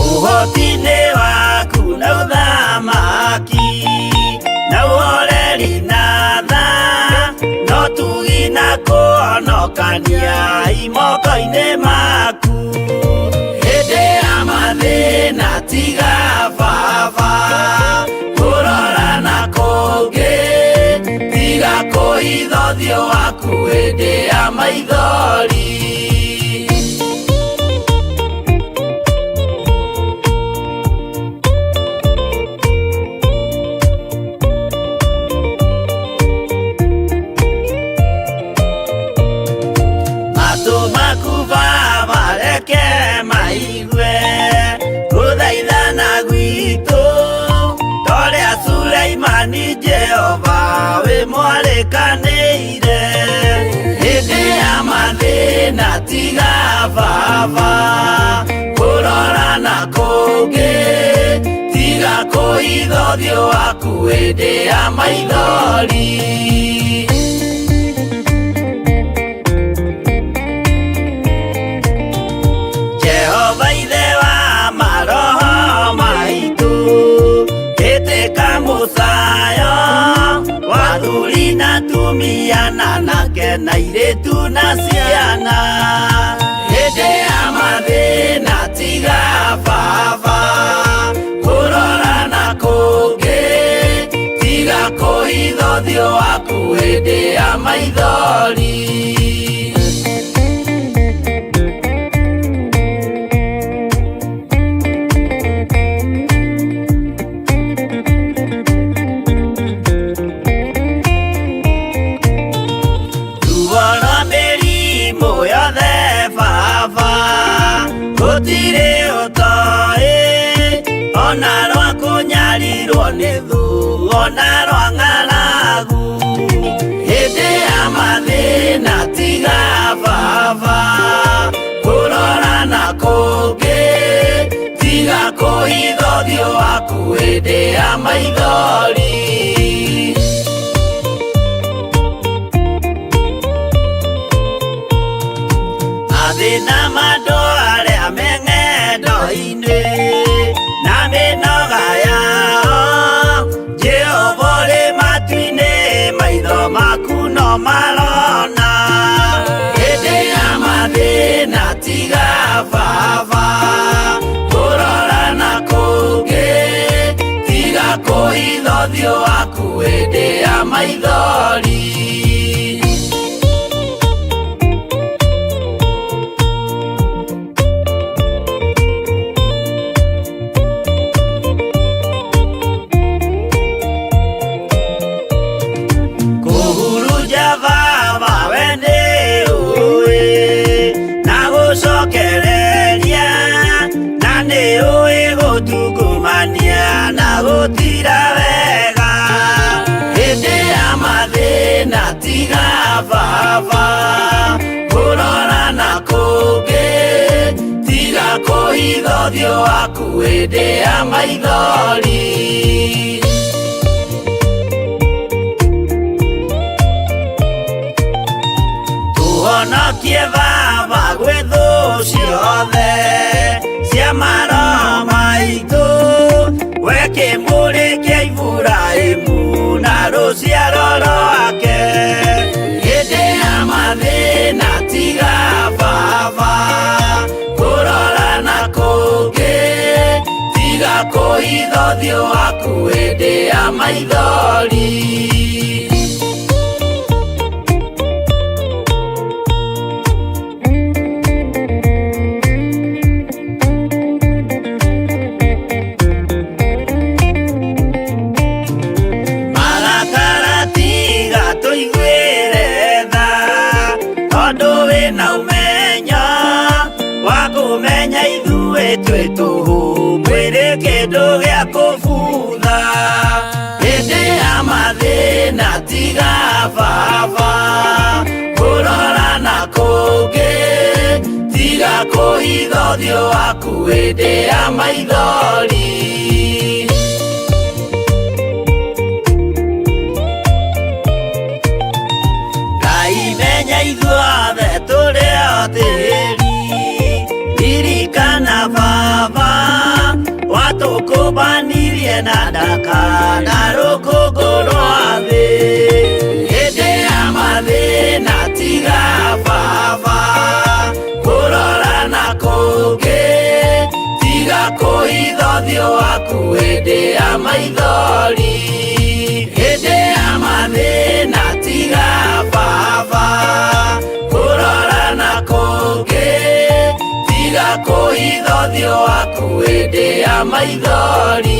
Ũhoti-inĩ waku na ũthamaki na ũhoreri na tha, no tugi na kũhonokania imoko-inĩ maku. Hĩndĩ ya mathĩna tiga baba kũrora na kũngĩ, tiga kũhitha ũthiũ waku hĩndĩ ya maithori. Matũ maku baba reke maigue gũthaithana gwitũ, torĩa Suleimani Jehova wĩ mwarĩkanĩire. Hĩndĩ ya mathĩna tiga baba kũrora na kũngĩ, tiga kũhitha ũthiũ waku hĩndĩ ya maithori. Jehova ithe wa maroho maitũ, ĩtĩka mũcayo wa athuri na atumia na anake na airĩtu na ciana. Hĩndĩ ya mathĩna tiga baba kũrora na kũngĩ, tiga kũhitha ũthiũ waku hĩndĩ ya maithori. Ruo rwa mĩrimũ yothe baba gũtirĩ ũtoĩ, ona rwa kũnyarirwo nĩ thũ, ona rwa ng'aragu. Hĩndĩ ya mathĩna tiga baba kũrora na kũngĩ, tiga kũhitha ũthiũ waku hĩndĩ ya maithori. Mathĩna ma andũ arĩa me ng'endo-inĩ na mĩnoga yao, Jehova ũrĩ matu-inĩ, maitho maku no marona. Hĩndĩ ya mathĩna tiga baba kũrora na kũngĩ, tiga kũhitha ũthiũ waku hĩndĩ ya maithori. Kũhurunja baba we nĩ ũĩ na gũcokereria, na nĩ ũĩ gũtungumania na gũtira wega. Hĩndĩ ya mathĩna tiga baba kũrora na kũngĩ, tiga kũhitha ũthiũ waku hĩndĩ ya maithori. Tũhonokie baba gwĩ thũ ciothe cia maroho maitũ, we kĩmũrĩ kĩa Iburahĩmu na rũciaro rwake. Hĩndĩ ya mathĩna tiga baba kũrora na kũngĩ, tiga kũhitha ũthiũ waku hĩndĩ ya maithori. Marakara tiga tũiguĩre tha, tondũ wĩna ũmenyo wa kũmenya ithuĩ twĩ tũhũ, mwĩrĩ kĩndũ gĩa kũbutha. Hĩndĩ ya mathĩna tiga baba kũrora na kũngĩ, tiga kũhitha ũthiũ waku hĩndĩ ya maithori. Ngai menya ithuothe tũrĩ o tĩri, ririkana baba watũkũmbanirie na ndaka na rũkũngũ rwa thĩ. Hĩndĩ ya mathĩna ũthiũ waku hĩndĩ ya maithori, hĩndĩ ya mathĩna tiga baba kũrora na kũngĩ, tiga kũhitha ũthiũ waku hĩndĩ ya maithori.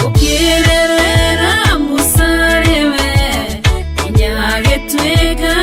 Ukirerera musare we, inyage twega.